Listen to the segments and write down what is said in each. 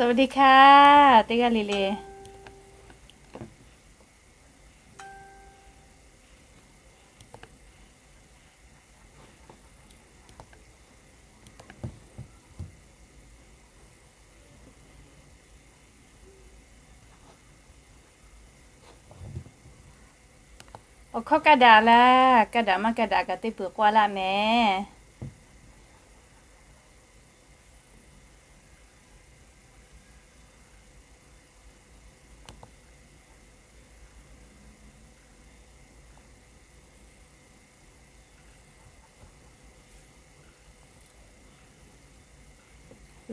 สวัสดีค่ะ teˇ g'aˇ le le. Awˬ hkawˇ kaˇ daꞈ laˇ, kaˇ daꞈ maˇ kaˇ daꞈ kaꞈ teˇ peuˬ k'oˆ laˇ mehˍ.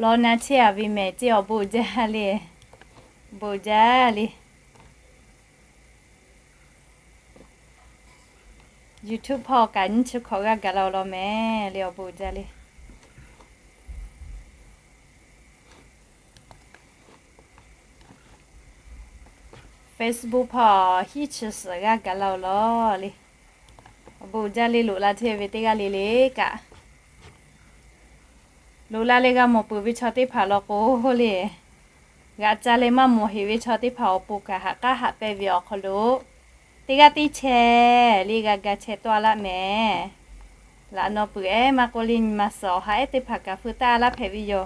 Law na chehˇ a ve mehˍ ceˇ, awˬ bon jaˇ le. Bon jaˇ le. YouTube hpawˇ kaꞈ nyiˇ chi hkawꞈ g'aˇ gaˬ la-oˬ law mehˍ le, awˬ bon jaˇ le. Facebook hpawˇ hiˉ chi suhˍ g'aˇ gaˬ la-oˬ law le. Awˬ bon jaˇ le, loꞈ la chehˇ ve teˇ g'aˇ le le kaꞈ, loꞈ la leh g'a mawˬ peuˬ ve chaw teˇ hpaˍ law k'o le, g'aꞈ ca leh maˇ mawˬ heꞈ ve chaw teˇ hpaˍ awˬ pon kaꞈ haꞈ k'aˉ haꞈ pehnˇ ve awˬ hk'aw lo, teˇ g'aˇ teˇ chehˇ le g'a ga chehˇ tawˆ laˇ mehˍ. Laꞈ naw peuˬ ehˉ maˇ k'oˆ le, nyi ma suhˍ awˬ ha ehˉ teˇ hpaˍ kaꞈ feu taˇ laˇ hpehꞈ ve yoˬ.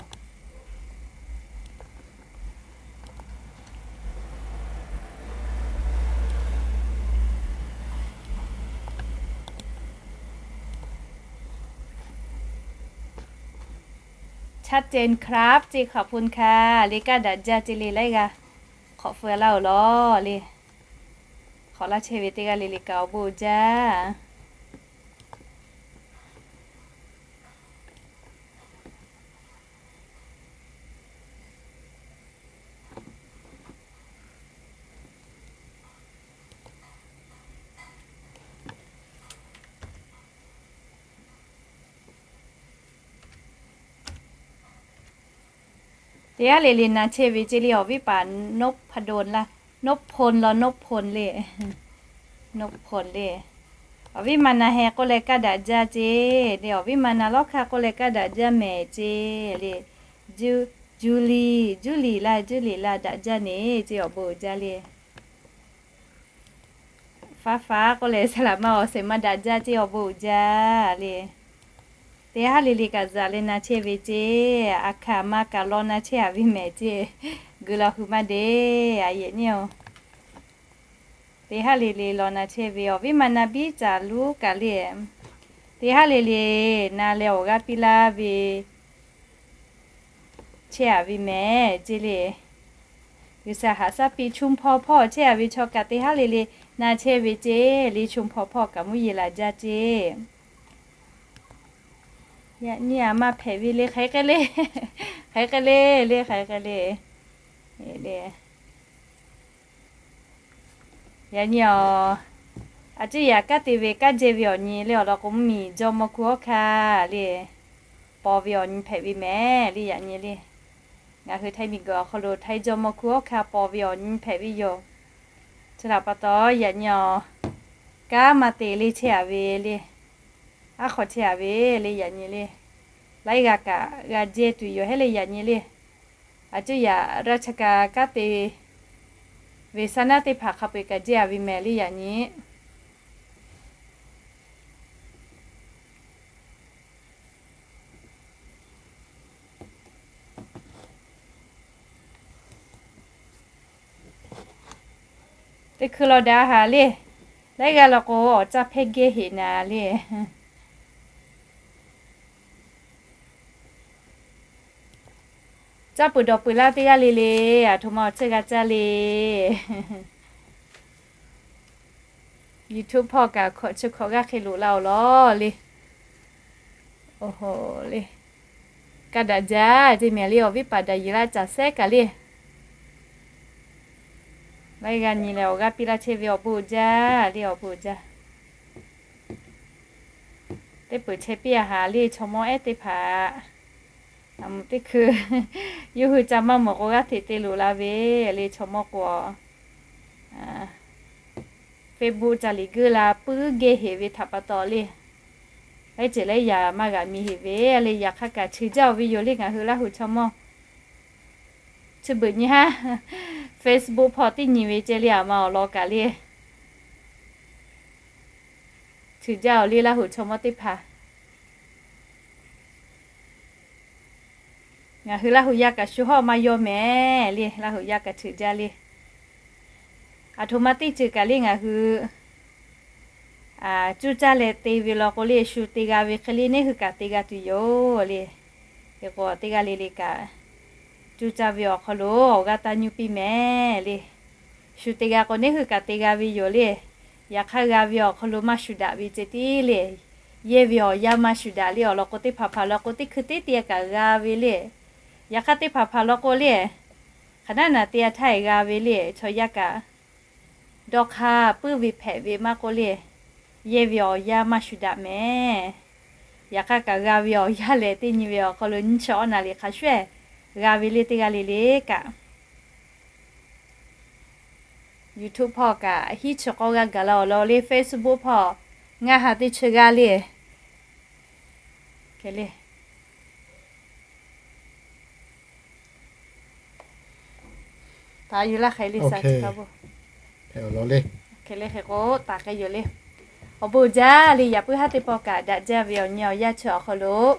Chaˇ cen hk'raˉ ceˇ hk'aˬ hpu hk'a le kaˇ daꞈ jaˇ ceˇ le, laiˉ g'aˇ hk'awꞈ feu laˇ-oˬ law le. Hk'awꞈ laˇ chehˇ ve teˇ g'aˇ le le kaꞈ awˬ bon jaˇ. Teˇ g'aˇ le le na chehˇ ve ceˇ le, awˬ viˉ paˍ นพดล laˇ, นพพล law, นพพล le, นพพล le. Awˬ viˉ ma na heh k'oˆ leh kaˇ daꞈ jaˇ ceˇ le, awˬ viˉ ma na lawˉ hkanˇ k'oˆ leh kaˇ daꞈ jaˇ mehˍ ceˇ le. Ju, Julie, Julie laˇ, Julie laˇ, daꞈ jaˇ neˍ ceˇ, awˬ bon uiˍ jaˇ le. Faˉ faˉ k'oˆ leh saˍ laꞈ ma awˬ shehˍ ma daꞈ jaˇ ceˇ, awˬ bon uiˍ jaˇ le. Teˇ haˉ le le kaꞈ zuhꞈ leh na chehˇ ve ceˇ, aˬ hkaˍ ma kaꞈ law na chehˇ a ve mehˍ ceˇ, guiˬ la hui maˇ deˇ, a yehˬ nyi-oˬ. Teˇ haˉ le le law na chehˇ ve awˬ viˉ ma na biˇ caˍ luˉ kaꞈ le. Teˇ haˉ le le na leh awˬ g'aˇ piˇ laˇ ve chehˇ a ve mehˍ ceˇ le. G'uiˬsha haꞈ shaˉ piˇ, ชุมพร hpawˇ chehˇ a ve chaw kaꞈ teˇ haˉ le le na chehˇ ve ceˇ le, ชุมพร hpawˇ kaꞈ mvuhˇ yeˬ laˬ jaˇ ceˇ. Yaꞈ nyi a maˇ hpehꞈ ve le, hk'aˬ hk'e le, hk'aˬ hk'e le le, hk'aˬ hk'e le. Yaꞈ nyi awˬ, a ciˉ yaꞈ kanˉ te ve kanˉ jehˇ ve awˬ nyi le awˬ lawn k'o, mvuhˇmiˬ jawˇmawˇ hkuˇ hawˉ hkanˇ le, paw ve awˬ nyi hpehꞈ ve mehˍ le, yaꞈ nyi le. Ngaˬ hui Htaiˇ miˬguiˬ awˬ hk'aw lo Htaiˇ jawˇmawˇ hkuˇ hawˉ hkanˇ paw ve awˬ nyi hpehꞈ ve yoˬ. Chi htaꞈ pa taw, yaꞈ nyi awˬ, kanˉ maˇ te le chehˇ a ve le, aˉ hk'aw chehˇ a ve le, yaꞈ nyi le. Laiˉ g'aˇ kaꞈ g'a jehˇ tuˬ yoˬ hehˉ le, yaꞈ nyi le. A ciˉ yaꞈ ราชการ kanˉ te ve saˉ naˉ teˇ hpaˍ hk'a peu-eˬ kaꞈ jehˇ a ve mehˍ le, yaꞈ nyi. Teˇ hkui law daꞈ haˍ le. Laiˉ g'aˇ law k'o, awˬ caˇ hpehˇ gehˇ heꞈ naˍ le. Caˇ peuˬ dawˬ peuˬ laˇ teˇ g'aˇ le le, aˬ htoꞈ ma awˬ ceuˬ g'a caˇ le. YouTube hpawˇ kaꞈ hkawꞈ chi hkawꞈ g'aˇ hk'e loꞈ la awˬ lawn le. Oˬ hoˍ le. Kaˇ daꞈ jaˇ ceˇ mehˍ le, awˬ viˉ paˍ daꞈ yeˬ laˇ caˍ sehˉ kaꞈ le. Laiˉ g'aˇ nyi leh awˬ g'aˇ piˇ laˇ chehˇ ve awˬ bon jaˇ le, awˬ bon jaˇ. Teˇ peuˬ chehˇ piˇ a haˍ le, chaw mawˇ ehˉ teˇ hpaˍ. Aˬ mvuhˬ teˇ hkui yawˇ hui ca maˇ mawˬ k'o, g'aˇ hteꞈ te loꞈ la ve le, chaw mawˇ k'o, Facebook ca liꞈ geuˆ la puiˉ gehˇ heꞈ ve htaꞈ pa taw le. Laiˉ ceuˬ laiˉ yaꞈ maˇ g'a mi heꞈ ve le, yaꞈ hk'aˇ kaꞈ cheuˬ jaˇ-oˬ ve yoˬ le, ngaˬ hui Laˇ huˍ chaw mawˇ. Chi beuꞈ nyi haˉ, Facebook hpawˇ teˇ nyi ve ceh le, aˬ ma awˬ lawn kaꞈ le, cheuˬ jaˇ-oˬ le, Laˇ huˍ chaw mawˇ teˇ hpaˍ. Ngaˬ hui Laˇ huˍ yaˇ kaꞈ shu hawˉ maˇ yawˇ mehˍ le, Laˇ huˍ yaˇ kaꞈ cheuˬ jaˇ le. Aˬ htoꞈ ma teˇ ceuˬ kaꞈ le ngaˬ hui cuˇ caˇ leh te ve law k'o le, shu te g'a ve hk'e le neˇ hui kaꞈ te g'a tuˬ yoˬ le. Hk'e k'o teˇ g'aˇ le le kaꞈ cuˇ caˇ ve awˬ hk'aw lo awˬ g'aˇ taˇ nyuˇ piˇ mehˍ le. Shu te g'a k'o neˇ hui kaꞈ te g'a ve yoˬ le. Yaꞈ hk'aˇ g'a ve awˬ hk'aw lo maˇ shu daꞈ ve ceh tiˉ le. Yehˇ ve awˬ yanˇ maˇ shu daꞈ le, awˬ lawn k'o teˇ hpaˍ hpaˍ law k'o teˇ hkui teˇ te kaꞈ g'a ve le. Yaꞈ hk'aˇ teˇ hpaˍ hpaˍ law k'o le, hk'aˬ naˉ naˬ te a htaˇ g'a ve le, chaw yaˇ kaꞈ dawˇ hk'aˇ puiˉ ve hpehꞈ ve maˇ k'oˆ le, yehˇ ve awˬ yanˇ maˇ shu daꞈ mehˍ. Yaꞈ hk'aˇ kaꞈ g'a ve awˬ yanˇ lehˬ, teˇ nyi ve awˬ hk'aw lo nyiˇ chi awˇ naˬ liꞈ hk'a shuˍ g'a ve le, teˇ g'aˇ le le kaꞈ. YouTube hpawˇ kaꞈ hiˉ chi k'awˇ g'aˇ gaˬ la awˬ lawn le, Facebook hpawˇ ngaˇ ha teˇ chi g'aˇ le. Hk'e le. Taˍ yuˬ laˇ hk'e le, sa chi kaˇ bo. Hk'e le hk'e k'o taˍ k'ai yoˬ le. Awˬ bon jaˇ le, yaꞈ puiˉ haˉ teˇ pawˆ kaꞈ daꞈ jaˇ ve awˬ nyi awˬ yanˇ chi awˬ hk'aw lo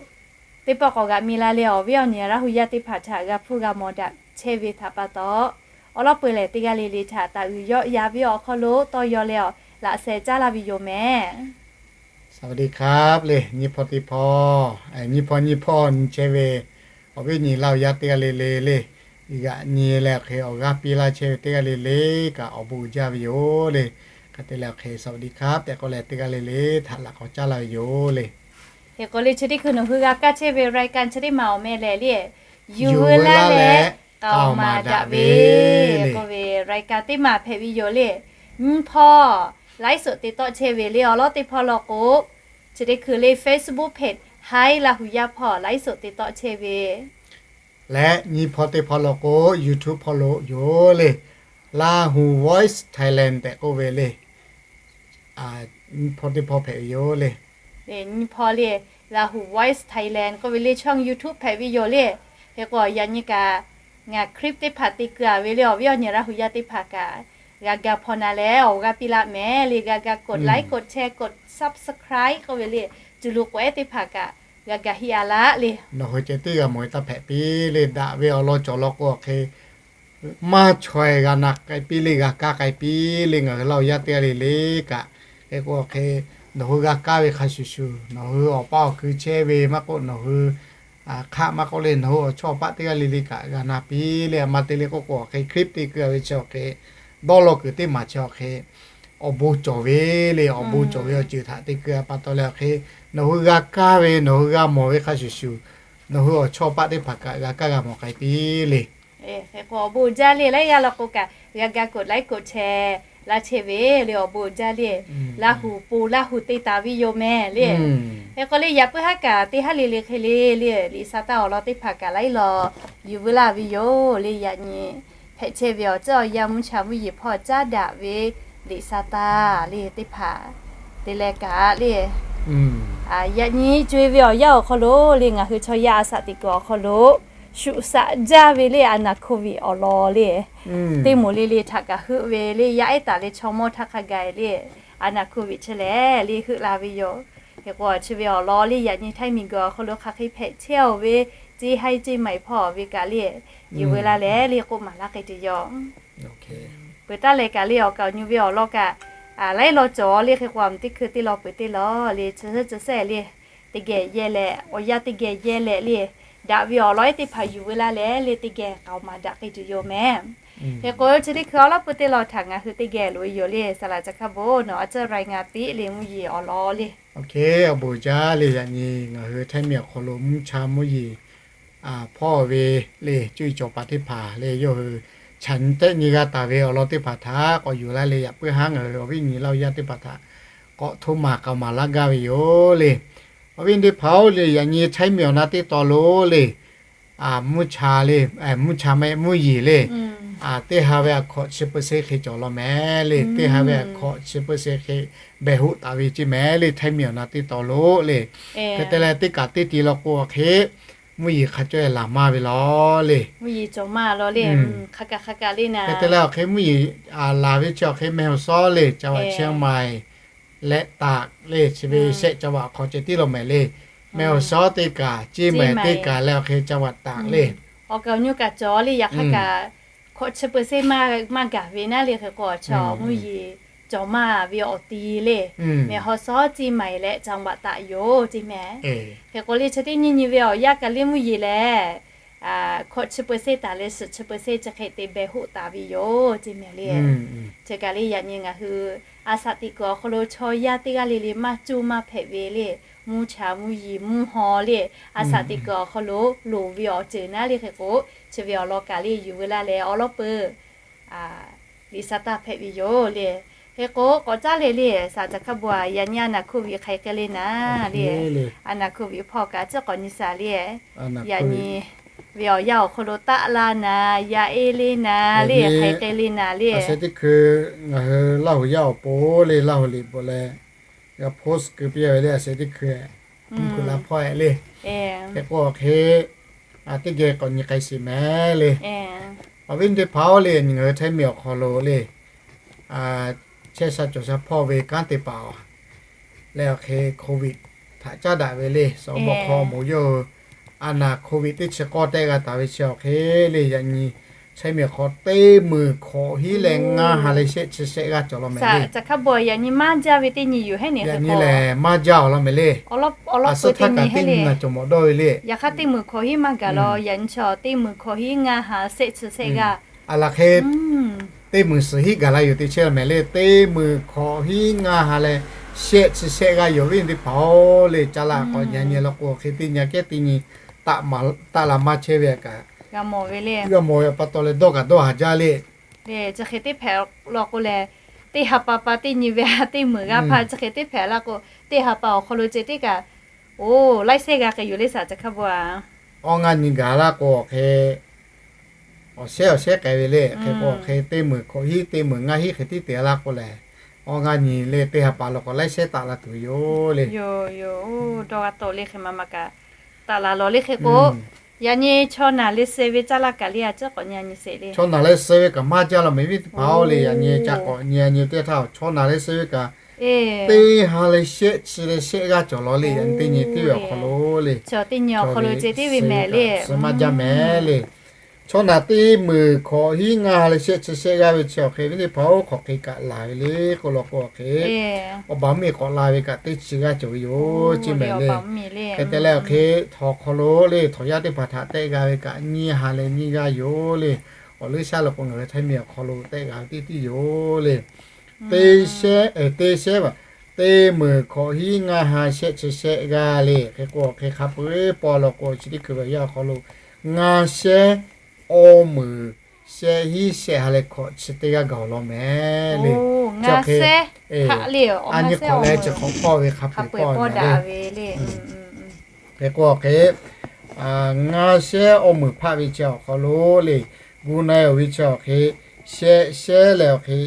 teˇ pawˆ k'awꞈ g'aꞈ mi la leh, awˬ viˉ awˬ nyi Laˇ huˍ yaˇ teˇ hpaˍ htaꞈ g'a hpuˇ g'a mawˬ daꞈ chehˇ ve htaꞈ pa taw, awˬ lawn peu lehˬ teˇ g'aˇ le le htaꞈ taˍ uiˍ yawˆ ya ve awˬ hk'aw lo tawˇ yaw leh awˬ laꞈ sheh caˉ laˇ ve yoˬ mehˍ. สวัสดีครับ le, nyi hpawˇ teˇ hpawˇ, nyi hpawˇ nyi hpawˇ nyi chehˇ ve awˬ viˉ awˬ nyi Laˇ huˍ yaˇ teˇ g'aˇ le le le, g'aꞈ nyi leh hk'e awˬ g'aˇ piˇ laˇ chehˇ ve teˇ g'aˇ le le kaꞈ awˬ bon uiˍ jaˇ ve yoˬ le. Hk'e te leh hk'e สวัสดีครับ tehꞈ k'oˆ leh teˇ g'aˇ le le htaꞈ laꞈ k'awꞈ caˉ laˇ ve yoˬ le. Hk'e k'o le, chi teˇ hkui nawˬ hui g'a kaˇ chehˇ ve รายการ chi teˇ maˬ awˬ meh lehˬ le, yuˬ veu laˇ leh k'aoˍ maˍ daꞈ ve k'oˆ ve รายการ teˇ maˬ hpehꞈ ve yoˬ le. Nyi hpawˇ ไลฟ์สด te tawˆ chehˇ ve le, awˬ lawn teˇ hpawˇ law k'o, chi teˇ hkui le Facebook page Hi Laˇ huˍ yaˇ hpawˇ ไลฟ์สด te tawˆ chehˇ ve leh nyi hpawˇ teˇ hpawˇ law k'o, YouTube hpawˇ lo yoˬ le. Laˇ huˍ Voice Thailand tehꞈ k'oˆ ve le. Nyi hpawˇ teˇ hpawˇ hpehꞈ ve yoˬ le. Nyi hpawˇ le, Laˇ huˍ Voice Thailand k'oˆ ve le ช่อง YouTube hpehꞈ ve yoˬ le. Hk'e k'o yaꞈ nyi kaꞈ ngaˬ คลิป teˇ hpaˍ te keu a ve le, awˬ viˉ awˬ nyi Laˇ huˍ yaˇ teˇ hpaˍ kaꞈ g'a ga hpaw na leh awˬ g'aˇ piˇ laˇ mehˍ le, g'a ga กดไลค์ กดแชร์ กด Subscribe k'oˆ ve le, cuˬ lo k'awehˉ teˇ hpaˍ kaꞈ g'a ga heˆ a laˇ le. Nawˬ hui ceh tiˉ g'a mawˬ ve taˇ hpehꞈ piˇ le, daꞈ ve awˬ lawn cawˬ law k'o hk'e maˇ chaweh g'a na k'ai piˇ le, g'a kaˇ k'ai piˇ le, ngaˬ hui Laˇ huˍ yaˇ teˇ g'aˇ le le kaꞈ. Hk'e k'o hk'e nawˬ hui g'a kaˇ ve hk'a shuˍ shuˍ, nawˬ hui awˬ paˇ awˬ kui chehˇ ve maˇ k'oˆ, nawˬ hui hk'aˆ maˇ k'oˆ le, nawˬ hui awˬ chawˇ awˬ paˆ teˇ g'aˇ le le kaꞈ g'a na piˇ le. A ma te le k'oˆ k'o hk'e คลิป te keu a ve chi awˬ hk'e dawˇ law kuiˬ teˇ maˬ chi awˬ hk'e awˬ bon cawˬ ve le, awˬ bon cawˬ ve awˬ ceuˬ htaꞈ te keu a pa taw leh awˬ hk'e nawˬ hui g'a kaˇ ve, nawˬ hui g'a mawˬ ve hk'a shuˍ shuˍ, nawˬ hui awˬ chawˇ paˆ teˇ hpaˍ kaꞈ g'a kaˇ g'a mawˬ k'ai piˇ le. Hk'e k'o awˬ bon jaˇ le, laiˉ g'aˇ law k'o kaꞈ g'a ga กดไลค์ กดแชร์ laˇ chehˇ ve le, awˬ bon jaˇ le. Laˇ huˍ po Laˇ huˍ te taˍ ve yoˬ mehˍ le. Hk'e k'o le, yaꞈ puiˉ haˉ kaꞈ teˇ haˉ le le hk'e le le, liꞈ sa taˇ awˬ lawn teˇ hpaˍ kaꞈ laiˉ law yuˬ veu laˇ ve yoˬ le. Yaꞈ nyi hpehꞈ chehˇ ve awˬ tcuhˉ awˬ yanˇ mvuhˇ cha mvuhˇ yeˬ hpawˇ caˉ daꞈ ve liꞈ sa taˇ le teˇ hpaˍ te leh kaꞈ le, yaꞈ nyi co-e ve awˬ yanˇ awˬ hk'aw lo le, ngaˬ hui chaw yaˇ a shaꞈ teꞈ kuiˬ awˬ hk'aw lo shuꞈ shaꞈ jaˇ ve le, a naˬ โควิด awˬ lawn le, teˇ moˍ le le htaꞈ kaꞈ heuˆ ve le, yaˇ ehˉ taˍ leh chaw mawˇ htaˇ hk'a gaˬ le, a naˬ โควิด chi lehˬ le heuˆ la ve yoˬ. Hk'e k'o chi ve awˬ lawn le, yaꞈ nyi htaiˇ miˬguiˬ awˬ hk'aw lo hk'aˬ hk'e hpehꞈ chehˇ-oˬ ve, ceˇ haiˇ ceˇ maiˍ hpawˇ ve kaꞈ le yuˬ veu la leh le k'oˆ maˍ laˇ k'ai tuˬ yoˬ. Peuˬ taˇ leh kaꞈ le, awˬ kaˍ awˬ nyi ve awˬ lawn kaꞈ laiˉ law cawˬ le. Hk'e k'o a mvuhˇ teˇ hkui teˇ law peuˬ teˇ law le, chi heuˆ chi sehˆ le, teˇ geh yehˇ leh, awˬ yanˇ teˇ geh yehˇ leh le, daꞈ ve awˬ lawn ehˉ teˇ hpaˍ yuˬ veu la leh le, teˇ geh k'aoˍ maˍ daꞈ k'ai tuˬ yoˬ mehˍ. Hk'e k'o chi teˇ hkui awˬ lawn peuˬ teˇ law htaꞈ ngaˬ hui teˇ geh loꞈ e yoˬ le, saˍ laꞈ ca hkaˇ bon nawˬ a tcuhˉ รายงาน piˇ le mvuhˇ yeˬ awˬ lawn le. Awˬ bon jaˇ le, yaꞈ nyi ngaˬ hui htaiˇ miˬ awˬ hk'aw lo mvuhˇ cha mvuhˇ yeˬ hpawˇ ve le, cuˇ yiˍ cawˬ paˍ teˇ hpaˍ le, yawˇ hui chaꞈ nyi tehˆ nyi g'a taˍ ve awˬ lawn teˇ hpaˍ htaꞈ k'awꞈ yuˬ laˇ le, yaꞈ puiˉ haˉ ngaˬ hui awˬ viˉ nyi Laˇ huˍ yaˇ teˇ hpaˍ htaꞈ k'awꞈ htoˇ maˍ k'aoˍ maˍ laˇ gaˇ ve yoˬ le. Awˬ viˉ teˇ hpaˍ-oˬ le, yaꞈ nyi htaiˇ miˬ awˬ na teˇ taw lo le, mvuhˇ cha le, mvuhˇ cha mehˆ mvuhˇ yeˬ le, teˇ ha ve a hkawꞈ chi เปอร์เซ็นต์ hk'e cawˬ law mehˍ le, teˇ ha ve a hkawꞈ chi เปอร์เซ็นต์ hk'e behˬ hoˆ taˍ ve ceˇ mehˍ le, htaiˇ miˬ awˬ na teˇ taw lo le. Hk'e te leh teˇ kaꞈ teˇ ti law k'o hk'e mvuhˇ yeˬ hk'a cawˇ e laˬ maˇ ve laˬ le. Hk'e te leh awˬ hk'e mvuhˇ yeˬ laˬ ve chi awˬ hk'e meh awˬ shawˉ le จังหวัดเชียงใหม่ และตาก le, chi ve shehˆ จังหวัด awˬ hk'aw ceh tiˉ law mehˍ le. Meh awˬ shawˉ teˇ kaˬ, เชียงใหม่ teˇ kaˬ leh awˬ hk'e จังหวัดตาก le. Awˬ kaˍ awˬ nyi kaꞈ cawˬ le, yaꞈ hk'aˇ kaꞈ hkawꞈ chi peu ceh maˇ gaˬ ve naˉ le. Hk'e k'o chaw mvuhˇ yeˬ cawˬ maˇ ve awˬ ti le. Meh awˬ shawˉ เชียงใหม่ และจังหวัดตาก yoˬ ceˇ mehˍ. Hk'e k'o le chi teˇ nyi nyi ve awˬ yanˇ kaꞈ le mvuhˇ yeˬ lehˬ, hkawꞈ chi peu ceh taˍ leh suhˍ chi peu ceh chi hk'e te beh hoˆ taˍ ve yoˬ ceˇ mehˍ le. Chi kaꞈ le yaꞈ nyi ngaˬ hui a shaꞈ teꞈ kuiˬ awˬ hk'aw lo chaw yaˇ teˇ g'aˇ le le maˇ cuˇ maˇ hpehꞈ ve le, mvuhˇ cha mvuhˇ yeˬ mvuhˇ haw le, a shaꞈ teꞈ kuiˬ awˬ hk'aw lo loˍ ve awˬ ceuˬ naˉ le. Hk'e k'o chi ve awˬ lawn kaꞈ le yuˬ veu laˇ leh awˬ lawˉ peuˬ liꞈ sha taˇ hpehꞈ ve yoˬ le. Hk'e k'o k'awꞈ caˉ le le, shaˍ caˬ hkaˇ bon-a, yaꞈ nyi a naˍ โควิด hk'aˬ hk'e k'ai le naˉ le. A naˍ โควิด hpawˇ kaꞈ ciˉ k'awꞈ nyi shaˍ le. Yaꞈ nyi ve awˬ yanˇ awˬ hk'aw lo taˆ la naˍ, yaꞈ e le naˍ le, hk'aˬ hk'e k'ai le naˉ le. Aˬ sheh teˇ hkui ngaˬ hui Laˇ huˍ yaˇ awˬ pon le, Laˇ huˍ liꞈ bvuhꞈ leh g'a post keu piˇ ve le, aˬ sheh teˇ hkui mvuhˇ hpeuꞈ la hpawˇ-e le. Hk'e k'o awˬ hk'e teˇ geh k'awꞈ nyi k'ai sheˍ mehˍ le. Awˬ viˉ teˇ hpaˍ-oˬ le, ngaˬ hui Htaiˇ miˬ awˬ hk'aw lo le, chehˇ sha cawˬ sha hpawˇ ve kanˉ te paˍ leh awˬ hk'e โควิด htaꞈ caˉ daꞈ ve le, สบค moˍ yawˇ hui a naˍ โควิด teˇ chi k'awˇ tehˆ g'a taˍ ve chi awˬ hk'e le, yaꞈ nyi Htaiˇ miˬ awˬ hk'aw teˇ meunˍ hkawꞈ hiˉ leh ngaˇ ha leh shehˆ chi shehˆ g'aˇ cawˬ law mehˍ le. Caˬ hkaˇ bon-a, yaꞈ nyi maˇ jaˇ ve teˇ nyi yoˬ hehˉ ne. Yaꞈ nyi lehˬ maˇ jaˇ awˬ law mehˍ le. Awˬ suhˉ htaˇ kaꞈ teˇ nyi naˬ cawˬ mawˬ dawˇ ve le. Yaꞈ hk'aˇ teˇ meunˍ hkawꞈ hiˉ maˇ gaˬ law, yaꞈ nyi chaw teˇ meunˍ hkawꞈ hiˉ ngaˇ ha shehˆ chi shehˆ g'aˇ. A laˬ hk'e teˇ meunˍ suhˍ hiˉ gaˬ la yoˬ teˇ chehˇ mehˍ le. Teˇ meunˍ hkawꞈ hiˉ ngaˇ ha leh shehˆ chi shehˆ g'aˇ yoˬ. Awˬ viˉ teˇ hpaˍ-oˬ le, caˉ laꞈ k'awꞈ nyi nyi law k'o hk'e teˇ nyi kehˉ teˇ nyi taˆ la maˇ chehˇ ve kaꞈ g'a mawˬ ve pa taw leh dawˇ kaꞈ dawˇ haˍ jaˇ le. Chi hk'e teˇ hpehꞈ law k'o lehˬ, teˇ ha pa pa teˇ nyi ve teˇ meunˍ g'aˇ hpaˇ chi hk'e teˇ hpehꞈ laˇ k'o, teˇ ha pa awˬ hk'aw lo ceh teˇ kaꞈ, oˬ, laiˉ shehˆ g'a k'ai yoˬ le shaˍ caˬ hkaˇ bon-a. Awˇ ngaˇ nyi gaˬ laˇ k'o awˬ hk'e awˬ shehˉ awˬ shehˉ k'ai ve le. Hk'e k'o awˬ hk'e teˇ meunˍ hkawꞈ hiˉ teˇ meunˍ ngaˇ hiˉ hk'e tiˉ te laˇ k'o lehˬ, awˇ ngaˇ nyi le teˇ ha pa law k'o laiˉ shehˉ taˆ la tuˬ yoˬ le. Yoˬ yoˬ, dawˇ g'a tawˆ le hk'e ma ma kaꞈ taˆ la law le. Hk'e k'o yaꞈ nyi chaw naˬ leh suh ve caˇ laˇ kaꞈ le, a ciˉ k'awꞈ nyi nyi sheˍ le. Chaw naˬ leh suh ve kaꞈ maˇ jaˇ law mehˍ viˉ teˇ hpaˍ-oˬ le. Yaꞈ nyi ca k'awꞈ nyi nyi teˇ htaˇ, chaw naˬ leh suh ve kaꞈ teˇ ha leh shehˆ chi leh shehˆ g'aˇ cawˬ law le. Yaꞈ nyi teˇ nyi teˇ ve awˬ hk'aw lo le, chaw teˇ nyi awˬ hk'aw lo ceh teˇ ve mehˍ le, suh maˇ jaˇ mehˍ le. Chaw naˬ teˇ meunˍ hkawꞈ hiˉ ngaˇ ha leh shehˆ chi shehˆ g'aˇ ve chi awˬ hk'e viˉ teˇ hpaˍ-oˬ, hk'awꞈ hk'e kaꞈ laˬ ve le k'oˆ law k'o awˬ hk'e, awˬ baˬ mvuhˇ miˬ k'awꞈ la ve kaꞈ teˇ chi g'aˇ cawˬ ve yoˬ ceˇ mehˍ le. Hk'e te leh awˬ hk'e htawnˍ hk'aw lo le, htawnˍ yaˇ teˇ hpaˍ htaꞈ tehˆ g'a ve kaꞈ nyiˇ ha leh nyiˇ g'aˇ yoˬ le. Awˬ leuˉ shaˉ law k'o ngaˬ hui Htaiˇ miˬ awˬ hk'aw lo tehˆ g'a ve teˇ tiˉ yoˬ le. Teˇ shehˉ, teˇ shehˉ, teˇ meunˍ hkawꞈ hiˉ ngaˇ ha shehˆ chi shehˆ g'aˇ le. Hk'e k'o awˬ hk'e hk'a peu-eˬ paw law k'o chi teˇ hkui ve yaˇ awˬ hk'aw lo ngaˇ shehˉ awˇ meunˍ shehˆ hiˉ shehˆ ha leh hkawꞈ chi teˇ g'aˇ gaˬ awˬ lawn mehˍ le. Ngaˇ shehˉ a nyi hk'awꞈ leh chi hk'awꞈ paw ve hk'a peu-eˬ paw daꞈ ve le. Hk'e k'o awˬ hk'e ngaˇ shehˉ awˇ meunˍ hpaˆ ve chi awˬ hk'aw lo le, gu na-e-oˬ ve chi awˬ hk'e shehˆ shehˉ leh awˬ hk'e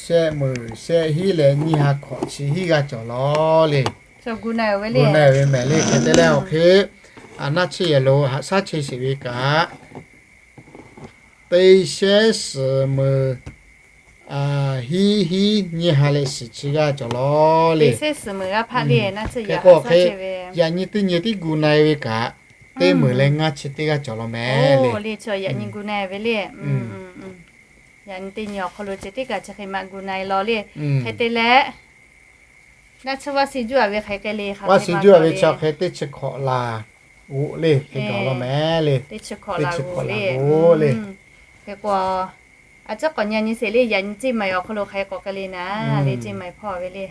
shehˆ meunˍ shehˆ hiˉ leh nyiˇ ha hkawꞈ chi hiˉ g'aˇ cawˬ law le. Gu na-e ve mehˍ le. Hk'e te leh awˬ hk'e naˆ tsuhˇ yehˬ lo haꞈ shaˉ chehˇ sheˍ ve kaꞈ, teˇ shehˉ suhˍ meunˍ hiˉ hiˉ nyiˇ ha leh suhˍ chi g'aˇ cawˬ law le. Hk'e k'o hk'e yaꞈ nyi teˇ nyi tiˉ gu na-e ve kaꞈ teˇ meunˍ leh ngaˇ chi teˇ g'aˇ cawˬ law mehˍ le. Yaꞈ nyi teˇ nyi awˬ hk'aw lo ceh tiˉ kaꞈ chi hk'e ma gu na-e law le. Hk'e te leh naˆ tsuhˇ vaˇ si juˇ-a ve hk'e k'ai le, vaˇ si juˇ-a ve chi awˬ hk'e teˇ chi hkawꞈ laˬ g'oꞈ le, hk'e gaˬ law mehˍ le. Teˇ chi hkawꞈ laˬ g'oꞈ le. Hk'e k'o a ciˉ k'awꞈ nyi nyi sheˍ le. Yaꞈ nyi เชียงใหม่ awˬ hk'aw lo hk'aˬ hk'e k'awꞈ k'ai le naˉ le, เชียงใหม่ hpawˇ ve le.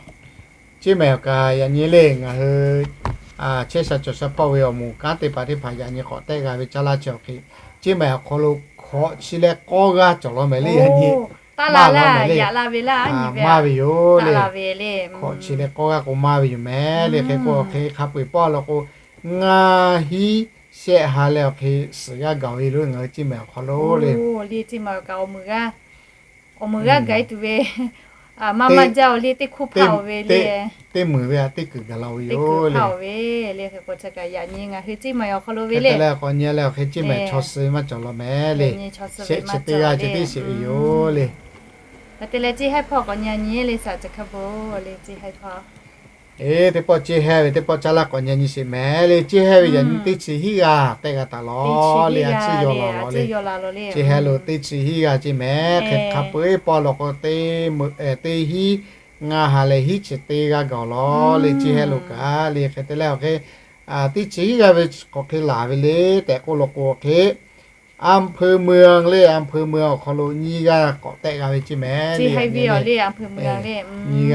เชียงใหม่ awˬ kaꞈ yaꞈ nyi le ngaˬ hui chehˇ sha cawˬ sha hpawˇ ve awˬ moˍ kanˉ teˇ hpaˍ teˇ hpaˍ yaꞈ nyi k'awꞈ tehˆ g'a ve caˇ laˇ chi awˬ hk'e, เชียงใหม่ awˬ hk'aw lo hkawꞈ chi leh k'awˇ g'aˇ cawˬ law mehˍ le. Yaꞈ nyi maˇ law mehˍ le. Maˇ ve yoˬ le. Hkawꞈ chi leh k'awˇ g'aˇ k'o maˇ ve yoˬ mehˍ le. Hk'e k'o awˬ hk'e hk'a peu-eˬ paw law k'o ngaˇ hiˉ shehˆ ha leh awˬ hk'e suhˍ g'aˇ gaˬ ve lo ngaˬ hui เชียงใหม่ awˬ hk'aw lo le. Awˬ, le เชียงใหม่ awˬ kaꞈ awˬ meˍ g'aˇ, awˬ meˍ g'aˇ gaˬ e tuˬ ve Maˇ maˇ jaˇ-oˬ le, teˇ hkuˇ hpaˇ-oˬ ve le. Teˇ muiˬ ve htaꞈ teˇ kuiˬ gaˬ la-o ve yoˬ le. Teˇ hkuˇ hpaˇ-oˬ ve le. Hk'e k'o chi kaꞈ yaꞈ nyi ngaˬ hui ciˉ ma awˬ hk'aw lo ve le. Hk'e te leh k'awꞈ nyi leh awˬ hk'e ciˉ ma chaw suh ve maˇ cawˬ law mehˍ le. Shehˆ chi teˇ g'aˇ ceh tiˉ sheˍ ve yoˬ le. Hk'e te leh ciˉ haiˉ hpawˇ k'awꞈ nyi nyi le saˍ chi hk'a bon le ciˉ haiˉ hpawˇ. Eˬ, teˇ pawˆ ciˉ haiˉ ve teˇ pawˆ caˇ laˇ k'awꞈ nyi nyi sheˍ mehˍ le. Ciˉ haiˉ ve yaꞈ nyi teˇ chi hiˉ g'aˇ tehˆ g'a taˍ law le. A ciˉ yaw la law le. Ciˉ haiˉ lo teˇ chi hiˉ g'aˇ ceh mehˍ. Hk'e hk'a peu-eˬ pawˆ law k'o teˇ meuꞈ teˇ hiˉ ngaˇ ha leh hiˉ chi teˇ g'aˇ gaˬ law le. Ciˉ haiˉ lo kaꞈ le. Hk'e te leh awˬ hk'e teˇ chi hiˉ g'aˇ ve k'awꞈ hk'e laˬ ve le tehꞈ k'oˆ law k'o hk'e อำเภอเมือง le, อำเภอเมือง awˬ hk'aw lo nyiˇ g'aˇ k'awꞈ tehˆ g'a ve ceh mehˍ le. Nyiˇ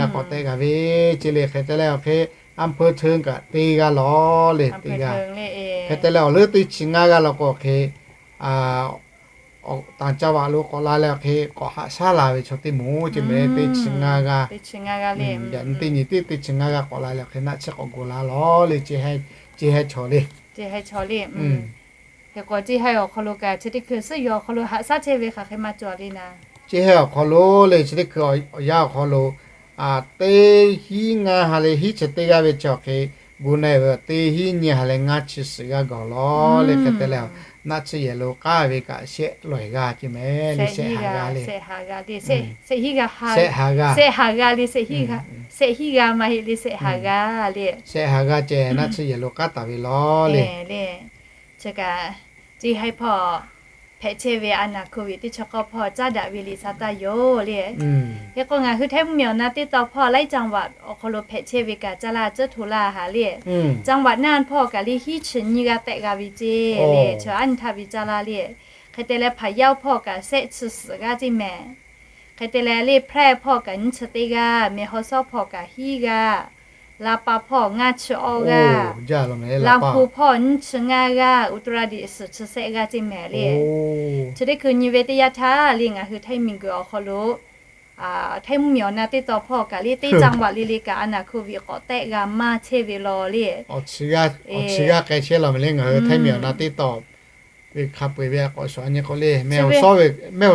g'aˇ k'awꞈ tehˆ g'a ve ceh le. Hk'e te leh awˬ hk'e อำเภอเมือง kaꞈ teˇ g'aˇ law le, teˇ g'aˇ. Hk'e te leh awˬ leuˉ teˇ chi ngaˇ g'aˇ law k'o hk'e ต่างจังหวัด lo k'awꞈ la leh awˬ hk'e k'awꞈ haꞈ shaˉ la ve chaw teˇ moˍ ceh mehˍ. Teˇ chi ngaˇ g'aˇ, yaꞈ nyi teˇ nyi tiˉ teˇ chi ngaˇ g'aˇ k'awꞈ la leh awˬ hk'e naˆ tsuhˇ k'awꞈ gu la law le. Ciˉ haiˉ chaw le. Hk'e k'o ciˉ haiˉ awˬ hk'aw lo kaꞈ chi teˇ hkui suhˉ yawˬ awˬ hk'aw lo haꞈ shaˉ chehˇ ve hk'aˬ hk'e maˇ cawˬ le naˍ. Ciˉ haiˉ awˬ hk'aw lo le chi teˇ hkui awˬ yanˇ awˬ hk'aw lo teˇ hiˉ ngaˇ ha leh hiˉ chi teˇ g'aˇ ve chi awˬ hk'e gu na-e ve teˇ hiˉ nyiˇ ha leh ngaˇ chi suhˍ g'aˇ gaˬ law le. Hk'e te leh naˆ tsuhˇ yehˬ lo k'aˉ ve kaꞈ shehˆ lawˬ g'aˇ ceh mehˍ le. Shehˆ ha g'a le. Shehˆ ha g'a le. Shehˆ hiˉ g'a maˇ heˆ le. Shehˆ ha g'a le. Shehˆ ha g'a ceh naˆ tsuhˇ yehˬ lo k'aˉ taˍ ve law le. Chi kaꞈ ciˉ haiˉ hpawˇ hpehꞈ chehˇ ve a naˍ hk'oˆ ve teˇ chi k'awˇ hpawˇ caˉ daꞈ ve liꞈ sha taˇ yoˬ le. Hk'e k'o ngaˬ hui Htaiˇ mvuhˇmiˬ awˬ na teˇ taw hpawˇ ไลฟ์จังหวัด awˬ hk'aw lo hpehꞈ chehˇ ve kaꞈ caˇ laˇ tcuhˉ hto laˇ ha le. จังหวัดน่าน hpawˇ kaꞈ le hiˉ chi nyiˇ g'aˇ tehˆ g'a ve ceh le. Chi aˉ nyi htaˇ ve caˇ laˇ le. Hk'e te leh พะเยา hpawˇ kaꞈ shehˆ chi suhˍ g'aˇ ceh mehˍ. Hk'e te leh le แพร่ hpawˇ kaꞈ nyiˇ chi teˇ g'aˇ, แม่ฮ่องสอน hpawˇ kaꞈ hiˉ g'aˇ, ลำปาง hpawˇ ngaˇ chi awˇ g'aˇ, ลำพูน hpawˇ nyiˇ chi ngaˇ g'aˇ, อุตรดิตถ์ suhˍ chi shehˆ g'aˇ ceh mehˍ le. Chi teˇ hkui nyi ve teˇ yanˇ htaˇ le ngaˬ hui Htaiˇ miˬguiˬ awˬ hk'aw lo Htaiˇ mvuhˇmiˬ awˬ na teˇ taw hpawˇ kaꞈ le teˇ จังหวัด le le kaꞈ a naˍ hk'oˆ ve k'awꞈ tehˆ g'a maˇ chehˇ ve law le. Awˬ chi g'aˇ k'ai chehˇ law mehˍ le ngaˬ hui Htaiˇ miˬ awˬ na teˇ taw ve hk'a peu-eˬ ve k'awꞈ shawˍ nyi k'o le, แม่ฮ่อง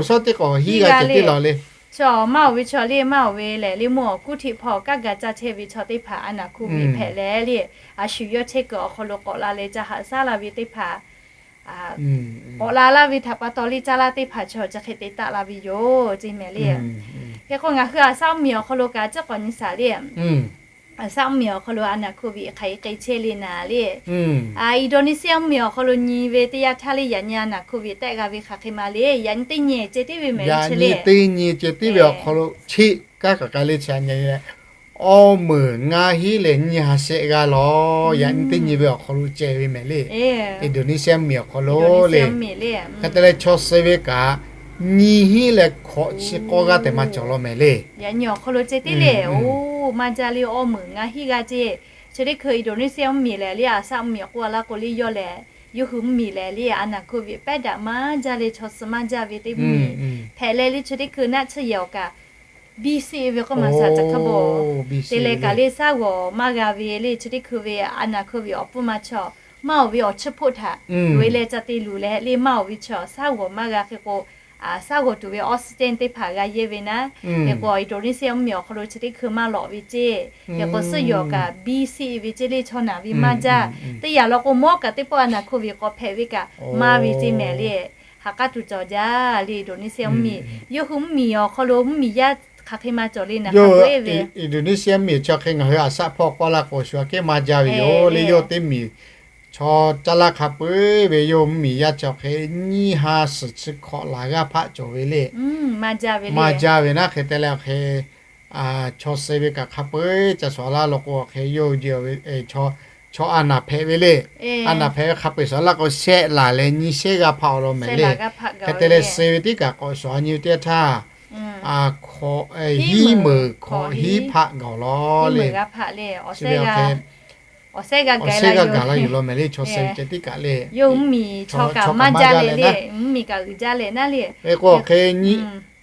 สอน teˇ k'awꞈ hiˉ g'aˇ ceh tiˉ law le. Chaw maˇ oˬ ve chaw le maˇ oˬ ve lehˬ le mvuhˇ awˬ kuˉ hteꞈ hpawˇ kaˇ ga caˇ chehˇ ve chaw teˇ hpaˍ a naˍ hk'oˆ ve hpehꞈ leh le, a shu yawˇ chehˇ kuiˬ awˬ hk'aw lo k'awꞈ la leh ca haꞈ shaˉ la ve teˇ hpaˍ k'awꞈ la laˇ ve htaꞈ pa taw le caˇ laˇ teˇ hpaˍ chaw chi hk'e te taˆ la ve yoˬ ceh mehˍ le. Hk'e k'o ngaˬ hui a shaˉ mvuhˇmiˬ awˬ hk'aw lo kaꞈ ciˉ k'awꞈ nyi shaˍ le. A shaˉ mvuhˇmiˬ awˬ hk'aw lo a naˍ hk'oˆ ve hk'aˬ hk'e k'ai chehˇ le naˍ le. Indonesia mvuhˇmiˬ awˬ hk'aw lo nyi ve teˇ yanˇ htaˇ le yaꞈ nyi a naˍ hk'oˆ ve tehˆ g'a ve hk'aˬ hk'e ma le, yaꞈ nyi teˇ nyi ceh tiˉ ve mehˍ le. Yaꞈ nyi teˇ nyi ceh tiˉ ve awˬ hk'aw lo cheˆ kaˉ kaꞈ k'ai le chi a nyi leh awˇ meunˍ ngaˇ hiˉ leh nyiˇ ha shehˆ g'aˇ law. Yaꞈ nyi teˇ nyi ve awˬ hk'aw lo ceh ve mehˍ le. Indonesia mvuhˇmiˬ awˬ hk'aw lo le. Hk'e te leh chaw suh ve kaꞈ nyiˇ hiˉ leh hkawꞈ chi k'awˇ g'aˇ tehꞈ maˇ cawˬ law mehˍ le. Yaꞈ nyi awˬ hk'aw lo ceh tiˉ le. Oˬ, maˇ jaˇ le awˇ meunˍ ngaˇ hiˉ g'aˇ ceh. Chi teˇ hkui Indonesia mvuhˇmiˬ lehˬ le a shaˉ mvuhˇmiˬ k'oˆ a laˇ k'o le yawˇ lehˬ yawˇ hui mvuhˇmiˬ lehˬ le a naˍ hk'oˆ ve pehˉ daꞈ maˇ jaˇ le chaw suh maˇ jaˇ ve teˇ mvuhˇmiˬ hpehꞈ leh le chi teˇ hkui naˆ tsuhˇ yehˬ awˬ kaꞈ biˇ seˆ ve k'oˆ maˍ shaˍ ca hk'a bawˬ te leh kaꞈ le shaˉ g'awˬ maˇ g'a ve le chi teˇ hkui ve a naˍ hk'oˆ ve awˬ pfuhˇ ma chaw maˇ oˬ ve awˬ chiˇ hpoˆ htaꞈ loꞈ e leh ca te luˬ leh le maˇ oˬ ve chaw shaˉ g'awˬ maˇ g'a hk'e k'o shaˉ g'awˬ tuˬ ve oxygen teˇ hpaˍ g'a yehˇ ve naˉ. Hk'e k'o Indonesia mvuhˇmiˬ awˬ hk'aw lo chi teˇ hkui maˇ lawꞈ ve ceh. Hk'e k'o suhˉ yawˬ kaꞈ biˇ seˆ ve ceh le chaw naˍ ve maˇ jaˇ. Teˇ yanˇ law k'o mawˇ kaꞈ teˇ pawˆ a naˍ hk'oˆ ve k'awꞈ hpehꞈ ve kaꞈ maˇ ve ceh mehˍ le. Ha k'aˉ tuˬ cawˬ jaˇ le Indonesia mvuhˇmiˬ. Yawˇ hui mvuhˇmiˬ awˬ hk'aw lo mvuhˇmiˬ yaˇ hk'aˬ hk'e maˇ cawˬ le naˍ hk'a peu-eˬ ve. Indonesia mvuhˇmiˬ chaw hk'e ngaˬ hui a shaˉ hpawˇ k'awˇ laˇ k'o shu aꞈ kehˉ maˇ jaˇ ve yoˬ le. Yawˇ teˇ miˬ chaw caˇ laˇ hk'a peu-eˬ ve yawˇ mvuhˇmiˬ yaˇ chaw hk'e nyiˇ ha suhˍ chi hkawꞈ laˬ g'aˇ hpaˆ cawˬ ve le. Maˇ jaˇ ve naˉ hk'e te leh awˬ hk'e chaw suh ve kaꞈ hk'a peu-eˬ ca shuˍ laˇ law k'o awˬ hk'e yawˇ chaw a naˍ hpehꞈ ve le. A naˍ hpehꞈ ve hk'a peu-eˬ shuˍ laˇ k'o shehˆ laˬ leh nyiˇ shehˆ g'aˇ hpaˆ awˬ lawn mehˍ le. Hk'e te leh suh ve tiˉ kaꞈ k'awꞈ shuˍ nyi ve teˇ yanˇ htaˇ hiˉ meunˍ hkawꞈ hiˉ hpaˆ gaˬ law le. Awˬ shehˆ g'aˇ gaˬ la yuˬ law mehˍ le chaw suh ve ceh tiˉ kaꞈ le. Yawˇ mvuhˇmiˬ chaw kaꞈ maˇ jaˇ leh le, mvuhˇmiˬ kaꞈ uiˍ jaˇ leh naˉ le. Hk'e k'o awˬ hk'e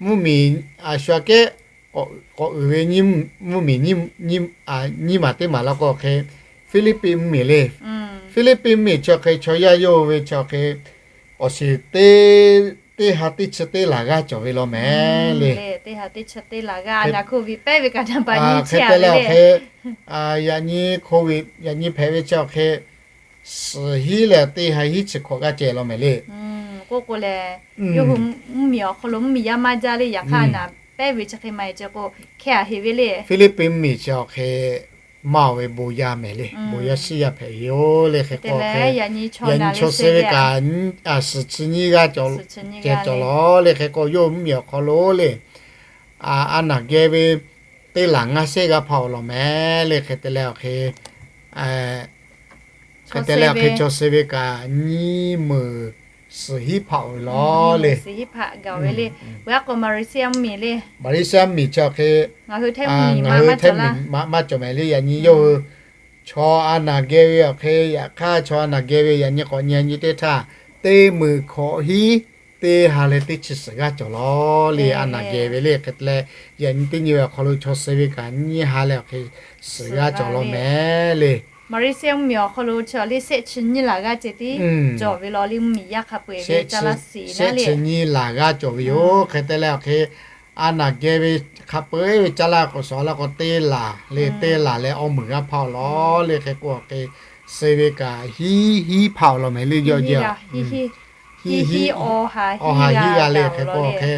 mvuhˇmiˬ a shu aꞈ kehˉ k'awꞈ uiˍ ve mvuhˇmiˬ nyiˇ maˬ teˇ maˬ law k'o awˬ hk'e Philippines mvuhˇmiˬ le. Philippines mvuhˇmiˬ chaw hk'e chaw yaˇ yawˇ ve chaw hk'e awˬ shiˍ teˇ teˇ ha teˇ chi teˇ laˬ g'aˇ cawˬ ve law mehˍ le. Hk'e te leh awˬ hk'e, yaꞈ nyi hk'o ve yaꞈ nyi hpehꞈ ve chi awˬ hk'e, suhˍ hiˉ leh teˇ ha hiˉ chi hkawꞈ g'aˇ ceh law mehˍ le. Hpiˇliˇpiˆ mvuhˇmiˬ chi awˬ hk'e maˇ oˬ ve bon yaˇ mehˍ le, bon yaˇ shiˉ yaˇ hpehꞈ ve yoˬ le. Hk'e k'o, yaꞈ nyi chaw suh ve kaꞈ suhˍ chi nyiˇ g'aˇ ceh cawˬ law le. Hk'e k'o, yawˇ hui mvuhˇmiˬ awˬ hk'aw lo le, a naˬ geh ve teˇ laˬ ngaˇ shehˉ g'aˇ hpaˇ oˬ law mehˍ le. Hk'e te leh awˬ hk'e, hk'e te leh awˬ hk'e chaw suh ve kaꞈ nyiˇ meunˍ suhˍ hiˉ hpaˆ oˬ ve law le. Maˍriˆsaˇ mvuhˇmiˬ chi awˬ hk'e, ngaˬ hui hteˇ mvuhˇmiˬ maˇ cawˬ mehˍ le. Yaꞈ nyi yawˇ hui chaw a naˬ geh ve awˬ hk'e, yaꞈ hk'aˇ chaw a naˬ geh ve yaꞈ nyi k'awꞈ nyi nyi teˇ htaˇ, teˇ meunˍ hkawꞈ hiˉ teˇ ha leh teˇ chi suhˍ g'aˇ cawˬ law le. A naˬ geh ve le. Hk'e te leh, yaꞈ nyi teˇ nyi ve awˬ hk'aw lo chaw suh ve kaꞈ nyiˇ ha leh awˬ hk'e suhˍ g'aˇ cawˬ law mehˍ le. Maˍriˆsaˇ mvuhˇmiˬ awˬ hk'aw lo chi le shehˆ chi nyiˇ laˬ g'aˇ ceh tiˉ cawˬ ve law le. Mvuhˇmiˬ yaˇ hk'a peu-eˬ ve caˇ laˇ shiˍ shehˆ chi nyiˇ laˬ g'aˇ cawˬ ve yoˬ. Hk'e te leh awˬ hk'e, a naˬ geh ve hk'a peu-eˬ ve caˇ laˇ k'awꞈ suh laˇ k'o, teˇ laˬ le, teˇ laˬ leh awˇ meunˍ g'aˇ hpaˇ oˬ law le. Hk'e k'o awˬ hk'e, suh ve kaꞈ hiˉ hiˉ hpaˆ oˬ law mehˍ le. Yawˇ hui hiˉ hiˉ awˇ ha hiˉ g'aˇ le. Hk'e k'o awˬ hk'e,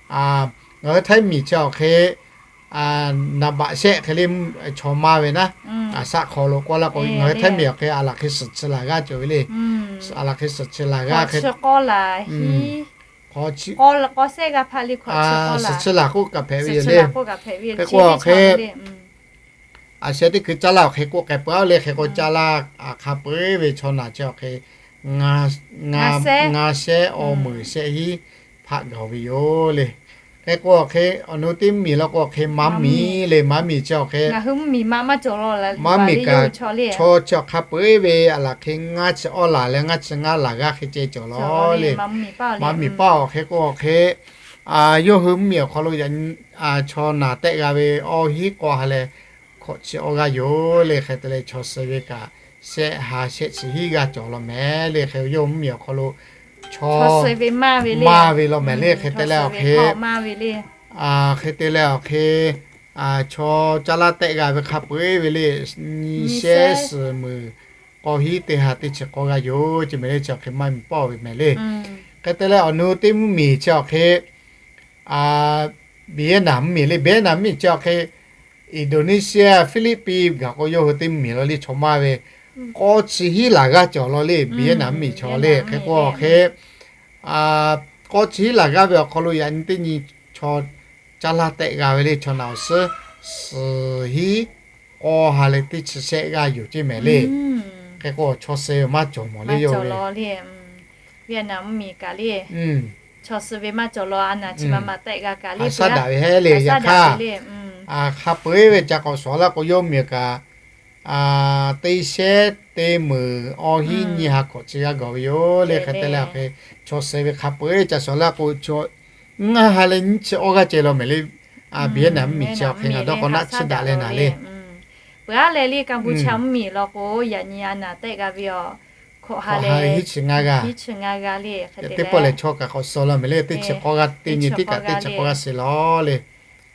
ngaˬ hui hteˇ mvuhˇmiˬ chi awˬ hk'e, naˍ baꞈ shehˆ hk'e le, chaw maˇ ve naˉ, saˆ hk'aw lo k'oˆ laˇ k'o, ngaˬ hui hteˇ mvuhˇmiˬ awˬ hk'e a laˬ hk'e suhˍ chi laˬ g'aˇ cawˬ ve le. A laˬ hk'e suhˍ chi laˬ g'aˇ hk'e, suhˍ chi laˬ k'oˆ kaꞈ hpehꞈ ve yoˬ le. Hk'e k'o awˬ hk'e, a sheh teˇ hkui caˇ laˇ awˬ hk'e k'oˆ k'ai peuˬ a le. Hk'e k'o caˇ laˇ hk'a peu-eˬ ve chaw naˬ chi awˬ hk'e, ngaˇ shehˉ awˇ meunˍ shehˆ hiˉ hpaˆ gaˬ ve yoˬ le. Hk'e k'o awˬ hk'e, awˬ nu teˇ mvuhˇmiˬ law k'o awˬ hk'e maˇ miˬ le. Maˇ miˬ chi awˬ hk'e, maˇ miˬ kaꞈ chaw chi awˬ hk'a peu-eˬ ve a laˬ hk'e ngaˇ chi awˇ laˬ leh ngaˇ chi ngaˇ laˬ g'aˇ hk'e ceh cawˬ law le. Maˇ miˬ paˇ awˬ hk'e k'o awˬ hk'e, yawˇ hui mvuhˇmiˬ awˬ hk'aw lo chaw naˬ tehˆ g'a ve awˇ hiˉ k'awˇ ha leh hkawꞈ chi awˇ g'aˇ yoˬ le. Hk'e te leh chaw suh ve kaꞈ shehˆ ha shehˆ chi hiˉ g'aˇ cawˬ law mehˍ le. Hk'e yawˇ hui mvuhˇmiˬ awˬ hk'aw lo chaw maˇ ve law mehˍ le. Hk'e te leh awˬ hk'e, hk'e te leh awˬ hk'e, chaw caˇ laˇ tehˆ g'a ve hk'a peu-eˬ ve le, nyi shehˉ suhˍ meunˍ k'awˇ hiˉ teˇ ha teˇ chi k'awˇ g'aˇ yoˬ ce mehˍ le. Chi awˬ hk'e maˇ miˬ paˇ ve mehˍ le. Hk'e te leh awˬ nu teˇ mvuhˇmiˬ chi awˬ hk'e, Vietnam mvuhˇmiˬ le. Vietnam mvuhˇmiˬ chi awˬ hk'e, Indonesia, Philippines gaˬ k'o yawˇ hui teˇ mvuhˇmiˬ law le chaw maˇ ve k'awˇ chi hiˉ laˬ g'aˇ cawˬ law le. Vietnam mvuhˇmiˬ chaw le. Hk'e k'o awˬ hk'e, k'awˇ chi hiˉ laˬ g'aˇ ve awˬ hk'aw lo yaꞈ nyi teˇ nyi chaw caˇ laˇ tehˆ g'a ve le. Chaw naˬ awˬ suhˉ suhˍ hiˉ k'awˇ ha leh teˇ chi shehˆ g'aˇ yoˬ ce mehˍ le. Hk'e k'o chaw suh ve maˇ cawˬ mawˬ le yawˇ ve. Vietnam mvuhˇmiˬ kaꞈ le, chaw suh ve maˇ cawˬ law. A naˬ chi ma ma tehˆ g'a kaꞈ le, shaˉ daꞈ ve hehˉ le. Yaꞈ hk'aˇ, hk'a peu-eˬ ve ca k'awꞈ suhˍ laˇ k'o yawˇ mvuhˇmiˬ kaꞈ teˇ shehˉ teˇ meunˍ awˇ hiˉ nyiˇ ha hkawꞈ chi g'aˇ gawˬ ve yoˬ le. Hk'e te leh awˬ hk'e, chaw suh ve hk'a peu-eˬ ca suhˍ laˇ k'o, ngaˇ ha leh nyiˇ chi awˇ g'aˇ ceh law mehˍ le. Vietnam mvuhˇmiˬ chi awˬ hk'e ngaˬ dawˇ k'awꞈ naˆ tsuhˇ daꞈ leh naˍ le. Peuˬ aˉ leh le Kampuchea mvuhˇmiˬ law k'o, yaꞈ nyi a naˬ tehˆ g'a ve awˬ hkawꞈ ha leh hiˉ chi ngaˇ g'aˇ le. Teˇ pawˆ lehˬ chaw kaꞈ k'awꞈ suh law mehˍ le. Teˇ chi k'awˇ g'aˇ teˇ nyi teˇ kaꞈ teˇ chi k'awˇ g'aˇ suh law le.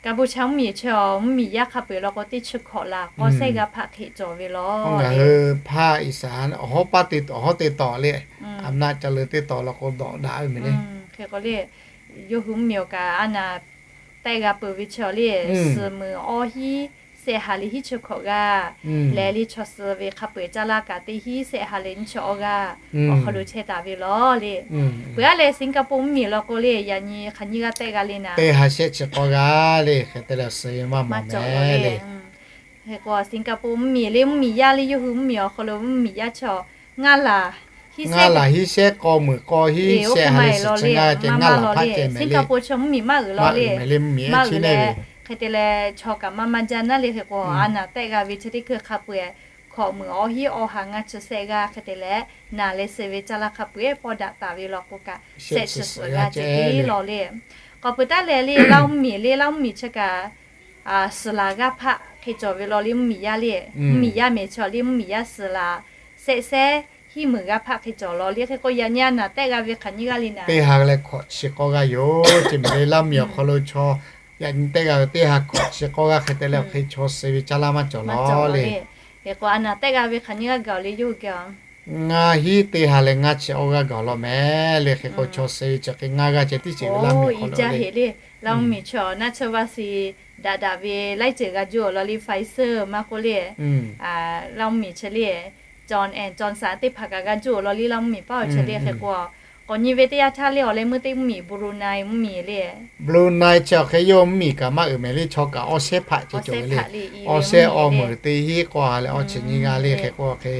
Kampuchea mvuhˇmiˬ chi awˬ mvuhˇmiˬ yaˇ hk'a peu-eˬ law k'o teˇ chi hkawꞈ laˬ k'awˇ shehˆ g'aˇ hpaˆ hk'e cawˬ ve law. Ngaˬ hui hpaˇ Iˉsaˍ awˬ hawˉ paˇ te awˬ hawˉ te tawˍ le, a naˆ ca leuˬ te tawˍ law k'o dawꞈ daꞈ ve mehˍ le. Hk'e k'o le, yawˇ hui mvuhˇmiˬ awˬ kaꞈ a naˬ tehˆ g'a peuˬ ve chi awˬ le, suhˍ meunˍ awˇ hiˉ shehˆ ha leh hiˉ chi hkawꞈ g'aˇ leh le chaw suh ve hk'a peu-eˬ caˇ laˇ kaꞈ teˇ hiˉ shehˆ ha leh nyiˇ chi awˇ g'aˇ awˬ hk'aw lo chehˇ taˍ ve law le. Peuˬ aˉ leh Singapore mvuhˇmiˬ law k'o le, yaꞈ nyi hk'aˬ nyiˇ g'aˇ tehˆ g'a le naˍ. Teˇ ha shehˆ chi k'awˇ g'aˇ le. Hk'e te leh suh ve maˇ maw mehˍ le. Hk'e k'o Singapore mvuhˇmiˬ le, mvuhˇmiˬ yaˇ le, yawˇ hui mvuhˇmiˬ awˬ hk'aw lo mvuhˇmiˬ yaˇ chi ngaˇ laˬ hiˉ shehˆ k'awˇ meunˍ k'awˇ hiˉ shehˆ ha leh suhˍ chi ngaˇ g'aˇ ceh ngaˇ laˬ hpaˆ ceh mehˍ le. Singapore chi mvuhˇmiˬ maˇ uiˍ law le. Maˇ uiˍ mehˍ le mvuhˇmiˬ yaˇ chi neˇ ve. Hk'e te leh chaw kaꞈ maˇ maˇ jaˇ naˉ le. Hk'e k'o a naˬ tehˆ g'a ve chi teˇ hkui hk'a peu-eˬ hkawꞈ meunˍ awˇ hiˉ awˇ ha ngaˇ chi shehˆ g'aˇ hk'e te leh, naˬ leh suh ve caˇ laˇ hk'a peu-eˬ pawˇ daꞈ taˍ ve law k'o kaꞈ shehˆ chi suhˍ g'aˇ ceh tiˉ law le. K'awꞈ peuˬ taˉ leh le Laˇhuˍ mvuhˇmiˬ le, Laˇhuˍ mvuhˇmiˬ chi kaꞈ suhˍ laˬ g'aˇ hpaˆ hk'e cawˬ ve law le. Mvuhˇmiˬ yaˇ le, mvuhˇmiˬ yaˇ mehˍ chi awˬ le mvuhˇmiˬ yaˇ suhˍ laˬ shehˆ shehˆ hiˉ meunˍ g'aˇ hpaˆ hk'e cawˬ law le. Hk'e k'o yaꞈ nyi a naˍ tehˆ g'a ve hk'aˬ nyi g'aˇ le naˍ. Teˇ ha leh hkawꞈ chi k'awˇ g'aˇ yoˬ. Chi mehˍ le Laˇ huˇ miˬ awˬ hk'aw lo chaw yaꞈ nyi tehˆ g'a ve teˇ ha hkawꞈ chi k'awˇ g'aˇ hk'e te leh awˬ hk'e chaw suh ve caˇ laˇ maˇ cawˬ law le. Hk'e k'o a naˍ tehˆ g'a ve hk'aˬ nyi g'aˇ gaˬ-oˬ le yawˇ hui gaˬ-oˬ. Ngaˬ hiˉ teˇ ha leh ngaˇ chi awˇ g'aˇ gaˬ law mehˍ le. Hk'e k'o chaw suh ve chi hk'e ngaˇ g'aˇ ceh tiˉ ceuˬ ve Laˇ huˇ miˬ awˬ hk'aw lo le. Laˇ huˇ miˬ chaw naˆ chawˇ vaˇ si daꞈ daꞈ ve laiˉ ceuˬ g'a juˇ awˬ law le Pfizer maˇ k'oˆ le. Laˇ huˇ miˬ chi le Johnson and Johnson teˇ hpaˍ kaꞈ g'a juˇ awˬ law le Laˇ huˇ miˬ paˉ awˬ chi le. Hk'e k'o k'awꞈ nyi ve teˇ yanˇ htaˇ le awˬ leh meuˇ teˇ mvuhˇ miˬ Brunei mvuhˇ miˬ le. Brunei chi awˬ hk'e yawˇ mvuhˇ miˬ kaꞈ maˇ uiˍ mehˍ le. Chaw kaꞈ awˬ shehˉ hpaˆ ceh cawˬ ve le. Awˬ shehˉ awˬ meuˍ teˇ hiˉ k'awˇ ha leh awˬ chi nyi g'a le. Hk'e k'o hk'e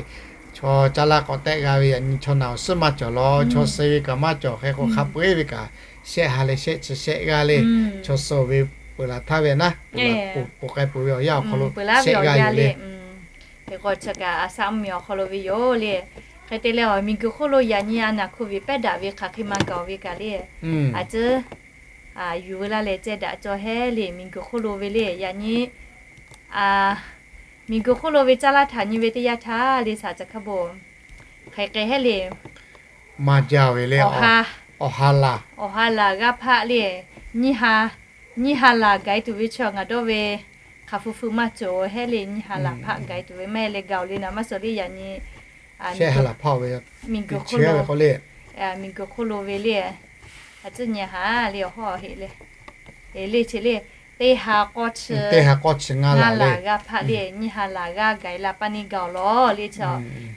chaw caˇ laˇ k'awꞈ tehˆ g'a ve yaꞈ nyi chaw naˍ awˬ suhˉ maˇ cawˬ law. Chaw suh ve kaꞈ maˇ cawˬ. Hk'e k'o hk'a peu-eˬ ve kaꞈ shehˆ ha leh shehˆ chi shehˆ g'aˇ le. Chaw suh ve peuˬ laˬ htaˇ ve naˉ, ponˬ k'ai peuˬ ve awˬ yanˇ awˬ hk'aw lo shehˆ g'aˇ yoˬ le. Hk'e k'o chi kaꞈ a shaꞈ mvuhˇ miˬ awˬ hk'aw lo ve yoˬ le. Hk'e te leh awˬ miˬguiˬ hk'oˆ lo yaꞈ nyi a naˍ hkoˍ viˬ pehˉ daꞈ ve hk'aˬ hk'e ma gaˬ ve kaꞈ le. A ciˉ yuˬ ve laˇ leh ceh daꞈ cawˬ hehˉ le miˬguiˬ hk'oˆ lo ve le. Yaꞈ nyi miˬguiˬ hk'oˆ lo ve caˇ laˇ htaꞈ nyi ve teˇ yanˇ htaˇ le shaˍ caˬ hkaˇ bon hk'e k'ai hehˉ le. Maˇ jaˇ ve le. Awˬ ha laˬ, awˬ ha laˬ g'aˇ hpaˆ le. Nyiˇ ha, nyiˇ ha laˬ gaˬ-e tuˬ ve chaw ngaˬ dawˇ ve hk'aˬ hpu hpu maˇ cawˬ hehˉ le. Nyiˇ ha laˬ hpaˆ gaˬ-e tuˬ ve maˇ heˆ leh gaˬ-oˬ le naˍ maˇ suh le yaꞈ nyi shehˆ ha laˬ hpaˆ ve miˬguiˬ hk'oˆ lo, miˬguiˬ hk'oˆ lo ve le. A ciˉ nyi ha le awˬ hawˉ heˆ le. Le chi le teˇ ha k'awˇ chi, teˇ ha k'awˇ chi ngaˇ laˬ g'aˇ hpaˆ le. Nyiˇ ha laˬ g'aˇ gaˬ-e la pa ni gaˬ-oˬ law le chi.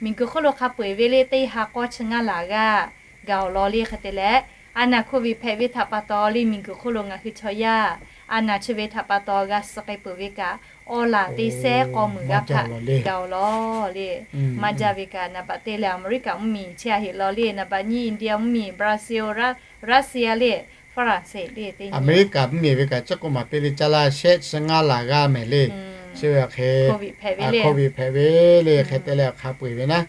Miˬguiˬ hk'oˆ lo hk'a peu-eˬ ve le teˇ ha k'awˇ chi ngaˇ laˬ g'aˇ gaˬ-oˬ law le. Hk'e te leh a naˍ hkoˍ viˬ hpehꞈ ve htaꞈ pa taw le miˬguiˬ hk'oˆ lo ngaˬ hui chaw yaˇ a naˍ chi ve htaꞈ pa taw g'a suh k'ai peuˬ ve kaꞈ awˬ laˬ teˇ sehˉ k'awˇ meunˍ g'aˇ hpaˆ gaˬ-oˬ law le. Maˇ jaˇ ve kaꞈ naˍ baꞈ te leh Aˍmeˍriˆkaˍ mvuhˇ miˬ chehˇ a heˆ law le. Naˍ baꞈ nyiˇ India mvuhˇ miˬ, Brazil, Russia le, France le teˇ nyi. Aˍmeˍriˆkaˍ mvuhˇ miˬ ve kaꞈ chi k'oˆ maˍ piˇ le caˇ laˇ shehˆ chi ngaˇ laˬ g'aˇ mehˍ le. Chi ve awˬ hk'e hkoˍ viˬ hpehꞈ ve le. Hk'e te leh awˬ hk'a peu-eˬ ve naˉ.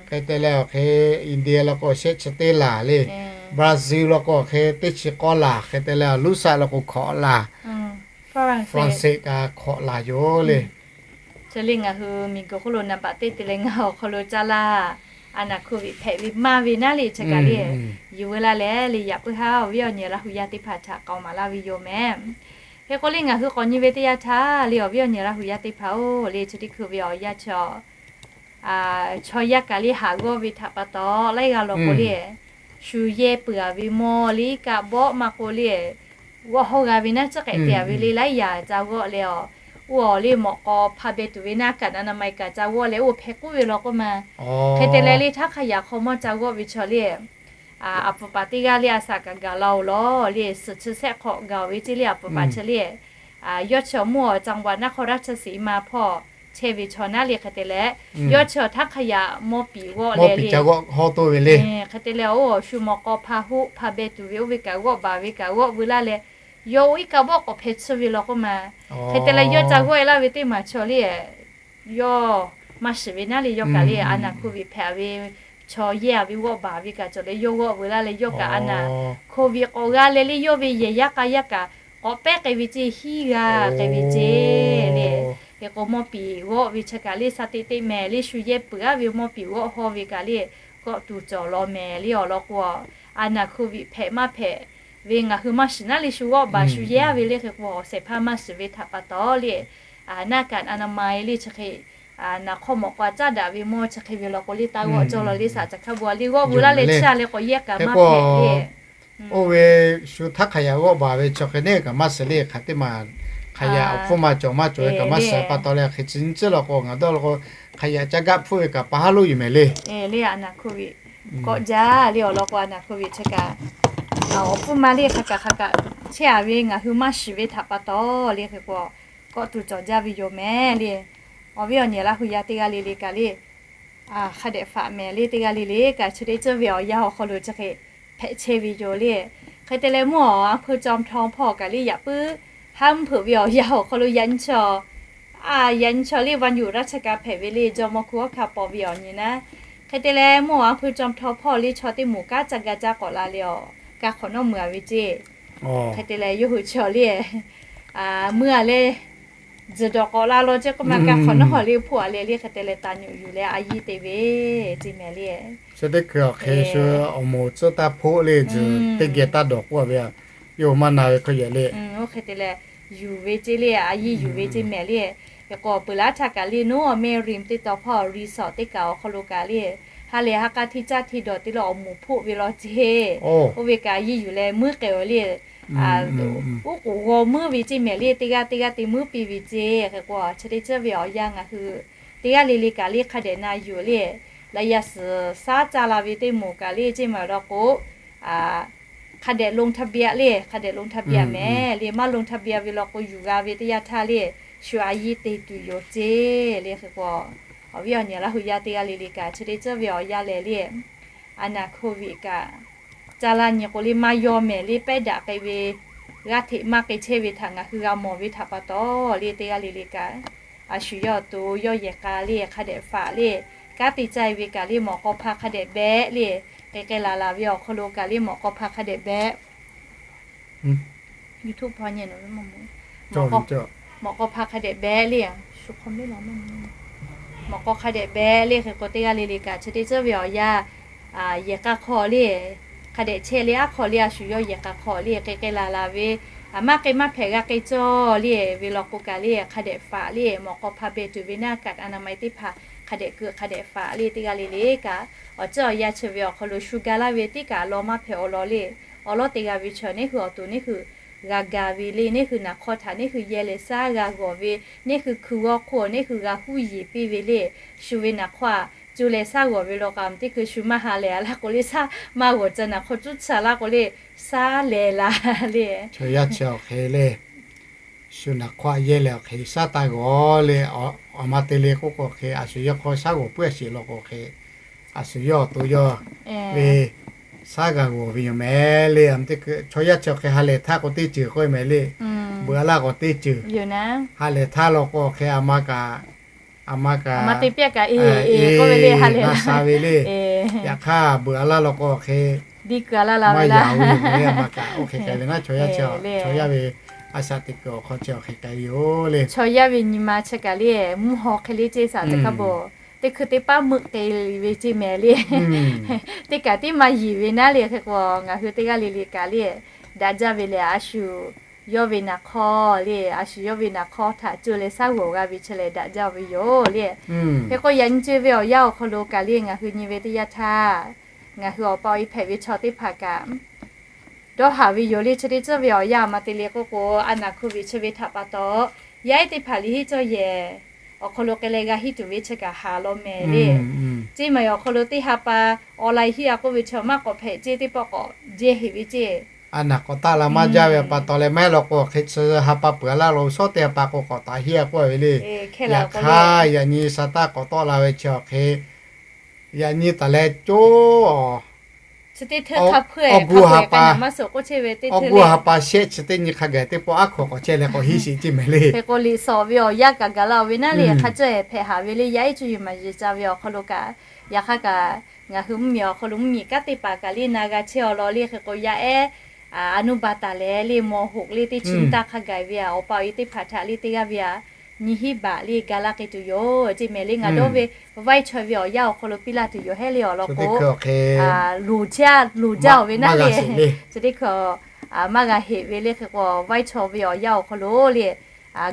Hk'e te leh awˬ hk'e India law k'o shehˆ chi teˇ laˬ le. Brazil law k'o awˬ hk'e teˇ chi k'awˇ laˬ. Hk'e te leh awˬ Luˇsaˆ law k'o hkawꞈ laˬ. France kaꞈ hkawꞈ laˬ yoˬ le. Chi le ngaˬ hui miˬguiˬ hk'oˆ lo naˍ baꞈ teˇ te leh ngaˬ awˬ hk'aw lo caˇ laˇ a naˍ hkoˍ viˬ hpehꞈ ve maˇ ve naˉ le chi kaꞈ le. Yuˬ veu laˇ leh le yaꞈ puiˉ haˉ awˬ viˉ awˬ nyi Laˇ hu yaˇ teˇ hpaˍ htaꞈ k'aoˍ maˍ laˇ ve yoˬ mehˍ. Hk'e k'o le ngaˬ hui k'awꞈ nyi ve teˇ yanˇ htaˇ le awˬ viˉ awˬ nyi Laˇ hu yaˇ teˇ hpaˍ-oˬ le chi teˇ hkui ve awˬ yanˇ chi chaw yaˇ kaꞈ le haˍ g'awˇ ve htaꞈ pa taw laiˉ g'aˇ law k'o le shu yehˇ peuˬ-a ve mawˇ le iˉ kaˆ bawˆ maˇ k'o le g'awˇ hawˇ g'a ve naˉ tcuhˉ k'ehꞈ te-a ve le laiˉ yaꞈ ca g'awˆ leh awˬ, oˇ awˬ le mawꞈ k'aw hpa beh tuˬ ve naˉ kaꞈ naꞈ naꞈ ma-e kaꞈ ca g'awˆ leh oˇ hpeh k'oˆ ve law k'oˆ ma. Hk'e te leh le htaˇ hk'a yaꞈ hk'aw mawˇ ca g'awˆ ve chaw le a puˍ paˍ teˇ g'aˇ le a shaꞈ kaꞈ gaˬ la-oˬ law le suhˍ chi shehˆ hk'awꞈ gaˬ-oˬ ve ceˇ le a puˍ paˍ chi le. Yawˇ chi awˬ mawˇ awˬ จังหวัดนครราชสีมา hpawˇ chehˇ ve chaw naˉ le hk'e te leh yawˇ chi awˬ htaˇ hk'a yaꞈ mawˇ piˍ g'awˆ leh le hk'e te leh oˇ awˬ shu mawꞈ k'aw hpa hoˆ hpa beh tuˬ ve oˇ ve kaꞈ g'awˆ baˬ ve kaꞈ g'awˆ veu laˇ leh yawˇ oˇ iˉ kaˆ bawˆ k'awꞈ hpeh tsuhˇ ve law k'oˆ ma. Hk'e te leh yawˇ ca g'awˆ-e laˇ ve teˇ maˬ chaw le yawˇ maˇ shiˍ ve naˉ le yawˇ kaꞈ le a naˍ hkoˍ viˬ hpehꞈ ve chaw yehˇ-a ve g'awˆ baˬ ve kaꞈ cawˬ leh yawˇ g'awˆ veu laˇ leh yawˇ kaꞈ a naˍ hkoˍ viˬ k'awꞈ g'a leh le yawˇ ve yehˬ yaˇ k'a yaˇ kaꞈ k'awꞈ pehˉ k'ai ve ceˇ hiˉ g'a k'ai ve ceˇ le. Hk'e k'o mawˇ piˍ g'awˆ ve chi kaꞈ le sha teꞈ teꞈ mehˍ le shu yehˇ peuˬ-a ve mawˇ piˍ g'awˆ haw ve kaꞈ le kawˆ tuˬ cawˬ law mehˍ le awˬ lawn k'o a naˍ hkoˍ viˬ hpehꞈ maˇ hpehꞈ ve ngaˬ hui maˇ shiˍ naˉ le shu g'awˆ baˬ shu yehˇ-a ve le hk'e k'o awˬ shehˍ hpaˇ maˇ shiˍ ve htaꞈ pa taw le naˉ kaꞈ naꞈ naꞈ ma-e le chi hk'e naˍ hk'aw mawꞈ k'aw caˉ daꞈ ve mawˇ chi hk'e ve law k'o le taˇ g'awˆ cawˇ law le shaꞈ caˬ hkaˇ bon-a le g'awˆ veu laˇ leh chi-a leh k'awꞈ yehˇ kaꞈ maˇ hpehꞈ le. Oˇ ve shu htaˇ hk'a yaꞈ g'awˆ baˬ ve chaw hk'e neˇ kaꞈ maˇ shiˍ le hk'aˬ teˇ maˬ hk'a yaꞈ awˬ hpfuhˇ maˇ cawˬ maˇ cawˬ ve kaꞈ maˇ shiˍ pa taw leh hk'e chi nyi tcuhˉ law k'o ngaˬ dawˇ law k'o hk'a yaꞈ caˇ gaˆ hpfuhˆ ve kaꞈ pa haˉ loˉ yuˬ mehˍ le. Le a naˍ hkoˍ viˬ kawˆ jaˇ le awˬ lawn k'o a naˍ hkoˍ viˬ chi kaꞈ awˬ hpfuhˇ ma le hk'a kaꞈ hk'a kaꞈ chehˇ-a ve ngaˬ hui maˇ shiˍ ve htaꞈ pa taw le hk'e k'o kawˆ tuˬ cawˬ jaˇ ve yoˬ mehˍ le. Awˬ viˉ awˬ nyi Laˇ hu yaˇ teˇ g'aˇ le le kaꞈ le hk'a dehꞈ faꞈ mehˍ le teˇ g'aˇ le le kaꞈ chi teˇ ceuˇ ve awˬ yanˇ awˬ hk'aw lo chi hk'e hpehꞈ chehˇ ve yoˬ le. Hk'e te leh mvuhˇ awˬ อำเภอจอมทอง hpawˇ kaꞈ le yaꞈ puiˉ haˉ mvuhˇ hpeuꞈ ve awˬ yanˇ awˬ hk'aw lo yaꞈ nyi chaw a yaꞈ nyi chaw le วันหยุดราชการ hpehꞈ ve le jawˇmawˇ hkui awˉ hkanˇ paw ve awˬ nyi naˉ. Hk'e te leh mvuhˇ awˬ อำเภอจอมทอง hpawˇ le chaw teˇ moˍ kanˉ ca ga ca k'awꞈ la le awˬ ka hk'awꞈ nawˉ mui-a ve ceˇ. Hk'e te leh yawˇ hui chaw le mui-a leh tzuhˬ dawˬ k'awꞈ la law ceˇ k'oˆ ma kaˇ hk'awꞈ nawˉ hawˬ le hpoˆ a leh le hk'e te leh taˍ nyuꞈ yuˬ leh a yiˇ te ve ceˇ mehˍ le. Chi teˇ hkui awˬ hk'e shu awˬ moˍ tcuhˉ taˇ hpoˆ le, tzuhˬ teˇ geh taˇ dawˬ k'oˆ ve, yawˇ maˇ na ve hk'e yehˬ le. Oˇ hk'e te leh yuˬ ve ceˇ le, a yiˇ yuˬ ve ceˇ mehˍ le. Hk'e k'o peuˬ laˇ htaˇ kaꞈ le, Noˉ awˬ meh rim teˇ taw hpawˇ resort teˇ kaꞈ awˬ hk'aw lo kaꞈ le, ha lehˬ ha k'a hteˇ caˇ hteˇ dawˬ te leh awˬ moˍ hpoˆ ve law ceˇ. Oˇ ve kaꞈ a yiˇ yuˬ leh muiˉ k'ai-oˬ le. Uˉ k'oˍ g'aw muiˉ ve ceˇ mehˍ le, teˇ g'aˇ teˇ g'aˇ te muiˉ piˇ ve ceˇ. Hk'e k'o chi teˇ ceuˬ ve awˬ yanˇ ngaˬ hui teˇ g'aˇ le le kaꞈ le hk'a dehꞈ na yuˬ le. Laꞈ yaˇ suhˍ shaˉ caˇ la ve teˇ moˍ kaꞈ le ceˇ maˬ law k'o, hk'a dehꞈ ลงทะเบียน le, hk'a dehꞈ ลงทะเบียน mehˍ le. Maˇ ลงทะเบียน ve law k'o yuˬ g'a ve teˇ yanˇ htaˇ le, shu a yiˇ te tuˬ yoˬ ceˇ le. Hk'e k'o awˬ viˉ awˬ nyi Laˇ hu yaˇ teˇ g'aˇ le le kaꞈ chi teˇ ceuˬ ve awˬ yanˇ lehˬ le, a naˍ โควิด kaꞈ ca la nyi k'o le maˇ yaw mehˍ le, pehˉ daꞈ k'ai ve g'aˇ hteꞈ maˇ k'ai chehˇ ve htaꞈ ngaˬ hui g'a mawˬ ve htaꞈ pa taw le teˇ g'aˇ le le kaꞈ, a shu yawˇ awˬ to yawˇ yehˬ k'a le hk'a dehꞈ faꞈ le. Kanˉ te caˇ ve kaꞈ le mawꞈ k'aw hpa hk'a dehꞈ behꞈ le. K'ai k'ai laˬ laˬ ve awˬ hk'aw lo kaꞈ le mawꞈ k'aw hpa hk'a dehꞈ behꞈ. YouTube hpawˇ nyi nawˬ ve mawˬ mawˬ, mawꞈ k'aw hpa hk'a dehꞈ behꞈ le. Mawꞈ k'aw hk'a dehꞈ behꞈ le. Hk'e k'o teˇ g'aˇ le le kaꞈ chi teˇ ceuˬ ve awˬ yanˇ, yehˬ k'a hk'aw le hk'a dehꞈ chehˇ le, aˉ hk'aw le a shu yawˇ yehˬ k'a hk'aw le k'ai k'ai laˬ laˬ ve, a maˇ k'ai maˇ hpehꞈ g'a k'ai cawˇ le ve law k'o kaꞈ le hk'a dehꞈ faꞈ le. Mawꞈ k'aw hpa beh tuˬ ve naˇ kaꞈ a naˍ ma-e teˇ hpaˍ hk'a dehꞈ keu hk'a dehꞈ faꞈ le teˇ g'aˇ le le kaꞈ, awˬ ceuˬ awˬ yanˇ chi ve awˬ hk'aw lo shu ga laˇ ve teˇ kaꞈ law maˇ hpehꞈ awˬ lawn le. Awˬ lawn te g'a ve chaw neˇ hui awˬ to neˇ hui g'a ga ve le, neˇ hui naˍ hk'awˇ htaꞈ neˇ hui yehˇ leh shaˉ g'a g'awˬ ve, neˇ hui hkui g'awˇ hk'oˆ neˇ hui g'a huˉ yeˬ piˇ ve le. Shu ve naˍ hk'awˇ a co leh shaˉ g'awˬ ve law k'o, teˇ hkui shu maˇ ha lehˬ a laˇ k'o le, shaˉ maˇ g'awˬ ca naˍ hk'awˇ cuˉ cha laˇ k'o le, shaˉ lehˬ la le. Chaw yaˇ chi awˬ hk'e le, shu naˍ hk'awˇ a yehˇ leh awˬ hk'e shaˉ taˇ g'awˬ le. Awˬ ma te le k'oˆ k'o hk'e a shu yawˇ hk'awˇ shaˉ g'awˬ puiˉ a sheˍ law k'o hk'e, a shu yawˇ awˬ to yawˇ ve shaˉ g'a g'awˬ ve yoˬ mehˍ le. Chaw yaˇ chi awˬ hk'e ha lehˬ htaˇ k'o teˇ ceuˬ k'oˆ ve mehˍ le. Beuꞈ a laˇ k'o teˇ ceuˬ. Ha lehˬ htaˇ law k'o hk'e a ma kaꞈ, a ma kaꞈ, na sha ve le. Yaꞈ hk'aˇ beuꞈ a laˇ law k'o hk'e, maˇ yaꞈ ve yoˬ le. A ma kaꞈ oˇ hk'e k'ai ve naˉ, chaw yaˇ ve a shaꞈ teꞈ kuiˬ awˬ hk'aw chi awˬ hk'e k'ai ve yoˬ le. Chaw yaˇ ve nyi ma chi kaꞈ le, mvuhˇ haw hk'e le ceˇ shaˍ teꞈ hk'a bawˬ, teˇ hkui teˇ paˉ meuˆ k'ai ve ceˇ mehˍ le. Teˇ kaꞈ tiˉ maˇ yiˬ ve naˉ le. Hk'e k'o ngaˬ hui teˇ g'aˇ le le kaꞈ le, daꞈ jaˇ ve lehˬ a shu yawˇ ve naˍ hk'awˇ le, a shu yawˇ ve naˍ hk'awˇ htaꞈ co leh shaˉ g'awˬ g'a ve chi lehˬ daꞈ jaˇ ve yoˬ le. Hk'e k'o yaꞈ nyi co-e ve awˬ yanˇ awˬ hk'aw lo kaꞈ le ngaˬ hui nyi ve teˇ yanˇ htaˇ, ngaˬ hui awˬ pa awˬ e hpehꞈ ve chaw teˇ hpaˍ kaꞈ dawˇ haˍ ve yoˬ le. Chi teˇ ceuˬ ve awˬ yanˇ a ma te le k'oˆ k'o, a naˍ โควิด chi ve htaꞈ pa taw, yaˇ ehˉ teˇ hpaˍ liꞈ henˇ cawˇ yehˬ awˬ hk'aw lo k'ai leh g'a henˇ tuˬ ve chi kaꞈ haˍ law mehˍ le. Ceˇ maˬ awˬ hk'aw lo teˇ ha pa online henˇ a k'oˆ ve chaw maˇ k'awꞈ hpehꞈ ceˇ, teˇ pawˆ k'awꞈ jehˇ heꞈ ve ceˇ. A naˍ k'awꞈ taˆ la maˇ jaˇ ve pa taw leh maˇ heˆ law k'o hk'e chi ha pa peuˬ a laˇ lo shawˉ teˇ ha pa k'o k'awꞈ taˍ henˇ a k'oˆ ve le. Yaꞈ hk'aˇ yaꞈ nyi sha taˇ k'awꞈ tawˆ la ve chi awˬ hk'e yaꞈ nyi taˍ leh coˇ awˬ, awˬ gu ha pa, awˬ gu ha pa shehˆ chi teˇ nyi hk'a gaˬ teˇ pawˆ aˉ hk'aw k'awꞈ chehˇ leh k'awꞈ henˇ sheˍ ceˇ mehˍ le. Hk'e k'o liꞈ shawˍ ve awˬ yanˇ kaꞈ gaˬ la-oˬ ve naˉ le, hk'a cawˇ hpehꞈ haˍ ve le. Yaˇ ehˉ cuˇ yiˍ maˍ yiˍ ca ve awˬ hk'aw lo kaꞈ, yaꞈ hk'aˇ kaꞈ ngaˬ hui mvuhˇmiˬ awˬ hk'aw lo mvuhˇmiˬ kanˉ teˇ hpaˍ kaꞈ le na g'a chehˇ awˬ lawn le. Hk'e k'o yaˇ ehˉ a nuˇ baˬ taˍ leh le ม.หก le teˇ chi nyi taˇ hk'a gaˬ ve a, awˬ pa awˬ e teˇ hpaˍ htaꞈ le teˇ g'aˇ ve a nyi hiˉ baꞈ le ga laˇ k'ai tuˬ yoˬ ceˇ mehˍ le. Ngaˬ dawˇ ve ไวท์ชอย ve awˬ yanˇ awˬ hk'aw lo piˇ laˇ tuˬ yoˬ hehˉ le awˬ lawn k'o, loˍ jaˇ, loˍ jaˇ-oˬ ve naˉ le. Chi teˇ hkui maˇ g'a heꞈ ve le. Hk'e k'o ไวท์ชอย ve awˬ yanˇ awˬ hk'aw lo le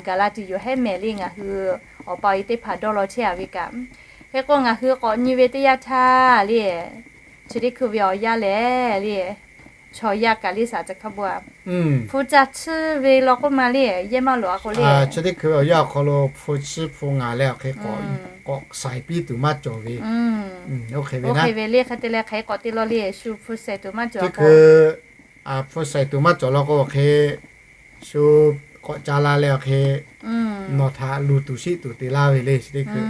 gaˬ la tuˬ yoˬ hehˉ mehˍ le. Ngaˬ hui awˬ pa awˬ e teˇ hpaˍ dawˇ law chehˇ a ve kaꞈ, hk'e k'o ngaˬ hui k'awꞈ nyi ve teˇ yanˇ htaˇ le, chi teˇ hkui ve awˬ yanˇ lehˬ le, chaw yaˇ kaꞈ le shaˍ ca hk'a bawˬ a, hpu ca chiˇ ve law k'oˆ ma le, yehˇ maˇ loꞈ a k'o le. Chi teˇ hkui ve awˬ yanˇ awˬ hk'aw lo hpu chiˇ hpu ngaˬ leh awˬ hk'e k'awꞈ saiˍ piˇ tuˬ maˇ cawˬ ve. Oˇ hk'e ve le. Hk'e te leh hk'e k'awꞈ te law le, shu hpu saiˍ tuˬ maˇ cawˬ a k'o, hpu saiˍ tuˬ maˇ cawˬ law k'o awˬ hk'e shu k'awꞈ ca la leh awˬ hk'e nawˬ htaꞈ luˬ tuˬ sheˆ tuˬ te laˇ ve le. Chi teˇ hkui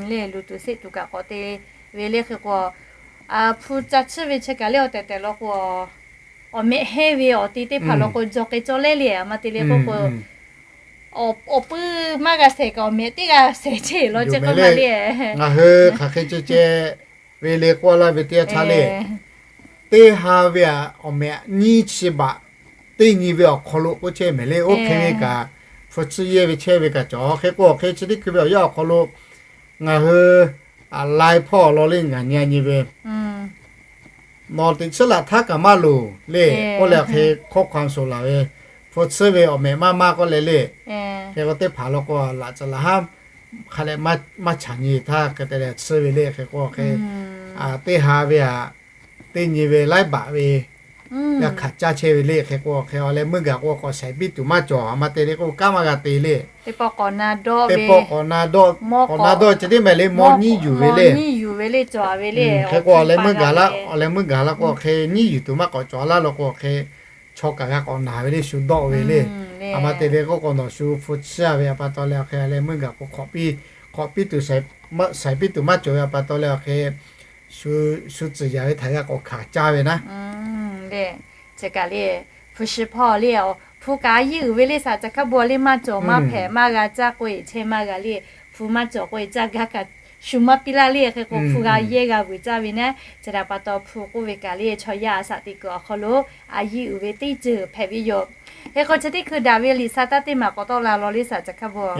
le luˬ tuˬ sheˆ tuˬ kaꞈ k'awꞈ te ve le. Hk'e k'o hpu ca chiˇ ve chi kaꞈ le awˬ tehˬ tehˬ law k'o, awˬ mehꞈ hehnˇ ve awˬ te teˇ hpaˍ law k'o jawˬ k'ai cawˇ leh le, a ma te le k'oˆ k'o, awˬ puiˉ maˇ g'a shehˍ kaꞈ awˬ mehꞈ teˇ g'a shehˍ chehˇ law ceh k'oˆ ma le. Ngaˬ hui hk'aˬ hk'e ceh ceh ve le k'oˆ laˇ ve teˇ yanˇ htaˇ le, teˇ ha ve a awˬ mehꞈ nyiˇ chi baꞈ teˇ nyi ve awˬ hk'aw lo k'oˆ chehˇ mehˍ le. Oˇ hk'e ve kaꞈ hpu tsuhˇ yehˇ ve chehˇ ve kaꞈ cawˬ. Hk'e k'o hk'e chi teˇ hkui ve awˬ yanˇ awˬ hk'aw lo ngaˬ hui a lai hpawˇ law le ngaˬ nyi a nyi ve, nawˬ teꞈ chiˉ laꞈ htaˇ kaꞈ maˇ loˍ le k'oˆ leh hk'e hkawˇ hk'a shuˍ laˬ ve, hpu tsuhˇ ve awˬ mehꞈ maˇ maˇ k'oˆ leh le. Hk'e k'o teˇ hpaˍ law k'o laꞈ caˬ laˬ haˉ hk'a leh maˇ chaꞈ nyi htaˇ hk'e te leh tsuhˇ ve le. Hk'e k'o hk'e teˇ ha ve aꞈ teˇ nyi ve laiˉ baꞈ ve g'a hkanˍ caˇ chehˇ ve le. Hk'e k'o hk'e awˬ leh meuˇ gaˬ k'o k'awꞈ shaiˍ piˇ tuˬ maˇ cawˬ. A ma te le k'o kanˉ maˇ g'a te le. Teˇ pawˆ k'awꞈ na dawˆ, k'awꞈ na dawˆ ceh tiˉ mehˍ le mawˇ nyiˉ yuˬ ve le. Hk'e k'o awˬ leh meuˇ gaˬ laˇ, awˬ leh meuˇ gaˬ laˇ k'o hk'e nyiˉ yuˬ tuˬ maˇ k'awꞈ cawˬ laˇ law k'o hk'e chaw kaꞈ g'a k'awꞈ naˬ ve le shu dawˆ ve le. A ma te le k'o k'awꞈ nawˬ shu hpu tsuhˇ ve a pa taw leh hk'e awˬ leh meuˇ gaˬ k'o hk'awꞈ piˇ, hk'awꞈ piˇ tuˬ shaiˍ piˇ tuˬ maˇ cawˬ ve a pa taw leh hk'e shu tcuhˍ yaˍ ve htaꞈ g'a k'awꞈ hkanˍ caˇ ve naˉ. Chi kaꞈ le, hpu shi hpawˇ le, hpu kaꞈ a yiˉ uiˍ ve le saˍ caˬ hkaˉ bawˬ le maˇ cawˬ maˇ hpehꞈ maˇ g'a caˇ k'oˆ e chehˇ maˇ g'a le. Hpu maˇ cawˬ k'oˆ e caˇ gaˇ kaꞈ shu maˇ piˇ laˇ le. Hk'e k'o hpu g'a yehˇ g'a vuiˬ caˇ ve naˉ. Chi htaꞈ pa taw hpu k'oˆ ve kaꞈ le chaw yaˇ a shaꞈ teꞈ kuiˬ awˬ hk'aw lo a yiˉ uiˍ ve teˇ ceuˬ hpehꞈ ve yoˬ. Hk'e k'o chi teˇ hkui daꞈ ve liꞈ sa taˇ teˇ maˬ k'awꞈ tawˆ la law le saˍ caˬ hkaˉ bawˬ.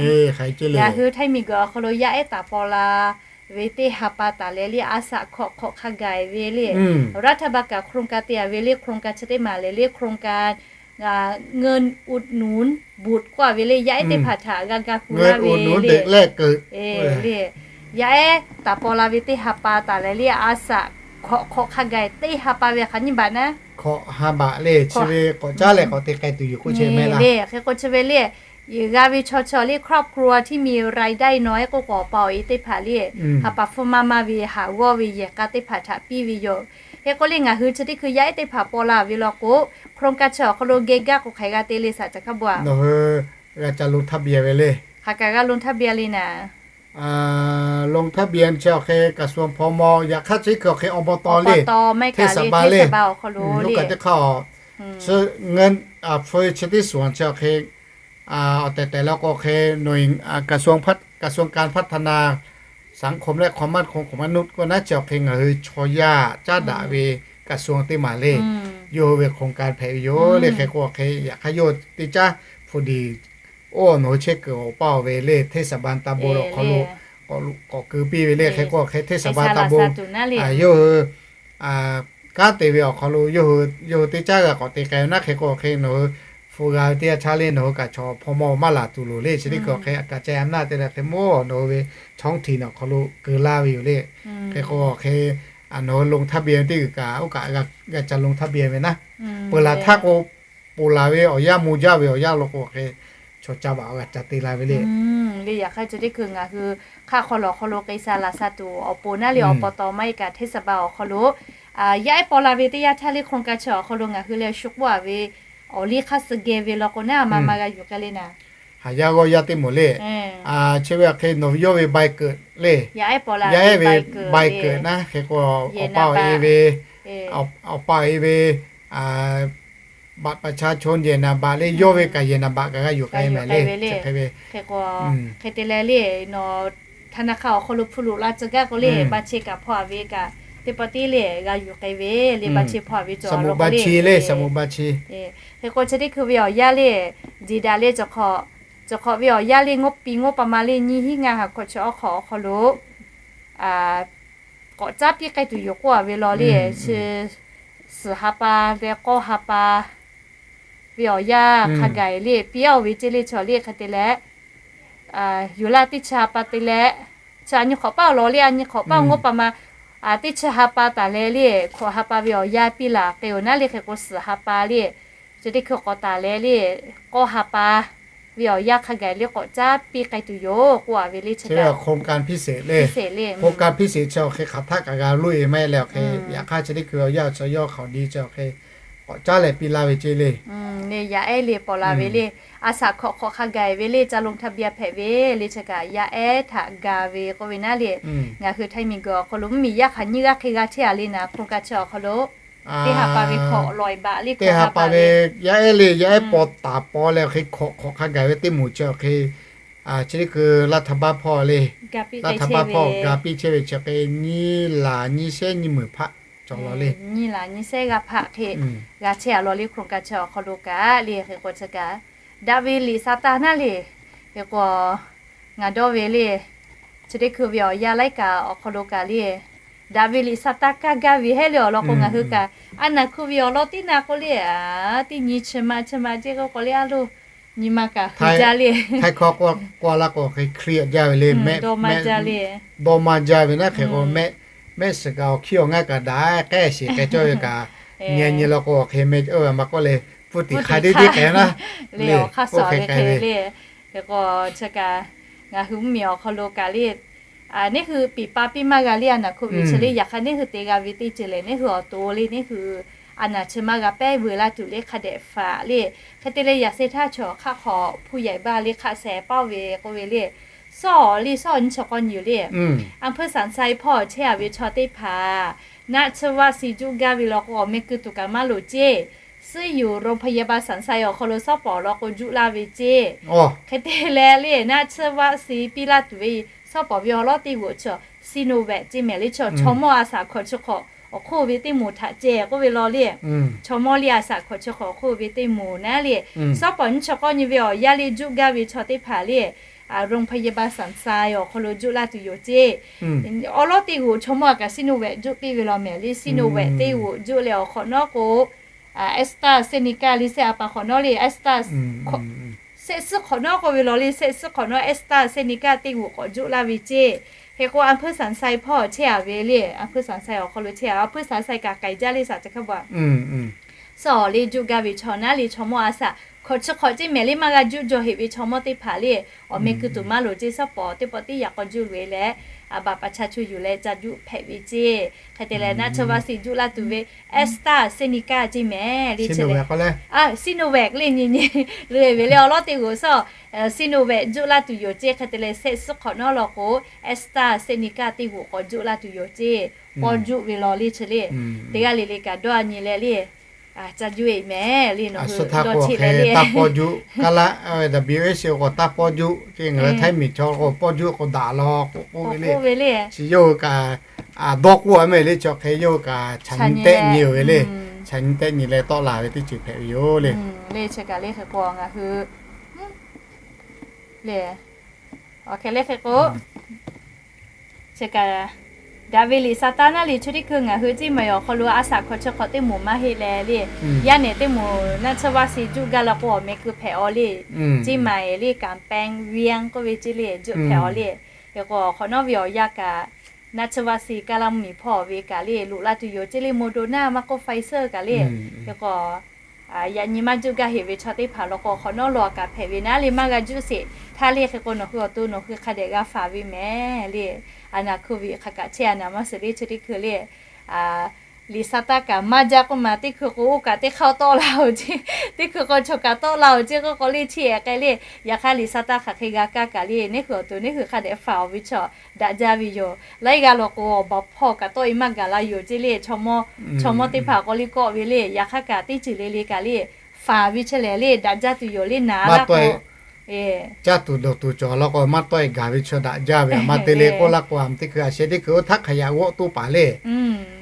Ngaˬ hui htaiˇ miˬ guiˬ awˬ hk'aw lo yaˇ ehˉ taˍ paw la ve teˇ ha pa taˍ leh le a shaꞈ hk'awꞈ hk'awꞈ hk'a gaˬ ve le. รัฐบาล kaꞈ โครงการ te a ve le, โครงการ chi teˇ maˬ lehˬ le โครงการ เงินอุดหนุนบุตร k'oˆ a ve le, yaˇ ehˉ teˇ hpaˍ htaꞈ g'a ga hu laˇ ve le. Le, yaˇ ehˉ taˍ paw la ve teˇ ha pa taˍ leh le a shaꞈ hk'awꞈ hk'awꞈ hk'a gaˬ teˇ ha pa ve hk'aˬ nyiˇ baꞈ naˉ, hk'awꞈ ha baꞈ le chi ve k'awꞈ caˉ leh k'awꞈ te k'ai tuˬ yoˬ k'oˆ chehˇ mehˍ laˇ. Hk'e k'o chi ve le, g'a ve chaw chaw le ครอบครัว ที่มีรายได้น้อย k'oˆ k'o awˬ pa awˬ e teˇ hpaˍ le, ha pa hpfuhˇ maˇ maˇ ve haˍ g'awˇ ve yehˬ k'a teˇ hpaˍ htaꞈ piˇ ve yoˬ. Hk'e k'o le ngaˬ hui chi teˇ hkui yaˇ ehˉ teˇ hpaˍ paw la ve law k'o, โครงการ chi awˬ hk'aw lo geh gaˇ k'o hk'aˬ hk'e g'a te le saˍ caˬ hkaˉ bawˬ a. Nawˬ hui g'a ca ลงทะเบียน ve le. Hk'aˬ kaꞈ g'a ลงทะเบียน le naˍ. ลงทะเบียน chi awˬ hk'e กระทรวง พม. Yaꞈ hk'aˇ chi hkui awˬ hk'e อบต. le, เทศบาล le, เทศบาล awˬ hk'aw lo le, teˇ hk'aˇ chi ngaˬ hpu chi teˇ suhˍ chi awˬ hk'e awˬ tehˬ tehˬ law k'o hk'e กระทรวง พัฒ- กระทรวงการพัฒนาสังคมและความมั่นคงของมนุษย์ k'o naˉ chi awˬ hk'e ngaˬ hui chaw yaˇ caˉ daꞈ ve กระทรวง teˇ maˬ le. Yawˇ hui ve โครงการ hpehꞈ ve yoˬ le. Hk'e k'o awˬ hk'e yaꞈ hk'aˇ yawˇ teˇ caˉ hpu diˬ oˇ nawˬ hui chehˇ kuiˬ awˬ pa awˬ ve le เทศบาล ตำบล awˬ hk'aw lo k'awꞈ keu piˇ ve le. Hk'e k'o awˬ hk'e เทศบาล ตำบล yawˇ hui kanˉ te ve awˬ hk'aw lo yawˇ hui teˇ caˉ g'a k'awꞈ te k'ai ve naˉ. Hk'e k'o awˬ hk'e nawˬ hui hpu g'a ve teˇ yanˇ chaˇ le nawˬ hui kaꞈ chaw hpawˇ mawˇ maˇ laˬ tuˬ loˍ le. Chi teˇ hkui awˬ hk'e a kaˍ ceh a naˇ te leh hk'e mawˇ nawˬ hui ve ท้องถิ่น awˬ hk'aw lo keu laˇ ve yoˬ le. Hk'e k'o awˬ hk'e nawˬ hui ลงทะเบียน ve teˇ g'uiˬ kaꞈ oˇ kaꞈ g'a ca ลงทะเบียน ve naˉ. Peuˬ laˬ htaˇ k'o ponˬ laˬ ve awˬ yanˇ mo jaˇ ve awˬ yanˇ law k'o hk'e chaw ca baꞈ g'a ca te la ve le. Le yaꞈ hk'aˇ chi teˇ hkui ngaˬ hui hk'aˆ hk'aw lawˬ hk'aw lo k'ai sha laˬ sha tuˬ awˬ pon naˉ le awˬ pa taw maˇ heˆ kaꞈ เทศบาล awˬ hk'aw lo yaˇ ehˉ paw la ve teˇ yanˇ htaˇ le โครงการ chi awˬ hk'aw lo ngaˬ hui leh shu k'oˆ a ve awˬ liˇ hk'aˇ suh geh ve law k'o naˉ a ma ma g'a yuˬ k'ai le naˍ. Haˍ yaˇ g'awˇ yaˇ teˇ moˍ le. Chi ve awˬ hk'e nawˬ ve yawˇ ve ใบเกิด le, yaˇ ehˉ ve ใบเกิด naˉ. Hk'e k'o awˬ pa awˬ e ve, awˬ pa awˬ e ve บัตรประชาชน yehˬ นามบัตร le, yawˇ ve kaꞈ yehˬ นามบัตร kaꞈ g'a yuˬ k'ai mehˍ le. Hk'e te leh le, nawˬ ธนาคาร awˬ hk'aw lo hpu loꞈ la tcuh gaˇ k'o le, บัญชี kaꞈ hpaw a ve kaꞈ teˇ pawˆ tiˉ le g'a yuˬ k'ai ve le. บัญชี hpaw a ve cawˬ a lo k'o le, hk'e k'o chi teˇ hkui ve awˬ yanˇ le, diˍ daꞈ le, cawˬ hk'awꞈ ve awˬ yanˇ le งบปี งบประมาณ le nyiˇ hinˉ ngaˇ ha hkawꞈ chi awˬ hk'aw awˬ hk'aw lo k'awꞈ caˉ piˇ k'ai tuˬ yoˬ k'oˆ a ve law le. Chi suhˍ ha pa leh k'awˇ ha pa ve awˬ yanˇ hk'a gaˬ le piˇ a ve ceˇ le. Chaw le hk'e te leh yuˬ laˇ teˇ chi ha pa te leh, chi a nyi hk'awꞈ paˇ awˬ lawn le, a nyi hk'awꞈ paˇ งบประมาณ teˇ chi ha pa taˍ leh le hkawꞈ ha pa ve awˬ yanˇ piˇ laˬ k'ai oˬ naˉ le. Hk'e k'o suhˍ ha pa le, chi teˇ hkui k'awꞈ taˍ leh le k'awˇ ha pa ve awˬ yanˇ hk'a gaˬ le k'awꞈ caˉ piˇ k'ai tuˬ yoˬ k'oˆ a ve le. Chi โครงการพิเศษ le, โครงการพิเศษ chi awˬ hk'e hk'aˬ htaˆ kaꞈ g'a loˇ e maˇ heˆ leh awˬ hk'e yaꞈ hk'aˇ chi teˇ hkui awˬ yanˇ awˬ chi yawˇ hk'aˬ awˬ di chi awˬ hk'e k'awꞈ caˉ leh piˇ laˇ ve ceˇ le. Yaˇ ehˉ le paw la ve le, a shaꞈ hkawꞈ hk'awꞈ hk'a gaˬ ve le, ca ลงทะเบียน hpehꞈ ve le. Chi kaꞈ yaˇ ehˉ htaꞈ ga ve k'oˆ ve naˉ le. Ngaˬ hui htaiˇ miˬ guiˬ awˬ hk'aw lo mvuhˇmiˬ yaˇ hk'aˬ nyiˇ g'aˇ hk'e g'a chehˇ a le naˍ. โครงการ chi awˬ hk'aw lo teˇ ha pa ve hkawꞈ lawˬ e baꞈ le, teˇ ha pa ve yaˇ ehˉ le, yaˇ ehˉ paw taˍ paw leh awˬ hk'e hkawꞈ hk'awꞈ hk'a gaˬ ve teˇ moˍ chi awˬ hk'e chi teˇ hkui รัฐบาล hpawˇ le, รัฐบาล hpawˇ ga piˇ chehˇ ve chi hk'e nyiˇ laˬ nyiˇ shehˉ nyiˇ meunˍ hpaˆ cawˬ law le. Nyiˇ laˬ nyiˇ shehˉ g'aˇ hpaˆ hk'e g'a chehˇ a law le. โครงการ chi awˬ hk'aw lo kaꞈ le hk'e k'o chi kaꞈ Daꞈ ve liꞈ sa taˇ naˉ le. Hk'e k'o, ngaˬ dawˇ ve le, chi teˇ hkui ve awˬ yanˇ laiˉ kaꞈ awˬ hk'aw lo kaꞈ le, daꞈ ve liꞈ sa taˇ kaˇ gaˇ ve heˆ le awˬ lawn k'o, ngaˬ hui kaꞈ a naˬ hkui ve awˬ lawn teˇ na k'o le, teˇ nyi chi ma chi ma ceˇ k'oˆ k'o le, a lo nyi ma kaꞈ hui jaˇ le. Htaiˇ hkawˇ k'oˆ la k'o, hk'e Hkriꞈ yaˇ ve le, dawˇ maˇ jaˇ ve naˉ hk'e k'o, mehˆ shiˍ kaꞈ awˬ hkiˇ awˬ ngaˇ kaꞈ daꞈ k'ehˉ sheˍ k'ai cawˇ ve kaꞈ, nyi nyi la k'o, hk'e meh oˇ ve maˇ k'oˆ le, pfuhˇ tiꞈ hk'a deˇ deˇ k'ai naˉ le, oˇ hk'e k'ai ve le. Hk'e k'o, chi kaꞈ ngaˬ hui mvuhˇmiˬ awˬ hk'aw lo kaꞈ le, neˇ hui piˍ pa piˇ maˇ g'a le, a naˬ hkui ve chi le. Yaꞈ hk'aˇ neˇ hui te g'a ve teˇ ceuˬ lehˬ, neˇ hui awˬ to le, neˇ hui a naˬ chi maˇ g'a pehˉ veu laˇ tuˬ le, hk'a dehꞈ faˍ le. Hk'e te leh, yaꞈ sheh htaˇ chaw hk'aˆ hk'aw hpu yehˬ baˇ le hk'aˆ sheh paoˇ ve k'oˆ ve le, Sawˉ awˬ le, sawˉ awˬ nyiˇ chi k'awˇ nyi yoˬ le. A hpfuhˇ saˍ sai hpawˇ chehˇ a ve chaw teˇ hpaˍ, naˆ tsuhˇ vaˆ si juˆ gaˇ ve law k'o, awˬ meh keu tuˬ kaꞈ maˇ loˍ ceˇ. Suhˉ yuˬ โรงพยาบาล saˍ sai awˬ hk'aw lo sawˉ pawˍ law k'o juˆ laˇ ve ceˇ. Hk'e te leh le, naˆ tsuhˇ vaˆ si piˇ laˇ tuˬ ve sawˉ pawˍ ve awˬ lawˉ teˇ g'uꞈ chi Sinovac ceˇ mehˍ le. Chaw mawˇ a shaꞈ hkawꞈ chi hk'awꞈ awˬ hk'oˆ ve teˇ moˍ htaꞈ ceh k'oˆ ve law le. Chaw mawˇ le a shaꞈ hkawꞈ chi hk'awꞈ awˬ hk'oˆ ve teˇ moˍ naˉ le, sawˉ pawˍ nyiˇ chi k'awˇ nyi ve awˬ yanˇ le juˆ gaˇ ve chaw teˇ hpaˍ le, โรงพยาบาล saˍ sai awˬ hk'aw lo juˆ laˇ tuˬ yoˬ ceˇ. Awˬ lawˉ teˇ g'uꞈ chaw mawˇ a kaꞈ Sinovac juˆ piˇ ve law mehˍ le. Sinovac teˇ g'uꞈ juˆ leh awˬ hk'awꞈ nawˉ k'o, AstraZeneca le se a pa hk'awꞈ nawˉ le, Astra shehˆ suhˉ hk'awꞈ nawˉ k'oˆ ve law le, shehˆ suhˉ hk'awꞈ nawˉ AstraZeneca teˇ g'uꞈ k'awꞈ juˆ laˇ ve ceˇ. Hk'e k'o, a hpfuhˇ saˍ sai hpawˇ chehˇ a ve le, a hpfuhˇ saˍ sai awˬ hk'aw lo chehˇ a, a hpfuhˇ saˍ sai kaꞈ k'ai jaˇ le, shaˍ ca hkaˇ ba. Sawˉ awˬ le juˆ gaˇ ve chaw naˉ le, chaw mawˇ a shaꞈ hkawꞈ chi hk'awꞈ ceˇ mehˍ le, maˇ g'a juˆ jaw heꞈ ve chaw mawˇ teˇ hpaˍ le, awˬ meh keu tuˬ maˇ loˍ ceˇ, sawˉ pawˍ teˇ pawˆ teˇ yaꞈ k'aw juˆ loꞈ e leh, a baꞈ pa cha chu yuˬ leh ca juˆ hpehꞈ ve ceˇ. Hk'e te leh naˆ tsuhˇ vaˆ si juˆ laˇ tuˬ ve AstraZeneca ceˇ mehˍ le, Sinovac le nyi nyi le ve le, awˬ lawˉ teˇ g'uꞈ sawˉ Sinovac juˆ laˇ tuˬ yoˬ ceˇ. Hk'e te leh shehˆ suhˉ hk'awꞈ nawˉ law k'o, AstraZeneca teˇ g'uꞈ k'awꞈ juˆ laˇ tuˬ yoˬ ceˇ. Pawˇ juˆ ve law le chi le, teˇ g'aˇ le le kaꞈ dawˇ a nyi leh le, ca juˆ e mehˍ le, nawˬ hui dawˇ cheˇ leh le, taˇ pawˇ juˆ kaˇ laˇ, W H O k'o taˇ pawˇ juˆ ceˇ, ngaˬ hui Htaiˇ miˬ chaw k'o pawˇ juˆ k'o daꞈ law k'oˆ ve le. Chi yawˇ hui kaꞈ dawˇ k'oˆ a mehˍ le, chaw hk'e yawˇ hui kaꞈ chaꞈ nyi tehˆ nyi ve le. Chaꞈ nyi tehˆ nyi leh tawˆ la ve teˇ ceuˬ hpehꞈ ve yoˬ le. Le chi kaꞈ le hk'e k'o ngaˬ hui le, awˬ hk'e le hk'e k'o, chi kaꞈ daꞈ ve liꞈ sa taˇ naˉ le, chi teˇ hkui ngaˬ hui ceˇ maˬ awˬ hk'aw lo a shaꞈ hkawꞈ chi hk'awꞈ teˇ moˍ maˇ heˆ leh le, yaˇ nehˬ teˇ moˍ naˆ tsuhˇ vaˆ si juˆ gaˇ la k'o, awˬ meh keu hpehꞈ aw le, ceˇ maˬ e le, kaꞈ pehˇ viˇ k'oˆ ve ceˇ le, juˆ hpehꞈ aw le. Hk'e k'o, awˬ hk'awꞈ nawˉ ve awˬ yanˇ kaꞈ naˆ tsuhˇ vaˆ si kaˇ laˇ mvuhˇmiˬ hpawˇ ve kaꞈ le, loꞈ la tuˬ yoˬ ceˇ le, Moderna maˇ k'oˆ Pfizer kaꞈ le. Hk'e k'o, yaꞈ nyi maˇ juˆ gaˇ heꞈ ve chaw teˇ hpaˍ law k'o, hk'awꞈ nawˉ law kaꞈ hpehꞈ ve naˉ le, maˇ g'a juˆ sheˍ htaˇ le. Hk'e k'o, nawˬ hui awˬ to nawˬ hui hk'a dehꞈ g'a faˍ ve mehˍ le. A naˬ hkui ve hk'a kaꞈ chehˇ a naˬ maˇ shiˍ le, chi teˇ hkui le, liꞈ sa taˇ kaꞈ maˇ jaˇ k'oˆ ma, teˇ hkui k'o oˇ kaꞈ teˇ hk'aˇ tawˆ la oˬ ceˇ, teˇ hkui k'o chaw kaꞈ tawˆ la oˬ ceˇ k'oˆ k'o le, chi ehˍ k'ai le. Yaꞈ hk'aˇ liꞈ sa taˇ hk'aˬ hk'e g'a kaˇ kaꞈ le, neˇ hkui awˬ to neˇ hkui hk'a dehꞈ faˍ awˬ ve chaw daꞈ jaˇ ve yoˬ. Laiˉ g'aˇ law k'o, awˬ baˬ hpawˇ kaꞈ tawˆ e maˇ gaˬ la yoˬ ceˇ le. Chaw mawˇ teˇ hpaˍ k'o le kawˆ ve le. Yaꞈ hk'aˇ kaꞈ teˇ ceuˬ le le kaꞈ le, faˍ ve chehˇ lehˍ le, daꞈ jaˇ tuˬ yoˬ le, naˍ laˇ k'o. Caˇ tuˬ dawˬ tuˬ cawˬ law k'o, maˇ tawˆ e gaˬ ve chaw daꞈ jaˇ ve, a ma te le k'oˆ laˇ k'o, a ma teˇ hkui a sheh teˇ hkui oˇ htaˇ hk'aˬ yaꞈ g'awˆ toˇ paˍ le.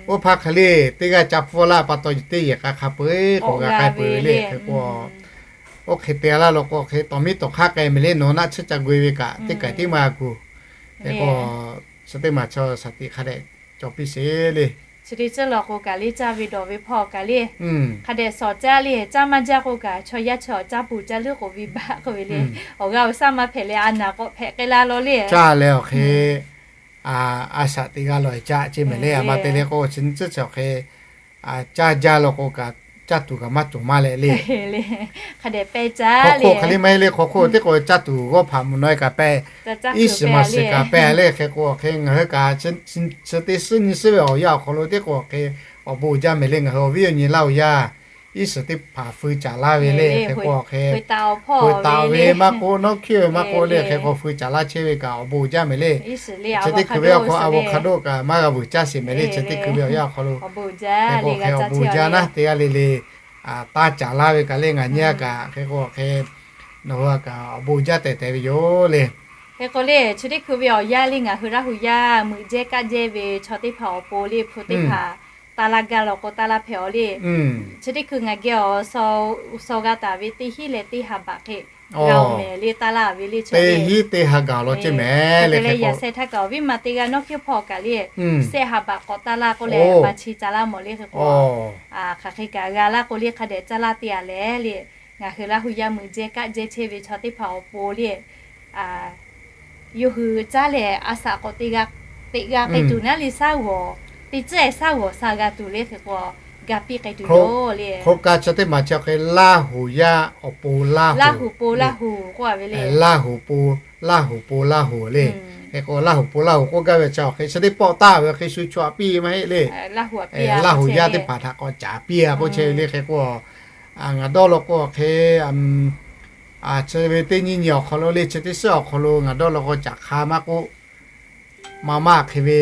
Oˇ hpaˇ hk'e le, teˇ g'aˇ ca hpfuhˇ laˇ pa taw, teˇ yehˬ k'a hk'a peu-eˬ k'awꞈ g'a k'ai peu-eˬ ve le. Hk'e k'o, oˇ hk'e te laˇ law k'o, hk'e tawˍ miˉ tawˍ hk'aˇ k'ai mehˍ le, nawˬ naˆ tsuhˇ ca gu e ve kaꞈ teˇ kaˬ tiˉ maˇ g'a gu. Hk'e k'o, chi teˇ maˬ chaw shaˍ tiꞈ hk'a dehꞈ cawˬ piˇ sheˍ le. Chi te tcuhˇ law k'o kaꞈ le, caˇ ve dawˬ ve hpawˇ kaꞈ le, hk'a dehꞈ shawˍ caˇ le. Caˇ maˇ jaˇ k'o kaꞈ, chaw yaˇ chaw caˇ puˬ caˇ leuˉ k'oꞈ ve baˆ k'oˆ ve le. Awˬ g'aˇ awˬ shaˉ maˇ hpehꞈ leh, a naˬ k'awꞈ hpehꞈ k'ai la law le. Caˇ leh awˬ hk'e a shaꞈ teꞈ g'a lawˬ e caˇ ceˇ mehˍ le. A ma te le k'o, chi nyi tcuhˇ chi awˬ hk'e caˇ jaˇ law k'o kaꞈ, caˇ tuˬ kaꞈ maˇ cawˬ maˇ leh le. Hk'aw hk'oˆ hk'e le maˇ heˆ le, hk'aw hk'oˆ teˇ k'o caˇ tuˬ g'awˇ hpaꞈ mvuhꞈ naw e kaꞈ pehˇ, iˉ shiˍ maˍ shiˍ kaꞈ pehˇ le. Hk'e k'o awˬ hk'e ngaˬ hui kaꞈ chi teˇ suhˉ nyi suhˉ ve awˬ yanˇ awˬ hk'aw lo teˇ k'o hk'e awˬ bon uiˍ jaˇ mehˍ le. Ngaˬ hui awˬ viˉ awˬ nyi Laˇ huˍ yaˇ iˉ shiˍ teˇ hpaˍ feu caˍ laˇ ve le. Hk'e k'o awˬ hk'e peu taˍ ve maˇ k'oˆ, nawˉ hkiˇ ve maˇ k'oˆ le. Hk'e k'o feu caˍ laˇ chehˇ ve kaꞈ awˬ bon uiˍ jaˇ mehˍ le. Chi teˇ hkui ve awˬ hk'aw lo avocado kaꞈ maˇ g'a vuiˬ caˇ sheˍ mehˍ le. Chi teˇ hkui ve awˬ yanˇ awˬ hk'aw lo, hk'e k'o awˬ hk'e awˬ bon uiˍ jaˇ naˉ, teˇ g'aˇ le le taˇ caˍ laˇ ve kaꞈ le, ngaˬ nyi a kaꞈ hk'e k'o awˬ hk'e nawˬ hui a kaꞈ awˬ bon uiˍ jaˇ tehꞈ tehꞈ ve yoˬ le. Hk'e k'o le, chi teˇ hkui ve awˬ yanˇ le ngaˬ hui Laˇ huˍ yaˇ meuꞈ jehˇ kaˆ jehˇ ve chaw teˇ hpaˍ awˬ pon le, hpu teˇ hpaˍ taˇ laˇ gaˇ law k'o, taˇ laˇ hpehꞈ-aw le. Chi teˇ hkui ngaˬ geh awˬ suh g'a taˍ ve teˇ hinˉ leh teˇ ha baꞈ hk'e g'a-oˬ mehˍ le, taˇ laˇ ve le. Teˇ hinˉ teˇ ha gaˬ law ceˇ mehˍ le. Hk'e te leh yaꞈ sheh htaˇ kaꞈ awˬ viˉ ma teˇ g'aˇ nawˉ hkiˇ hpawˇ kaꞈ le, sehˆ ha baꞈ k'awꞈ taˇ laˇ k'oˆ leh, pa chi ca laˇ mawˬ le. Hk'e k'o, hk'aˬ hk'e kaꞈ g'a laˇ k'o le, hk'a dehꞈ caˇ laˇ teˇ a leh le. Ngaˬ hui Laˇ hu yaˇ meuꞈ jehˇ kaˆ jehˇ chehˇ ve chaw teˇ hpaˍ awˬ pon le, yawˇ hui caˇ lehˬ a shaꞈ k'awꞈ teꞈ g'a k'ai tuˬ naˉ le, saˉ g'awˬ teˇ ceuˬ ehˉ saˉ g'awˬ sha g'a tuˬ le. Hk'e k'o, ga piˇ k'ai tuˬ yoˬ le. Hk'oˆ kaꞈ chi teˇ maˬ chi hk'e Laˇ hu yaˇ awˬ pon Laˇ hu, Laˇ hu pon Laˇ hu k'oˆ a ve le. Laˇ hu pon Laˇ hu pon Laˇ hu le. Hk'e k'o, Laˇ hu pon Laˇ hu k'oˆ gaˇ ve chi awˬ hk'e chi teˇ pawˆ taˍ ve hk'e shu chaw a piˇ maˇ heˆ le. Laˇ hu yaˇ teˇ hpaˍ htaꞈ k'awꞈ caˍ piˇ a k'oˆ chehˇ ve le. Hk'e k'o, ngaˬ dawˇ law k'o hk'e, chi ve teˇ nyi nyi awˬ hk'aw lo le, chi teˇ shiˉ awˬ hk'aw lo ngaˬ dawˇ law k'o caˍ hk'a maˇ k'oˆ, maˇ maˇ hk'e ve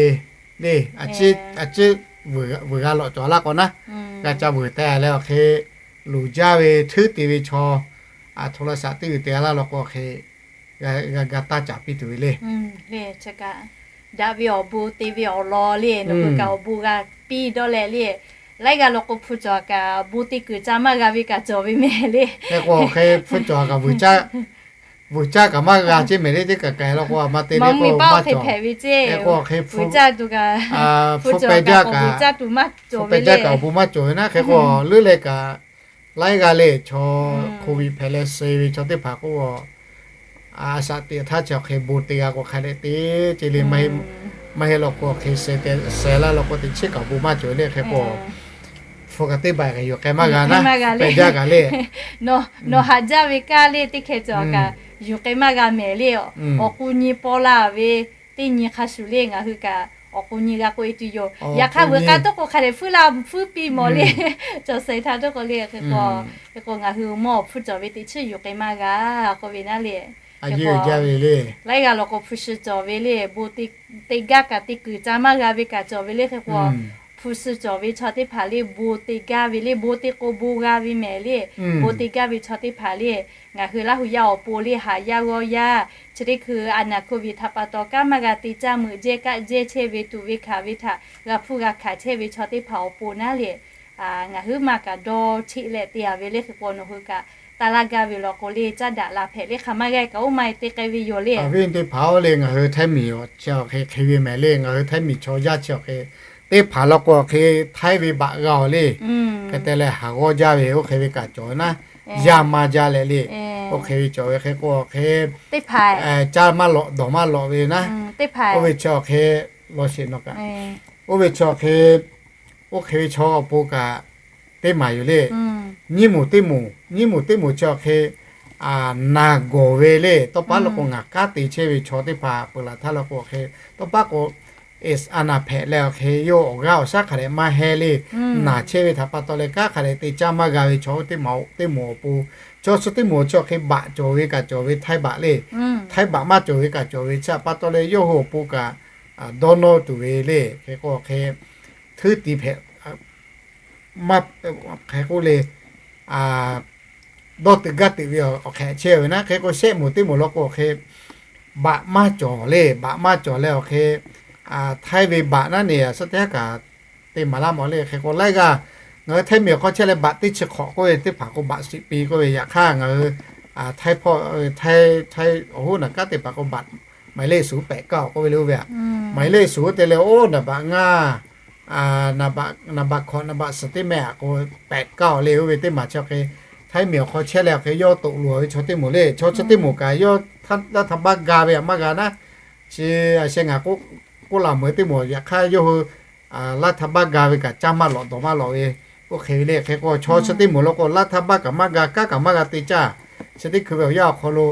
le, a ciˉ vuiˬ g'a lawꞈ cawˬ laˇ k'o naˉ, g'a ca vuiˬ teh leh awˬ hk'e, luˬ jaˇ ve htuˉ te ve chaw, a hto la shaꞈ teˇ g'uiˬ te g'a laˇ law k'o hk'e, g'a ga taˇ caˍ piˇ tuˬ ve le. Daꞈ ve awˬ bon te ve awˬ lawn le, nawˬ hui kaꞈ awˬ bon g'a piˇ dawˇ leh le, laiˉ g'aˇ law k'o hpu cawˬ kaꞈ bon te kuiˬ ca maˇ g'a ve kaꞈ cawˬ ve mehˍ le. Hk'e k'o hk'e hpu cawˬ kaꞈ vuiˬ caˇ kaꞈ maˇ g'a ceˇ mehˍ le. Teˇ kaꞈ kaꞈ law k'o a ma te le k'o maˇ cawˬ. Hk'e k'o hk'e hpu peh jaˇ kaꞈ, hpu peh jaˇ kaꞈ awˬ bon maˇ cawˬ ve naˉ. Hk'e k'o leuˉ leh kaꞈ laiˉ g'aˇ le chaw hk'oˆ ve hpehꞈ leh suh ve chaw teˇ hpaˍ k'o, a shaꞈ teꞈ htaˇ chi awˬ hk'e bon te g'a k'o hk'a dehꞈ te ceˇ le. Maˇ heˆ law k'o hk'e suh laˇ law k'o teꞈ chiˉ kaꞈ bon maˇ cawˬ le. Hk'e k'o hpu kaꞈ teˇ baꞈ kaꞈ yuˬ k'ai maˇ g'a naˉ, peh jaˇ kaꞈ le. Nawˬ haꞈ jaˇ ve kaˇ le teˇ hkeh cawˬ kaꞈ yuˬ k'ai maˇ g'a mehˍ le. Awˬ k'u nyi paw la ve teˇ nyi hk'a shuˍ le ngaˬ hui kaꞈ awˬ k'u nyi g'a k'oˆ e tuˬ yoˬ. Yaꞈ hk'aˇ veuꞈ k'a tuˉ k'o hk'a dehꞈ hpuiˉ laˇ hpuiˉ piˇ mawˬ le. Cawˬ shehˍ htaˇ tuˉ k'o le. Hk'e k'o, hk'e k'o ngaˬ hui mawˇ hpu cawˬ ve teˇ chiˉ yuˬ k'ai maˇ g'a k'oˆ ve naˉ le. Hk'e k'o laiˉ g'aˇ law k'o hpu shi cawˬ ve le, bon te gaˇ kaꞈ te kuiˬ ca maˇ g'a ve kaꞈ cawˬ ve le. Hk'e k'o hpu shi cawˬ ve chaw teˇ hpaˍ le bon te gaˇ ve le, bon te k'o bon g'a ve mehˍ le. Bon te gaˇ ve chaw teˇ hpaˍ le, ngaˬ hui Laˇ hu yaˇ awˬ pon le haꞈ yaˇ g'awˇ yaˇ chi teˇ hkui a naˍ hko viˬ htaꞈ pa taw kanˉ maˇ g'a te caˇ meuꞈ jehˇ kaˆ jehˇ chehˇ ve tuˬ ve hkanˍ ve htaꞈ g'a hpuˇ g'a hkanˍ chehˇ ve chaw teˇ hpaˍ awˬ pon naˉ le. Ngaˬ hui maˇ kaꞈ dawˇ cheˆ leh te a ve le. Hk'e k'o nawˬ hui kaꞈ taˇ laˇ gaˇ ve law k'o le caˇ daꞈ la hpehꞈ le, hk'aˬ maˇ g'a kaꞈ oˇ ma te k'ai ve yoˬ le. Awˬ viˉ teˇ hpaˍ-oˬ le, ngaˬ hui Htaiˇ miˬ chi awˬ hk'e hk'e ve mehˍ le. Ngaˬ hui Htaiˇ miˬ chaw yaˇ chi awˬ hk'e teˇ hpaˍ law k'o hk'e Htaiˇ ve baꞈ g'a-oˬ le. Hk'e te leh haˍ g'awˇ jaˇ ve oˇ hk'e ve kaꞈ cawˬ naˉ, yaˇ maˇ jaˇ leh le. Oˇ hk'e ve cawˬ ve hk'e k'o hk'e caˇ maˇ lawꞈ dawˬ maˇ lawꞈ ve naˉ, oˇ ve chi awˬ hk'e law sheˍ nawˬ kaꞈ, oˇ ve chi awˬ hk'e oˇ hk'e ve chaw awˬ pon kaꞈ teˇ maˬ yoˬ le. Nyiˇ moˍ teˇ moˍ, nyiˇ moˍ teˇ moˍ chi awˬ hk'e naˬ gawˬ ve le. Tawˇ paˉ law k'o ngaˬ kanˉ te chehˇ ve chaw teˇ hpaˍ peuˬ laˬ htaˇ law k'o hk'e, tawˇ paˉ k'o a naˬ hpehꞈ leh awˬ hk'e yawˇ awˬ g'aˇ awˬ shaˉ hk'a dehꞈ maˇ heˆ le. Naˬ chehˇ ve htaꞈ pa taw leh kanˉ hk'a dehꞈ te caˇ maˇ g'a ve chaw teˇ maˬ teˇ moˍ awˬ pon, chaw chi teˇ moˍ chi awˬ hk'e baꞈ cawˬ ve kaꞈ cawˬ ve Htaiˇ baꞈ le. Htaiˇ baꞈ maˇ cawˬ ve kaꞈ cawˬ ve chi htaꞈ pa taw leh yawˇ hui awˬ pon kaꞈ dawˇ nawˇ tuˬ ve le. Hk'e k'o hk'e htuˉ ti hpehꞈ maˇ hk'e k'oˆ le, dawˇ teuꞈ gaˇ teuꞈ ve awˬ hk'e chehˇ ve naˉ. Hk'e k'o shehˆ moˍ teˇ moˍ law k'o hk'e baꞈ maˇ cawˬ le. Baꞈ maˇ cawˬ leh awˬ hk'e Htaiˇ ve baꞈ naˉ ne a suhˉ teˇ haˉ kaꞈ te maˍ laˇ mawˬ le. Hk'e k'o laiˉ g'aˇ ngaˬ hui Htaiˇ miˬ awˬ hk'aw chehˇ leh baꞈ teˇ chi hk'awꞈ k'oˆ ve teˇ hpaˍ k'o baꞈ shiˍ pi k'oˆ ve yaꞈ hk'aˇ ngaˬ hui Htaiˇ hpawˇ Htaiˇ awˬ hoˉ naˬ kanˉ teˇ hpaˍ k'o baꞈ หมายเลขศูนย์แปดเก้า k'oˆ ve le. Oˇ ve a หมายเลขศูนย์ te leh oˇ naˍ baꞈ ngaˇ, naˍ baꞈ hkawꞈ naˍ baꞈ suhˍ teˇ mehˆ a k'o แปดเก้า le. Oˇ ve teˇ maˬ chi hk'e Htaiˇ miˬ awˬ hk'aw chehˇ leh awˬ hk'e yawˇ toꞈ loˬ ve chaw teˇ moˍ le. Chaw chi teˇ moˍ kaꞈ yawˇ laˇ htaˇ baˆ ga ve a maˇ g'a naˉ, chi a sheh ngaˬ k'oˆ laˬ meuˬ teˇ moˍ yaꞈ hk'aˇ yawˇ hui laˇ htaˇ baˆ ga ve kaꞈ caˇ maˇ lawꞈ dawˬ maˇ lawꞈ ve oˇ hk'e ve le. Hk'e k'o chaw chi teˇ moˍ law k'o laˇ htaˇ baˆ kaꞈ maˇ ga, kanˉ kaꞈ maˇ g'a te caˇ. Chi teˇ hkui ve awˬ yanˇ awˬ hk'aw lo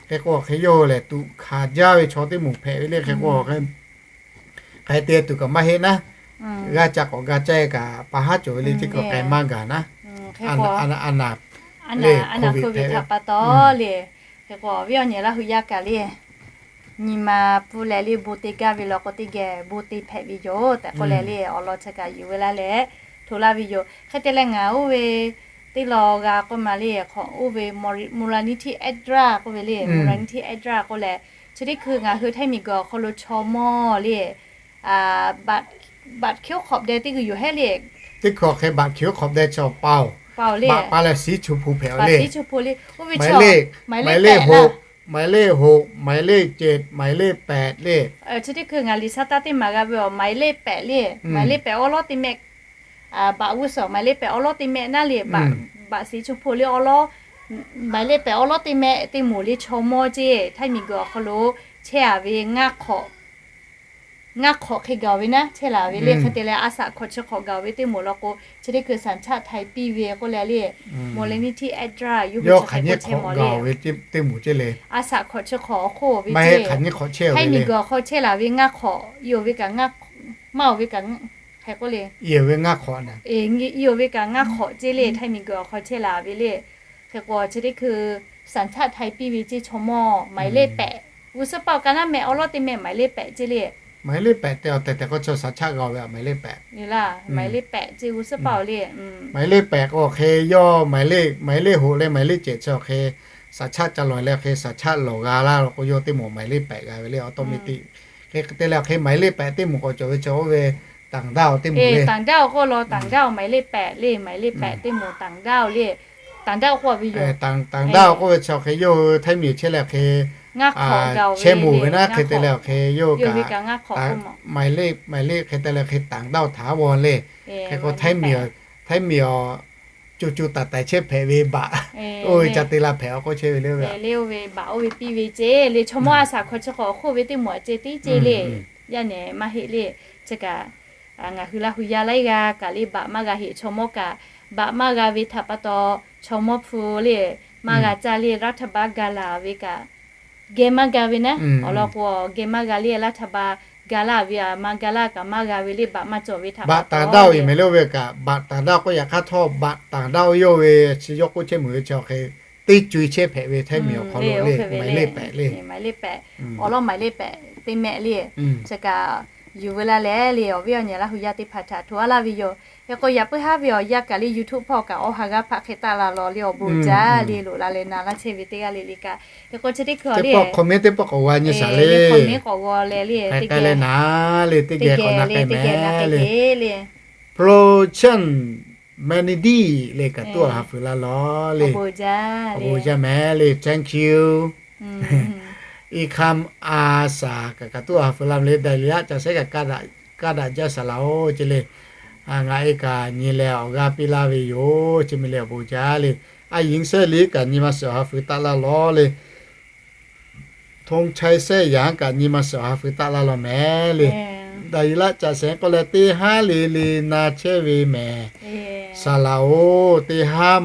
hk'e k'o hk'e yawˇ hui lehˬ tuꞈ hkanˍ jaˇ ve chaw teˇ moˍ hpehꞈ ve le. Hk'e k'o hk'e te tuˬ kaꞈ maˇ heˆ naˉ, g'a ca k'awꞈ ga caˇ kaꞈ pa haˉ cawˬ ve le. Teˇ hkui k'ai maˇ gaˬ naˉ, a naˬ le, a naˬ hk'oˆ ve htaꞈ pa taw le. Hk'e k'o awˬ viˉ awˬ nyi Laˇ hu yaˇ kaꞈ le, nyi ma pfuhˇ leh le bon te gaˇ ve law k'o teˇ geh bon te hpehꞈ ve yoˬ tehꞈ k'oˆ leh le awˬ lawn chi kaꞈ yuˬ ve laˇ leh hto laˇ ve yoˬ. Hk'e te leh ngaˬ oˇ ve teˇ law g'a k'oˆ ma le, k'awꞈ oˇ ve มูลนิธิ แอดรา k'oˆ ve le, มูลนิธิ แอดรา k'oˆ leh chi teˇ hkui ngaˬ hui Htaiˇ miˬ guiˬ awˬ hk'aw lo chaw mawˇ le บัตร บัตรเขียวขอบแดง teˇ g'uiˬ yoˬ hehˉ le. Teˇ hkui awˬ hk'e baꞈ hkiˬ oˉ hk'awꞈ deh chaw paoˬ. Baꞈ pa leh สีชมพู hpehꞈ le. หมายเลข หก หมายเลข หก หมายเลข เจ็ด หมายเลข แปด le. Chi teˇ hkui ngaˬ liꞈ sha taˇ teˇ maˬ g'a ve awˬ หมายเลข แปด le. หมายเลข แปด awˉ lawˉ teˇ mehˆ. Baꞈ g'uˇ suhˍ หมายเลข แปด awˉ lawˉ teˇ mehˆ naˉ le. Baꞈ สีชมพู le awˉ lawˉ, หมายเลข แปด awˉ lawˉ teˇ mehˆ teˇ moˍ le chaw mawˇ ceˇ Htaiˇ miˬguiˬ awˬ hk'aw lo chehˇ a ve ngaˇ hk'awꞈ ngaˇ hk'awꞈ hk'e gaˬ ve naˉ chehˇ laˬ ve le. Hk'e te leh a shaꞈ hkawꞈ chi hk'awꞈ gaˬ ve teˇ moˍ law k'o, chi teˇ hkui สัญชาติไทย piˇ ve k'oˆ leh le, modernity address yawˇ hui chi hk'e k'oˆ chehˇ mawˬ le. Teˇ moˍ ceˇ le. A shaꞈ hkawꞈ chi hk'awꞈ awˬ hk'oˆ ve ceˇ, Htaiˇ miˬguiˬ awˬ hk'aw chehˇ laˬ ve ngaˇ hk'awꞈ, i oˬ ve kaꞈ ngaˇ hk'awꞈ, maˇ oˬ ve kaꞈ hk'e k'oˆ le, i oˬ ve ngaˇ hk'awꞈ na, i oˬ ve kaꞈ ngaˇ hk'awꞈ ceˇ le. Htaiˇ miˬguiˬ awˬ hk'aw chehˇ laˬ ve le. Hk'e k'o chi teˇ hkui สัญชาติไทย piˇ ve ceˇ chaw mawˇ หมายเลข แปด. G'uˇ suhˉ paˆ awˬ ka naˉ mehˆ awˉ lawˉ teˇ mehˆ หมายเลข แปด ceˇ le. หมายเลข แปด te awˬ tehˬ tehˬ k'o chaw สัญชาติ g'a ve หมายเลข แปด. Yoˬ laˇ, หมายเลข แปด ceˇ g'uˇ suhˉ paˆ awˬ le. หมายเลข แปด k'o hk'e yawˇ หมายเลข หก leh หมายเลข เจ็ด chi awˬ hk'e สัญชาติ ca lawˬ leh hk'e สัญชาติ lawˬ g'a laˇ lo k'o yawˇ teˇ moˍ หมายเลข แปด g'a ve le awˬ tawˇ me tiˆ. Hk'e te leh hk'e หมายเลข แปด teˇ moˍ k'awꞈ cawˬ ve chaw oˇ ve ต่างด้าว teˇ moˍ le. ต่างด้าว k'oˆ law ต่างด้าว หมายเลข แปด le, หมายเลข แปด teˇ moˍ ต่างด้าว le. ต่างด้าว k'oˆ ve yoˬ. ต่างด้าว k'oˆ ve chi awˬ hk'e yawˇ hui Htaiˇ miˬ chehˇ leh hk'e chehˇ moˍ ve naˉ hk'e te leh awˬ hk'e yawˇ kaꞈ หมายเลข หมายเลข hk'e te leh hk'e ต่างด้าว ถาวร le. Hk'e k'o Htaiˇ miˬ awˬ co co taiˍ taiˍ chehˇ hpehꞈ ve baꞈ oˇ ve ca te la hpehꞈ awˬ k'oˆ chehˇ ve le. Oˇ ve baꞈ oˇ ve piˇ ve ceˇ le. Chaw mawˇ a shaꞈ hkawꞈ chi hk'awꞈ awˬ hk'oˆ ve teˇ moˍ a ceh tiˉ ceˇ le. Yaˇ nehˬ maˇ heˆ le. Chi kaꞈ ngaˬ hui Laˇ hu yaˇ laiˉ g'aˇ kaꞈ le baꞈ maˇ g'a heˆ. Chaw mawˇ kaꞈ baꞈ maˇ g'a ve htaꞈ pa taw chaw mawˇ hpu le maˇ g'a caˇ le รัฐบาล ga laˬ ve kaꞈ geh maˇ ga ve naˉ. Awˬ lawn k'o geh maˇ g'a le รัฐบาล ga laˇ ve a maˇ ga laˇ kaꞈ maˇ g'a ve le baꞈ maˇ cawˬ ve htaꞈ pa taw ต่างด้าว ve kaꞈ ต่างด้าว k'oˆ yaꞈ hk'aˇ htawˇ ต่างด้าว yawˇ ve chi yawˇ k'oˆ chehˇ meuˍ ve chi awˬ hk'e teˇ co e chehˇ hpehꞈ ve Htaiˇ miˬ awˬ hk'aw lo le หมายเลข แปด le. หมายเลข แปด awˬ lawn หมายเลข แปด teˇ mehˆ le. Chi kaꞈ yuˬ veu la leh le awˬ viˉ awˬ nyi Laˇ hu yaˇ teˇ hpaˍ htaꞈ htoꞈ a laˇ ve yoˬ. Hk'e k'o yaꞈ puiˉ haˉ ve awˬ yanˇ kaꞈ le YouTube hpawˇ kaꞈ awˬ ha g'aˇ hpaˆ hk'e taˆ la lawˬ le awˬ bon jaˇ le loꞈ la leh na laˇ chehˇ ve teˇ g'aˇ le le kaꞈ. Hk'e k'o chi teˇ hkui teˇ pawˆ comment teˇ pawˆ k'awꞈ g'a nyi shaˍ le. Comment k'awꞈ g'aw leh le teˇ geh le na le teˇ geh k'awꞈ na k'ai mehˍ le. Prochon Manidi le kaꞈ tuˉ awˬ ha fuiˍ la lawˬ le. Awˬ bon jaˇ mehˍ le. Thank you. Ikham a shaˍ kaꞈ kaꞈ tuˉ awˬ ha fuiˍ la mehˍ le. Daiˍ liꞈ haˆ ca shehˉ kaꞈ kaˇ daꞈ jaˇ shaˍ laꞈ-oˬ ce le. Ngaˬ e kaꞈ nyi leh awˬ g'aˇ piˇ laˇ ve yoˬ ce mehˍ le awˬ bon jaˇ le. A yinˍ shehˆ liꞈ kaꞈ nyi ma shiˍ awˬ ha fuiˍ taˆ laˇ lawˬ le. Htoˇ chaiˇ shehˆ yaꞈ kaꞈ nyi ma shiˍ awˬ ha fuiˍ taˆ laˇ lawˬ mehˍ le. Daiˍ liꞈ haˆ ca shehˉ k'oˆ leh teˇ haˉ le le na chehˇ ve mehˍ. Shaˍ laꞈ-oˬ, teˇ haˉ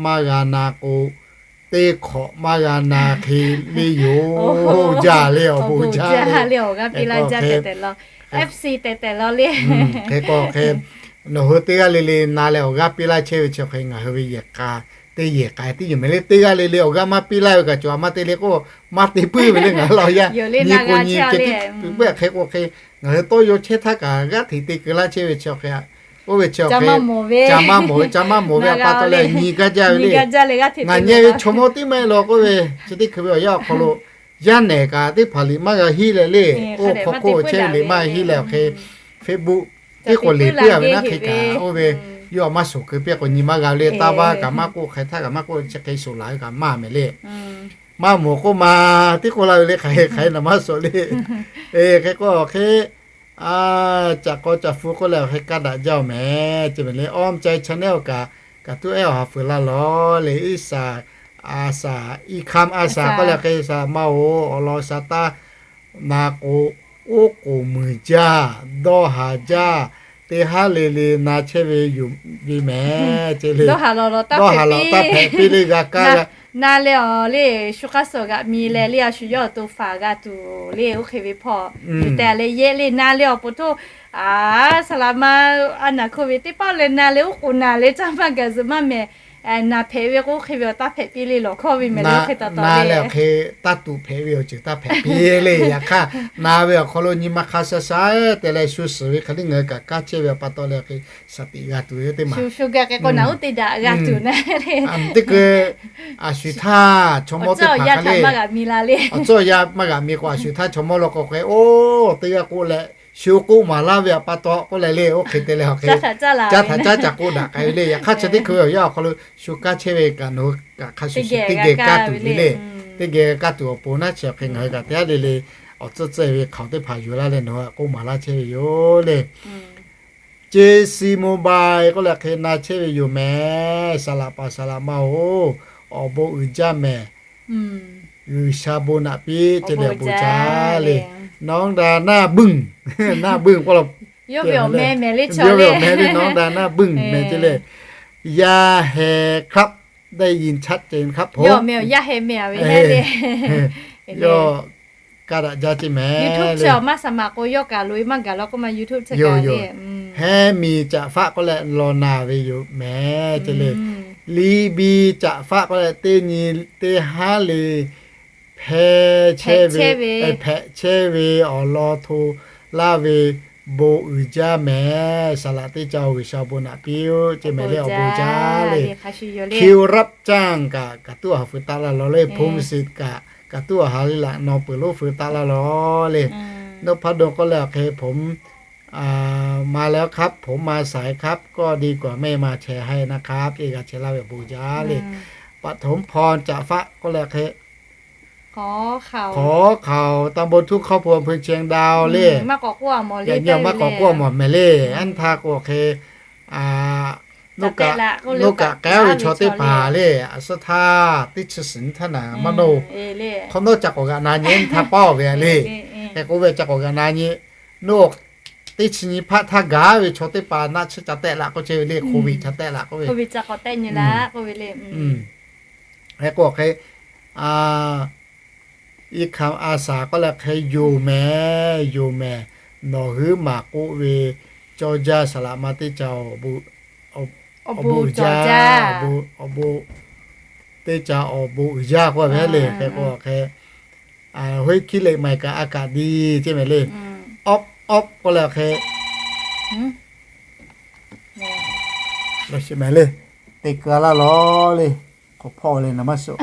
maˇ g'a na k'o, teˇ hk'awꞈ maˇ g'a na hk'e le yoˬ. Jaˇ le awˬ bon jaˇ le awˬ g'aˇ piˇ laˇ jaˇ tehꞈ tehꞈ law. F C tehꞈ tehꞈ law le. Hk'e k'o hk'e nawˬ hui teˇ g'aˇ le le na leh awˬ g'aˇ piˇ laˇ chehˇ ve chi hk'e ngaˬ hui ve yehˬ k'a teˇ yehˬ k'a teˇ yoˬ mehˍ le. Teˇ g'aˇ le le awˬ g'aˇ maˇ piˇ laˇ ve kaꞈ cawˬ a maˇ te le k'o, maˇ te puiˉ ve le ngaˬ hui law yaˇ nyi k'o nyi ce tiˉ puiˉ puiˉ hk'e k'o hk'e ngaˬ hui tawˇ yaw chehˇ htaˇ kaꞈ g'aˇ hteꞈ te keu laˇ chehˇ ve chi hk'e oˇ ve chi hk'e ca maˇ mawˬ ve, ca maˇ mawˬ ve a pa taw leh nyi gaˇ jaˇ ve le. Ngaˬ nyi ve chaw mawˇ teˇ maˇ heˆ law k'oˆ ve chi teˇ hkui ve awˬ yanˇ awˬ hk'aw lo yaˇ nehˬ kaꞈ teˇ hpaˍ liꞈ maˇ g'a hiˉ leh le. Oˇ hk'aw k'oˆ chehˇ ve liꞈ maˇ hiˉ leh awˬ hk'e Facebook tiˉ k'awꞈ liꞈ puiˉ a ve naˉ hk'e kaꞈ oˇ ve yawˇ a maˇ shoˍ keu piˇ k'o nyi maˇ g'a ve le. Taˇ vaˇ kaꞈ maˇ k'oˆ, hk'ai htaˇ kaꞈ maˇ k'oˆ, chi hk'e shoˍ laˬ ve kaꞈ maˇ mehˍ le. Maˇ mawˬ k'oˆ ma tiˉ k'oˆ laˇ ve le. Hk'aˬ hk'e hk'aˬ hk'e naˬ maˇ shoˍ le. Hk'e k'o hk'e a caꞈ k'aw caꞈ hpu k'oˆ leh awˬ hk'e kaˇ daꞈ jaˇ-oˬ mehˍ ce mehˍ le. Awˇ mehˍ ca e channel kaꞈ kaꞈ tuˉ ehˉ awˬ ha fuiˍ laˇ lawˬ le. Iˉ shaˍ a shaˍ, Iˉ hkaˇ a shaˍ k'oˆ leh hk'e shaˍ maˇ-oˬ, awˬ lawn shaˍ taˇ na k'o, oˉ k'oˍ muiˬ jaˇ, dawˇ haˍ jaˇ, teˇ haˉ le le na chehˇ ve yoˬ ve mehˍ ce le. Dawˇ haˍ lawˬ taˇ hpehꞈ piˇ le g'a kaˇ g'a na leh awˬ le shu hk'aˇ suh g'aꞈ mi leh le a shu yawˇ awˬ to faˍ g'a tuˬ le oˇ hk'e ve hpawˇ yuˬ tehꞈ leh yehˇ le na leh awˬ po htoˇ a saˍ laˍ ma a naˍ hkoˇ ve teˇ pawˆ leh na leh oˉ k'oˍ naˍ leh caˇ maˇ gaˬ zuhꞈ maˇ mehˍ. Naˍ hpehꞈ ve k'o oˇ hk'e ve awˬ taˇ hpehꞈ piˇ le lawˬ hkawˇ ve mehˍ le oˇ hk'e taw taw le. Awˬ hk'e taˇ tuꞈ hpehꞈ ve awˬ ceuˬ taˇ hpehꞈ piˇ le. Yaꞈ hk'aˇ na ve awˬ hk'aw lo nyi ma hk'a sha sha te leh shu suhˍ ve hk'aˬ tiˉ ngaˬ hui kaꞈ kaˇ chehˇ ve a pa taw leh hk'e shaˍ tiꞈ g'a tuˬ ve teˇ maˬ. Teˇ hkui a shu htaˇ chaw mawˇ teˇ hpaˍ hk'a le, awˬ tcuhˇ awˬ yanˇ maˇ g'aꞈ mi k'o a shu htaˇ chaw mawˇ law k'o hk'e oˇ teˇ g'aˇ k'oˆ leh shu k'oˆ maˍ laˇ ve pa taw k'oˆ leh le, oˇ hk'e te leh, caˇ htaꞈ caˇ caˍ k'o daꞈ k'ai ve le. Yaꞈ hk'aˇ chi teˇ hkui ve awˬ yanˇ awˬ hk'aw lo shu kaˇ chehˇ ve kaꞈ nawˬ hui kaꞈ hk'a shuˍ shuˍ teˇ geh kaˇ tuˬ ve le. Teˇ geh kaˇ tuˬ awˬ pon naˉ chi awˬ hk'e ngaˬ hui kaꞈ teˇ g'aˇ le le awˬ tcuhˇ tcuhˇ ve hk'aoˍ teˇ hpaˍ yuˬ laˇ leh nawˬ hui k'oˆ maˍ laˇ chehˇ ve yoˬ le. J C Mobile k'oˆ leh hk'e na chehˇ ve yoˬ mehˍ. Saˍ laꞈ paˍ saˍ laꞈ ma-oˬ, awˬ bon uiˍ jaˇ mehˍ. G'uiˬsha bon naꞈ piˇ ce le awˬ bon jaˇ le. Nawˬ hui daꞈ naˇ beuˆ, naˇ beuˆ k'oˆ la, yawˇ ve awˬ meh le, nawˬ hui daꞈ naˇ beuˆ mehˍ ce le. อย่าแห่ครับ ได้ยินชัดเจนครับผม yawˇ kaˇ daꞈ jaˇ ce mehˍ. Yoˬ yoˬ. Hehˉ miˬ caꞈ faˆ k'oˆ leh law naˬ ve yoˬ mehˍ ce le. Liˇ biˇ caꞈ faˆ k'oˆ leh teˇ nyi teˇ haˉ le hpehꞈ chehˇ ve, hpehꞈ chehˇ ve awˬ lawn hto laˇ ve bon uiˍ jaˇ mehˍ. Saˍ laꞈ teˇ ca G'uiˬsha bon naꞈ piˇ-oˆ ce mehˍ le awˬ bon jaˇ le. คิวรับจ้าง kaꞈ kaˍ tuˉ awˬ ha feu taˆ laˇ lawˬ le. พงศิษย์ kaꞈ kaˍ tuˉ awˬ ha le laꞈ nawˬ peuˬ lonˉ feu taˆ laˇ lawˬ le. Nopehdo k'oˆ leh awˬ hk'e ผมมาแล้วครับ ผมมาสายครับ ก็ดีกว่าไม่มาแชร์ให้นะครับ ce g'a chehˇ laˇ ve awˬ bon jaˇ le. ปฐมพร caꞈ faˆ k'oˆ leh hk'e ขอข่าว ตำบลทุ่งข้าวโพด อำเภอเชียงดาว le. Yaꞈ nyi maˇ k'awꞈ k'oˆ mawˬ mehˍ le. Anˇ htaˇ k'o hk'e, noˇ kaꞈ k'ehˉ ve chaw teˇ hpaˍ le, a suhˉ htaˇ teˇ chi suhˍ nyi htaˇ naˍ maˇ noˇ, hk'awꞈ nawˉ ca k'awꞈ g'aꞈ na nyi, anˇ htaˇ paˉ-oˬ ve le. Hk'e k'oˆ ve ca k'awꞈ g'aꞈ na nyi. Noˇ teˇ chi nyi hpaˆ htaˇ gaˬ ve chaw teˇ hpaˍ naˆ chi ca tehˆ laꞈ k'oˆ chehˇ ve le, โควิด ca tehˆ laꞈ k'oˆ ve, k'oˆ ve le. Hk'e k'o hk'e, i hkaˍ a saˍ k'oˆ leh hk'e yoˬ mehˍ, yoˬ mehˍ. Nawˬ hui maˍ k'oˆ ve cawˇ jaˇ saˍ laꞈ ma teˇ ca awˬ bon uiˍ jaˇ, awˬ bon teˇ ca awˬ bon uiˍ jaˇ k'oˆ ve le. Hk'e k'o hk'e, hoˉ hkiˉ le maiˍ kaꞈ a kaꞈ di ce mehˍ le. Awˉ awˉ k'oˆ leh hk'e, mehˍ le, te keu laˇ lawˬ le. K'awꞈ hpawˇ le naˍ maˇ suh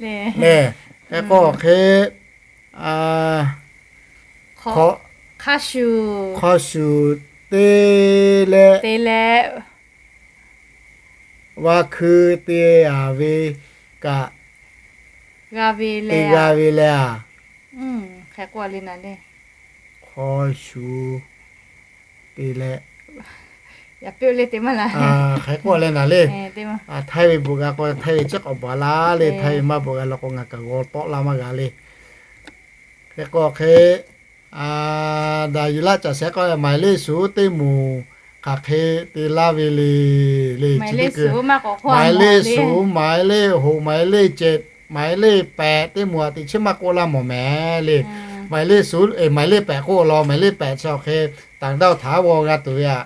le. Hk'e k'o hk'e, hk'a shuˍ te leh, te leh, va hkui te a ve kaꞈ, te g'a ve leh a. Hk'e k'o le naˍ le, hk'a shuˍ te leh, hk'e k'o le naˍ le, Htaiˇ ve bvuhꞈ g'a k'o Htaiˇ ve chi k'awꞈ baˬ laˇ le. Htaiˇ ve maˇ bvuhꞈ g'a law k'o ngaˬ kaꞈ g'aw tawˆ laˇ maˇ g'a le. Hk'e k'o hk'e, daꞈ yuˬ laˇ caꞈ shehˍ k'oˆ leh หมายเลขศูนย์ teˇ moˍ hk'aˬ hk'e te laˇ ve le. Le chi teˇ keu, หมายเลขศูนย์ หมายเลขหก หมายเลขเจ็ด หมายเลขแปด teˇ moˍ a teꞈ chi maˇ k'oˆ laˇ mawˬ mehˍ le. หมายเลขศูนย์ เอ่อ หมายเลขแปด k'oˆ law, หมายเลขแปด chi awˬ hk'e ต่างด้าวถาวร g'a tuˬ ve aꞈ,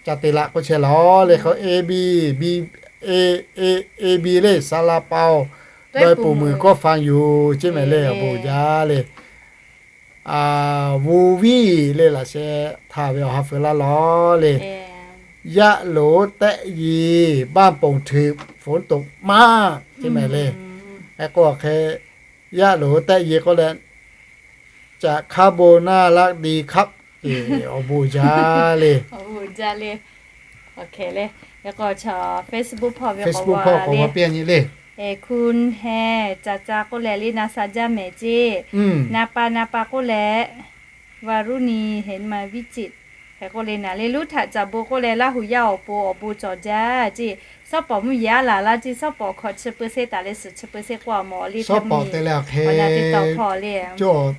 ca te laˇ k'oˆ chehˇ lawˬ le. Hk'e k'o A B, B, A, A, A B le, ซาลาเปา ดอยปู่หมื่น ก็ฟังอยู่ ce mehˍ le awˬ bon jaˇ le. Vu viˇ le laꞈ sheh htaˇ ve awˬ ha feu laˇ lawˬ le. Yaˆ loˍ tehˆ yi, บ้านโป่งถึก ฝนตกมาก ce mehˍ le. Hk'e k'o hk'e, yaˆ loˍ tehˆ yi k'oˆ leh, จะเข้าโบสถ์น่ารักดีครับ awˬ bon jaˇ le. Facebook hpawˇ k'awꞈ g'a piˇ nyi le. คุณแฮ caˍ ca k'oˆ leh le na sha jaˇ mehˍ ce. Na pa na pa k'oˆ leh, วารุณี เหมมาวิจิตร hk'e k'oˆ le naˍ le. Luˇ htaꞈ caˍ bon k'oˆ leh Laˇ huˍ yaˇ awˬ pon awˬ bon cawˬ jaˇ ce. Shawˉ pawˍ mvuhˇ yeˬ aˉ laˬ laˇ ce, shawˉ pawˍ hkawꞈ chi pui sheˆ taˍ leh suhˍ chi pui sheˆ k'oˆ a mawˬ le. Shawˉ pawˍ te leh awˬ hk'e, cawˇ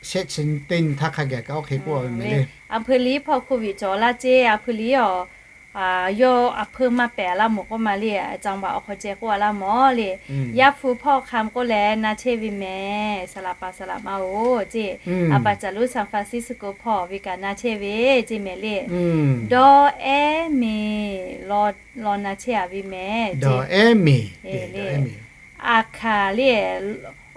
shehˆ chi teˇ nyi htaˇ hk'a gaˬ kaꞈ oˇ hk'e k'oˆ a ve mehˍ le. A hpui liˇ hpawˇ โควิด cawˬ laˇ ce, a hpui liˇ awˬ yawˇ a hpui maˇ pehˍ laˇ mawˬ k'oˆ ma le. Caˍ baˬ awˬ hk'aw ceh k'oˆ a laˇ mawˬ le. Yaˇ hpu hpawˇ hk'a k'oˆ leh na chehˇ ve mehˍ, saˍ laꞈ paˍ saˍ laꞈ ma-oˬ ce. A pa caˍ luˉ San Francisco hpawˇ ve kaꞈ na chehˇ ve ce mehˍ le. Dawˇ ehˉ meˍ law na chehˇ a ve mehˍ ce. Aˬ hkaˍ le,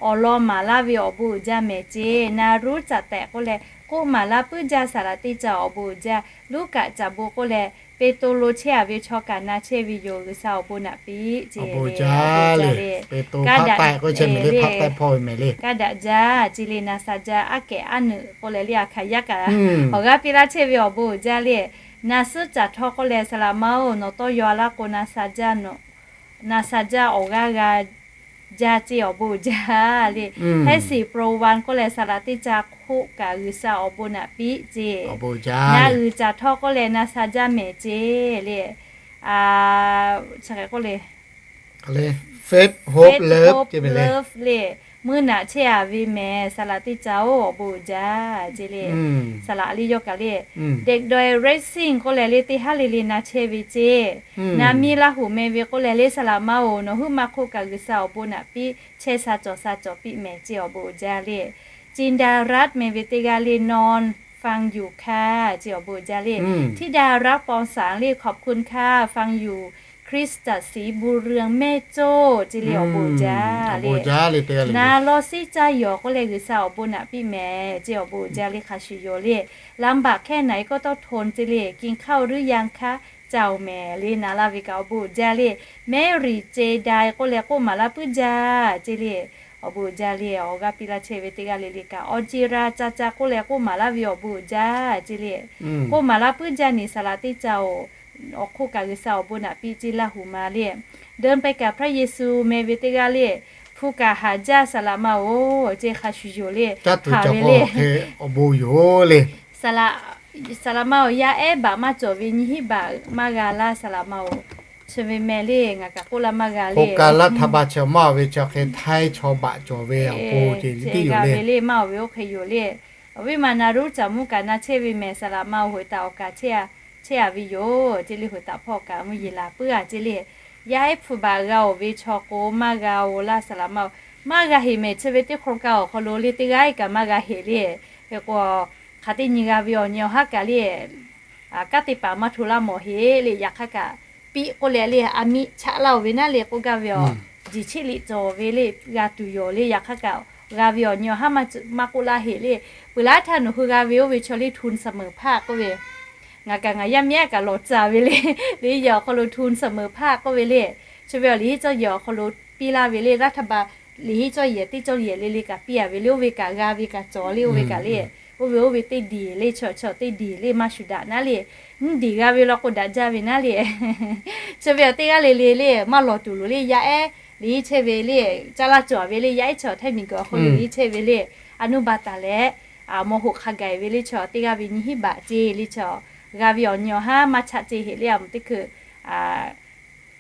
awˬ lawn maˍ laˇ ve awˬ bon uiˍ jaˇ mehˍ ce. Na ruˉ caꞈ tehꞈ k'oˆ leh k'oˆ maˍ laˇ puiˉ jaˇ saˍ laꞈ teˇ ca awˬ bon uiˍ jaˇ. Luˇ kaꞈ caˍ bon k'oˆ leh Peˍtruˆ chehˇ-a ve chaw kaꞈ na chehˇ ve yoˬ. G'uiˬsha awˬ bon naꞈ piˇ ceˇ le. Kaˇ daꞈ, kaˇ daꞈ jaˇ ceˇ le. Na sha jaˇ aˉ kehˬ aˉ nuꞈ k'oˆ leh le, a hkanˍ yaˇ kaꞈ awˬ g'aˇ piˇ laˇ chehˇ ve awˬ bon uiˍ jaˇ le. Na suhˉ caˬ htawˇ k'oˆ leh saˍ laꞈ ma-oˬ, nawˬ tawˇ yaw a laˇ k'o, na sha jaˇ awˬ g'aˇ g'a jaˇ ceˇ, awˬ bon uiˍ jaˇ le. Hehˉ siˍ pro wan k'oˆ leh saˍ laꞈ teˇ ca hk'oˆ kaꞈ G'uiˬsha awˬ bon naꞈ piˇ ceˇ. Na uiˍ caˬ htawˇ k'oˆ leh na sha jaˇ mehˍ ceˇ le. K'oˆ le, faith, hope, love le. Mvuhˇ naꞈ chehˇ-a ve mehˍ saˍ laꞈ teˇ ca-oˬ, awˬ bon uiˍ jaˇ ceˇ le. Saˍ laꞈ le yawˇ kaꞈ le, Dek Doi Racing k'oˆ leh le teˇ haˉ le le na chehˇ ve ceˇ. Na miˇ Laˇ huˍ meh ve k'oˆ leh le saˍ laꞈ ma-oˬ, nawˬ huiˉ ma hk'oˆ kaꞈ G'uiˬsha awˬ bon naꞈ piˇ chehˇ sha cawˬ sha cawˬ piˇ mehˍ ceˇ, awˬ bon uiˍ jaˇ le. Cin Da Raˇ meh ve teˇ g'aˇ le Nawn Fang Yuˬ hkaˇ ceˇ, awˬ bon uiˍ jaˇ le. Htiˇ Da Raˇ paw saˍ le ขอบคุณค่ะ Fang Yuˬ คริสตศรีบุญเรือง mehˇ coˇ ceˇ le, awˬ bon uiˍ jaˇ le. Na Law Siˉ caˇ yawˬ k'oˆ leh G'uiˬsha awˬ bon naꞈ piˇ mehˍ ceˇ, awˬ bon uiˍ jaˇ le. Hk'a shuˍ yoˬ le. ลำบากแค่ไหนก็ต้องทน ceˇ le. กินข้าวหรือยังคะ caˇ-oˬ mehˍ le. Na laˇ ve kaꞈ awˬ bon uiˍ jaˇ le. Mehˉ riˍ ce dai k'oˆ leh k'oˆ maˍ laˇ puiˉ jaˇ ceˇ le. Awˬ bon uiˍ jaˇ le. Awˬ g'aˇ piˇ laˇ chehˇ ve teˇ g'aˇ le le kaꞈ, awˬ ce ra ca ca k'oˆ leh k'oˆ maˍ laˇ ve awˬ bon uiˍ jaˇ ceˇ le. K'oˆ maˍ laˇ puiˉ jaˇ neˬ saˍ laꞈ teˇ ca-oˬ, awˬ hk'oˆ kaꞈ G'uiˬsha awˬ bon naꞈ piˇ ceˇ Laˇ huˍ ma le. เดินไปกับพระเยซู meh ve teˇ g'aˇ le, hpu kaꞈ haˍ jaˇ saˍ laꞈ ma-oˬ ceˇ, hk'a shuˍ yoˬ le. Haˍ ve le. Saˍ laꞈ ma-oˬ, yaˇ ehˉ baꞈ maˇ cawˬ ve nyiˇ hinˉ baꞈ maˇ g'a laˇ saˍ laꞈ ma-oˬ. Chi ve meh le, ngaˬ kaꞈ k'oˆ laˇ maˇ g'a le. โครงการรัฐบาลเฉพาะ maˇ ve chi hk'e htaiˇ chaw baꞈ cawˬ ve awˬ pon ceˇ, g'a ve le, maˇ oˬ ve oˇ hk'e yoˬ le. Awˬ viˉ ma na ruˉ caˍ muˇ kaꞈ na chehˇ ve mehˍ saˍ laꞈ ma-oˬ, hoꞈ taˍ awˬ kaˍ chehˇ-a ve yoˬ ceˇ le. Hoꞈ taˍ hpawˇ kaꞈ mvuhˇ yeˬ laˬ puiˉ-a ceˇ le. Yaˇ ehˉ hpu baꞈ g'a-oˬ ve chaw k'o maˇ g'a-oˬ laˇ saˍ laꞈ ma-oˬ. Maˇ g'a heꞈ mehˍ chi ve teˇ โครงการ awˬ hk'aw lo le teˇ g'aˇ kaꞈ maˇ g'a heꞈ le. Hk'e k'o, hk'aˬ teˇ nyi g'a ve awˬ nyi awˬ haˉ kaꞈ le, kanˉ te paˍ maˇ hto laˇ mawˬ heꞈ le. Yaꞈ hk'aˇ kaꞈ piˇ k'oˆ leh le, a miˇ chaꞈ laˇ-oˬ ve naˉ le k'oˆ gaˇ ve awˬ, jiˬ cheˆ liꞈ cawˬ ve le g'a tuˬ yoˬ le. Yaꞈ hk'aˇ kaꞈ g'a ve awˬ nyi awˬ haˉ maˇ k'oˆ laˇ heꞈ le. Peuˬ laˇ htaˇ nawˬ hui g'a ve oˇ ve chaw le ทุนเสมอภาค k'oˆ ve, ngaˬ kaꞈ ngaˬ yaˇ miˇ aˉ kaꞈ lawˬ tcuh ve le. Liꞈ henˉ yehˬ awˬ hk'aw lo ทุนเสมอภาค k'oˆ ve le, chi ve awˬ liꞈ henˉ cawˇ yehˬ awˬ hk'aw lo piˇ laˇ ve le. รัฐบาล liꞈ henˉ cawˇ yehˬ teˇ cawˇ yehˬ le le kaꞈ piˇ-a ve le. Oˇ ve kaꞈ g'a ve kaꞈ cawˬ le. Oˇ ve kaꞈ le, oˇ ve oˇ ve teˇ diˬ le, chaw chaw teˇ diˬ le maˇ shuˍ daꞈ naˉ le. Mvuhˇ diˬ g'a ve law k'o daꞈ jaˇ ve naˉ le. Chi ve awˬ teˇ g'aˇ le le le maˇ lawˬ tuˬ loˍ le. Yaˇ ehˉ liꞈ henˉ chehˇ ve le, caˇ laˇ cawˬ ve le. Yaˇ ehˉ chaw htaiˇ miˬguiˬ awˬ hk'aw lo liꞈ henˉ chehˇ ve le, a nuˇ baˆ taˍ leh, a maw hoꞈ hk'a gaˬ ve le. Chaw teˇ g'aˇ ve nyiˇ hinˉ baꞈ ceˇ le. Chaw g'a ve awˬ nyi awˬ haˉ maˇ chaꞈ ceˇ heꞈ le. A mvuhˇ teˇ hkui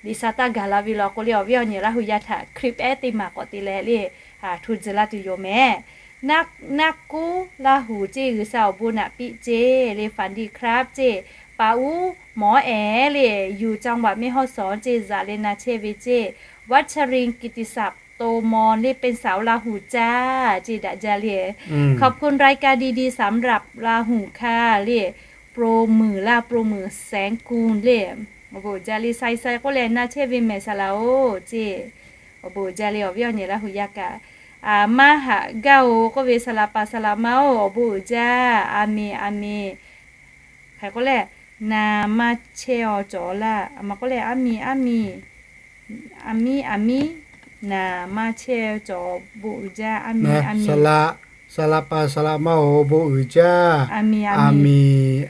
liꞈ sha taˇ gaˬ la ve law k'o le, awˬ viˉ awˬ nyi Laˇ huˍ yaˇ htaꞈ คลิป ehˉ teˇ maˬ k'awꞈ te leh le, hto tcuh laˇ tuˬ yoˬ mehˍ. Naˆ kuˉ Laˇ huˍ ceˇ, G'uiˬsha awˬ bon naꞈ piˇ ceˇ le. ฝันดีครับ ceˇ, Paˍ uˉ mawˉ ehˉ le, yuˬ จังหวัดแม่ฮ่องสอน ceˇ, zaꞈ leh na chehˇ ve ceˇ, วัชรินทร์ กิตติศักดิ์ โตมอน le, เป็นสาวลาหูจ้า ceˇ, daꞈ jaˇ le. ขอบคุณรายการดีๆ สำหรับลาหูค่ะ le, โปรหมื่น laˇ, โปรหมื่นแสงกูล le, awˬ bon uiˍ jaˇ le. Sai sai k'oˆ leh na chehˇ ve mehˍ saˍ laꞈ-oˬ ceˇ, awˬ bon uiˍ jaˇ le. Awˬ viˉ awˬ nyi Laˇ huˍ yaˇ kaꞈ, maˇ haꞈ gaˇ-oˬ k'oˆ ve saˍ laꞈ paˍ saˍ laꞈ ma-oˬ, awˬ bon uiˍ jaˇ. A miˬ a miˬ. Hk'e k'oˆ leh, naˍ maˇ chehˇ-aw cawˬ laˇ. A ma k'oˆ leh, a miˬ a miˬ, a miˉ a miˉ, naˍ maˇ chehˇ-aw cawˬ, bon uiˍ jaˇ. A miˬ a miˬ. Saˍ laꞈ paˍ saˍ laꞈ ma-oˬ, bon uiˍ jaˇ. A miˬ a miˬ,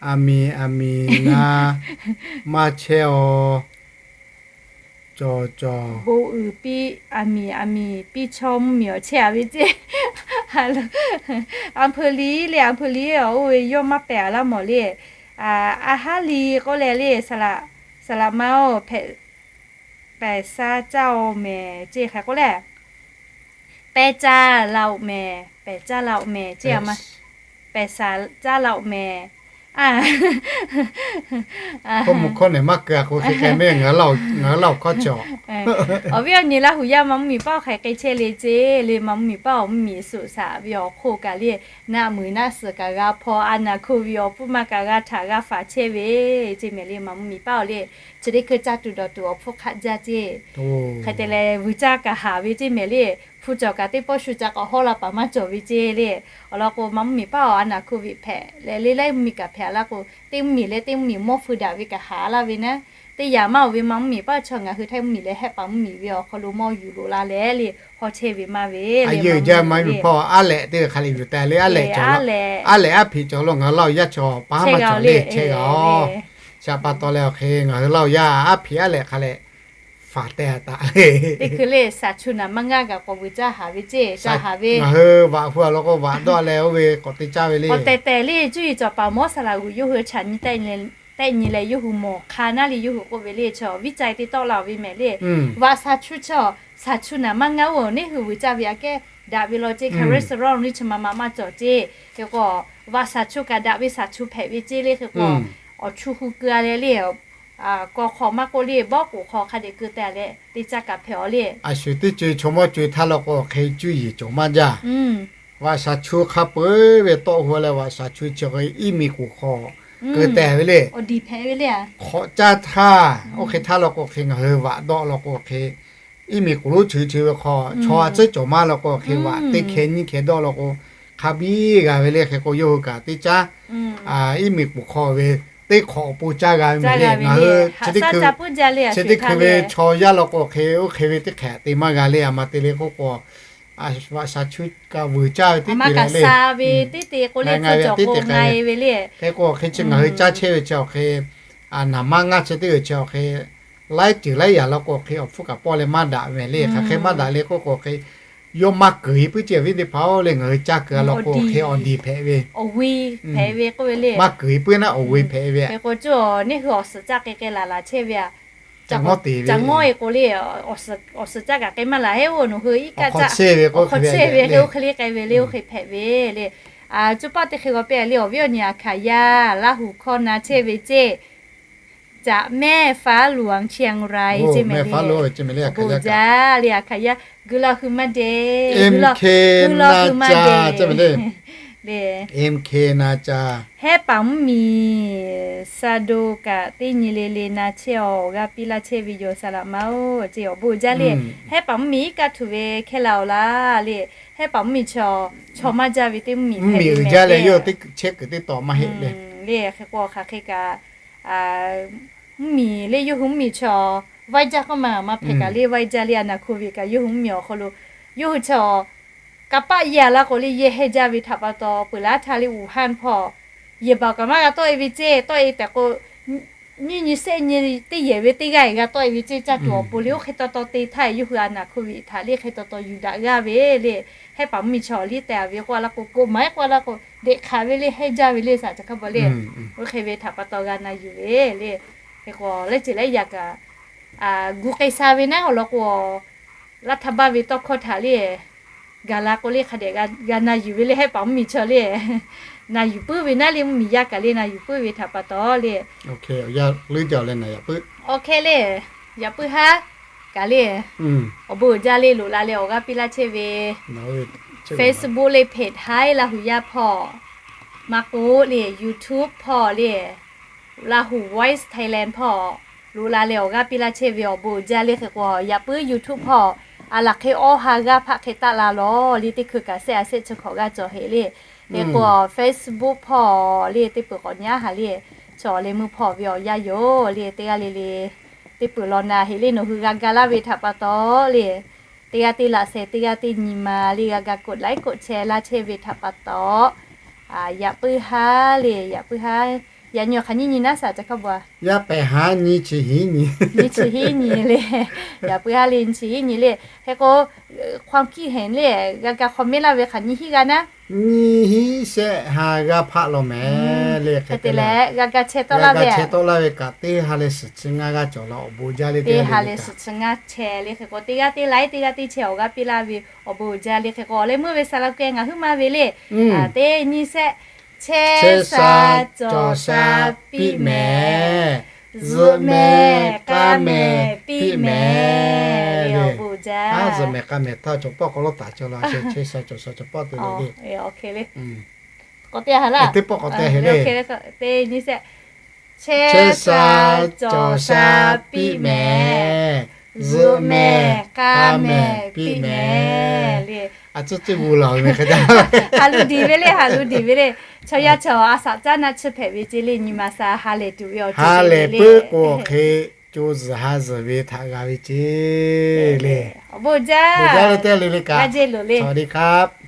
a miˬ a miˬ, naˍ maˇ chehˇ-aw cawˬ cawˬ, bon uiˍ piˇ. A miˬ a miˬ, piˇ chaw mvuhˇmiˬ awˬ chehˇ-a ve ceˇ. A hpeu liˇ le, a hpeu liˇ-oˬ, oˇ ve yawˇ maˇ pehˬ-a laˇ mawˬ le. A haˉ liˇ k'oˆ leh le, saˍ laꞈ ma-oˬ, hpehꞈ, pehˬ sha caˇ-aw mehˍ ceˇ. Hk'e k'oˆ leh, pehˬ caˇ la-oˬ mehˍ, pehˬ caˇ la-oˬ mehˍ ceˇ. A ma, pehˬ sha caˇ la-oˬ mehˍ. Hkawˇ mvuh hkawˇ nehˬ maˇ keu-a k'o, hk'e k'ai mehˍ, ngaˬ hui laˇ-oˬ hkawˇ cawˬ. Awˬ viˉ awˬ nyi Laˇ huˍ yaˇ ma mvuhˇmiˬ paˆ-oˬ, hk'e k'ai chehˇ le ceˇ le. Ma mvuhˇmiˬ paˆ-oˬ, mvuhˇmiˬ suꞈ shaꞈ ve awˬ hk'oˆ kaꞈ le, naˆ muiˬ naˆ suhˍ kaꞈ g'a hpaw, a naˍ hko ve awˬ pfuhˇ ma kaꞈ g'a htaꞈ g'a faˍ chehˇ ve ceˇ mehˍ le. Ma mvuhˇmiˬ paˆ-oˬ le, chi teˇ hkui caˇ tuˬ dawˬ tuˬ awˬ hpfuhˇ hk'aˆ jaˇ ceˇ. Hk'e te leh vuiˬ caˇ kaꞈ haˍ ve ceˇ mehˍ le. hpu cawˬ kaꞈ teˇ pawˆ shu ca k'awꞈ hawˉ la paˍ maˇ cawˬ ve ceˇ le. Awˬ lawn k'o, ma mvuhˇmiˬ paˆ awˬ a naˍ hko viꞈ hpehꞈ leh le, laiˉ mvuhˇmiˬ kaꞈ hpehꞈ la k'o, teˇ mvuhˇmiˬ leh teˇ mvuhˇmiˬ mawˇ feu daꞈ ve kaꞈ haˍ laˇ ve naˉ, teˇ yanˇ maˇ oˬ ve ma mvuhˇmiˬ paˆ chaw ngaˬ hui Htaiˇ mvuhˇmiˬ leh Hehˆ paˍ mvuhˇmiˬ ve awˬ hk'aw lo mawˇ yuˬ loꞈ la leh le, haw chehˇ ve maˇ ve le. Aˬ yehˬ uiˍ jaˇ ma mvuhˇmiˬ paˆ a lehꞈ teˇ hk'aˬ leh yuˬ taˍ le, a lehꞈ cawˬ, a lehꞈ aˉ hpiꞈ cawˬ lo ngaˬ hui Laˇ huˍ yaˇ chaw paˍ maˇ cawˬ le, chehˇ g'a-oˬ. Shaˍ pa taw leh awˬ hk'e ngaˬ hui Laˇ huˍ yaˇ aˉ hpiꞈ a lehꞈ hk'a leh faˍ teh taˍ le. Teˇ hkui le shaˍ chu naˍ maˇ ngaˇ kaꞈ k'awꞈ vuiˬ caˇ haˍ ve ceˇ, caˇ haˍ ve. Ngaˬ hui vaꞈ hu a law k'o vaꞈ dawˆ leh oˇ ve k'awꞈ te caˇ ve le. K'awꞈ tehˬ tehˬ le, cuˇ yiˍ cawˬ paˍ mawˇ saˍ laꞈ g'uiˬ yawˇ hui chaꞈ nyi tehˆ nyi leh yawˇ hui mawˬ hk'a naˉ le yawˇ hui k'oˆ ve le, chaw viˉ ca te tawˆ la ve mehˍ le. Vaꞈ shaˍ chu chaw, shaˍ chu naˍ maˇ ngaˇ oˬ, neˇ hui vuiˬ caˇ ve aꞈ kehˉ daꞈ ve law ceˇ, hk'e restaurant liˇ chi ma ma maˇ cawˬ ceˇ. Hk'e k'o, vaꞈ shaˍ chu kaꞈ daꞈ ve shaˍ chu hpehꞈ ve ceˇ le. Hk'e k'o, awˬ chu hu keu a leh le, k'aw hk'aw maˇ k'oˆ le, bawˆ k'oˍ hk'aw hk'a dehꞈ keu te leh teˇ caˇ kaꞈ hpehꞈ awˬ le. A shu teˇ co chaw mawˇ co htaˇ law k'o hk'e cuˇ yiˍ cawˬ maˇ jaˇ. Vaꞈ shaˍ chu hk'a peu-eˬ ve tawˆ hu leh vaꞈ shaˍ chu chi hk'e iˉ miˬ k'oˍ hk'aw keu teh ve le. Hk'awꞈ caˇ htaˇ, oˇ hk'e htaˇ law k'o hk'e ngaˬ hui vaꞈ dawˆ law k'o hk'e, iˉ miˬ k'oˍ lonˉ chi chi ve hk'aw chaw a tcuhˉ cawˬ maˇ law k'o hk'e vaꞈ teˇ hkeh nyiˇ hkeh dawˆ law k'o, hk'a biˇ g'a ve le. Hk'e k'o yawˇ hui kaꞈ teˇ caˇ iˉ miˬ k'oˍ hk'aw ve teˇ hk'awꞈ awˬ pon caˇ g'a ve mehˍ le. Ngaˬ hui chi teˇ hkui ve chaw yaˇ law k'o hk'e oˇ hk'e ve teˇ hkeh te maˇ g'a le. A ma te le k'oˆ k'o, vaꞈ shaˍ chu kaꞈ vuiˬ caˇ ve teˇ te le, teˇ te k'o le, ngaˬ ve teˇ te k'ai ve le. Hk'e k'o hk'e chi ngaˬ hui caˇ chehˇ ve chi awˬ hk'e, naˍ maˇ ngaˇ chi teˇ g'uiˬ chi awˬ hk'e, laiˉ ceuˬ laiˉ yaꞈ law k'o hk'e awˬ hpfuhˇ kaꞈ pawˆ leh maˇ daꞈ mehˍ le. Hk'aˬ hk'e maˇ daꞈ le k'oˆ k'o hk'e, yawˇ maˇ keunˍ puiˉ ceˇ awˬ viˉ teˇ hpaˍ-oˬ le, ngaˬ hui caˇ keu a law k'o hk'e awˬ diˍ hpehꞈ ve, maˇ keunˍ puiˉ naˉ awˬ ve hpehꞈ ve. Hk'e k'o neˇ hui awˬ suhˍ caˇ k'e k'e laˬ laˬ chehˇ ve a, ca ngawˉ te ve, ca ngawˉ e k'o le, awˬ suhˍ caˇ kaꞈ k'e maˇ laˬ heˆ oˬ, nawˬ hui iˉ kaˆ caˆ ve k'o hk'e le k'ai ve le, oˇ hk'e hpehꞈ ve le. Coˇ paˆ teˇ hk'e g'aw pehˇ le, awˬ viˉ awˬ nyi aˬ hkaˍ yaˇ Laˇ huˍ hkawˇ na chehˇ ve ceˇ, caꞈ mehˆ faˉ luˍ aˬ chiang rai ceˇ mehˍ le. Bon jaˇ le, aˬ hkaˍ yaˇ guiˬ law hui maˇ de, guiˬ law hui maˇ de le. M K na ca, Hehˉ paˍ mvuhˇmiˬ Saˍdonˍ kaꞈ teˇ nyi le le na chehˇ awˬ g'aˇ piˇ laˇ chehˇ ve yoˬ, saˍ laꞈ ma-oˬ ceˇ. Awˬ bon jaˇ le. Hehˉ paˍ mvuhˇmiˬ iˉ kaˆ htuꞈ ve hkehˇ la awˬ laˇ le. Hehˉ paˍ mvuhˇmiˬ chaw, chaw maˇ jaˇ ve teˇ mvuhˇmiˬ hpehꞈ ve mehˍ le. Chehˇ kuiˬ teˇ tawꞈ maˇ heˆ le. Le hk'e k'o hk'aˬ hk'e kaꞈ, mvuhˇmiˬ le yawˇ hui mvuhˇmiˬ chaw, vaiˇ jaˇ k'oˆ ma maˇ hpehꞈ kaꞈ le, vaiˇ jaˇ le, a naˍ hko ve kaꞈ yawˇ hui mvuhˇmiˬ awˬ hk'aw lo, yawˇ hui chaw, kanˇ paˆ yaˇ laˇ k'o le yehˇ hehˇ jaˇ ve htaꞈ pa taw, peuˬ laˇ htaˇ le Wuˍhanˍ hpawˇ yehˬ baˬ kaꞈ maˇ g'a tawˆ e ve ceˇ, tawˆ e tehꞈ k'o, nyiˇ nyi sehˆ nyi teˇ yehˬ ve teˇ g'aˇ e g'a tawˆ e ve ceˇ, caˇ tuˬ awˬ pon le. Oˇ hk'e taw taw te htaˇ yawˇ hui a naˍ hko ve htaꞈ le hk'e taw taw yuˬ daꞈ g'aˇ ve le. Hehˉ paˍ mvuhˇmiˬ chaw liˇ teh a ve k'oˆ a laˇ k'o, k'oꞈ maˍ iˉ k'oˆ a laˇ k'o, deꞈ hk'aˬ ve le, hehˇ jaˇ ve le, saˍ ca hk'a bawˬ le. Oˇ hk'e ve htaꞈ pa taw g'a na yuˬ ve le. Hk'e k'o laiˉ ceuˬ laiˉ yaꞈ kaꞈ, gu k'ai sha ve naˉ awˬ lawn k'o, laˇ htaˇ baˇ ve tawˇ hkawˇ htaꞈ le, gaˬ la k'o le hk'a dehꞈ g'a na yuˬ ve le, hehˉ paˍ mvuhˇmiˬ chaw le. Na yuˬ puiˉ ve naˉ le, mvuhˇmiˬ yaˇ kaꞈ le na yuˬ puiˉ ve htaꞈ pa taw le. Awˬ hk'e le, yaꞈ puiˉ haˉ kaꞈ le, awˬ bon uiˍ jaˇ le loꞈ la leh awˬ g'aˇ piˇ laˇ chehˇ ve Facebook le page Htaiˇ Laˇ huˍ yaˇ hpawˇ, maˇ k'oˆ le YouTube hpawˇ le, Laˇ huˍ Voice Thailand hpawˇ loꞈ la leh awˬ g'aˇ piˇ laˇ chehˇ ve awˬ bon uiˍ jaˇ le. Hk'e k'o yaꞈ puiˉ YouTube hpawˇ a laˬ hk'e awˇ ha g'aˇ hpaˆ hk'e taˆ la lawˬ le, teˇ hkui kaꞈ sehˆ a sehˆ chi hkawꞈ g'aˇ cawˬ heꞈ le. Hk'e k'o Facebook hpawˇ le teˇ peuˬ k'awꞈ nyi a haˍ le, chaw leh meuˇ hpawˇ ve awˬ yanˇ yoˬ le, teˇ g'aˇ le le teˇ peuˬ law na heꞈ le, nawˬ hui g'a ga laˇ ve htaꞈ pa taw le, teˇ g'aˇ teˇ laꞈ sheh, teˇ g'aˇ teˇ nyi ma le g'a ga กดไลค์ กดแชร์ laˇ chehˇ ve htaꞈ pa taw, yaꞈ puiˉ haˉ le, yaꞈ puiˉ haˉ. Yaꞈ nyi awˬ hk'aˬ nyiˇ nyi naˉ saˍ ca hk'a bawˬ a? Yaˇ pehˍ haˉ nyiˇ chi hiˉ nyi, nyiˇ chi hiˉ nyi le. Yaꞈ puiˉ haˉ le nyiˇ chi hiˉ nyi le. Hk'e k'o ความคิดเห็น le, g'a ga comment laˇ ve hk'aˬ nyiˇ hiˉ g'a naˉ, nyiˇ hiˉ shehˆ ha g'aˇ hpaˆ law mehˍ le. Hk'e te leh g'a ga chehˇ tawˆ laˇ ve, chehˇ tawˆ laˇ ve kaꞈ teˇ ha leh suhˍ chi ngaˇ g'aˇ cawˬ la awˬ bon jaˇ le. Teˇ ha leh suhˍ chi ngaˇ chehˇ le. Hk'e k'o teˇ g'aˇ teˇ ไลค์ teˇ g'aˇ teˇ แชร์ awˬ g'aˇ piˇ laˇ ve awˬ bon uiˍ jaˇ le. Hk'e k'o leh meuˇ ve saˍ laꞈ kehˬ ngaˬ huiˉ ma ve le, teˇ nyi shehˆ, chehˇ sha cawˬ sha piˇ mehˍ, zuhꞈ mehˍ k'a mehˍ piˇ mehˍ le. Awˬ bon uiˍ jaˇ. Zuhꞈ mehˍ k'a mehˍ htaˇ cawˬ pawˆ k'awꞈ lawˇ taˍ cawˬ la, chehˇ sha cawˬ sha cawˬ pawˆ te le le. K'awꞈ te a haˍ laˇ. Teˇ pawˆ k'awꞈ te heˆ le. Teˇ nyi shehˆ, chehˇ sha cawˬ sha piˇ mehˍ, zuhꞈ mehˍ k'a mehˍ piˇ mehˍ le. A cuˇ cuˇ gu la ve hk'e jaˇ. Haˍ lu diˍ ve le, haˍ lu diˍ ve le. Chaw yaˇ chaw a shaꞈ caˉ naˆ tsuhˇ hpehꞈ ve ce le, nyi ma sha ha lehˬ tuˬ ve awˬ ha lehˬ puiˉ k'o awˬ hk'e co zuhˬ ha zuhˬ ve htaꞈ g'a ve ce le. Awˬ bon jaˇ le, teˇ le le kaꞈ, a le le kaꞈ.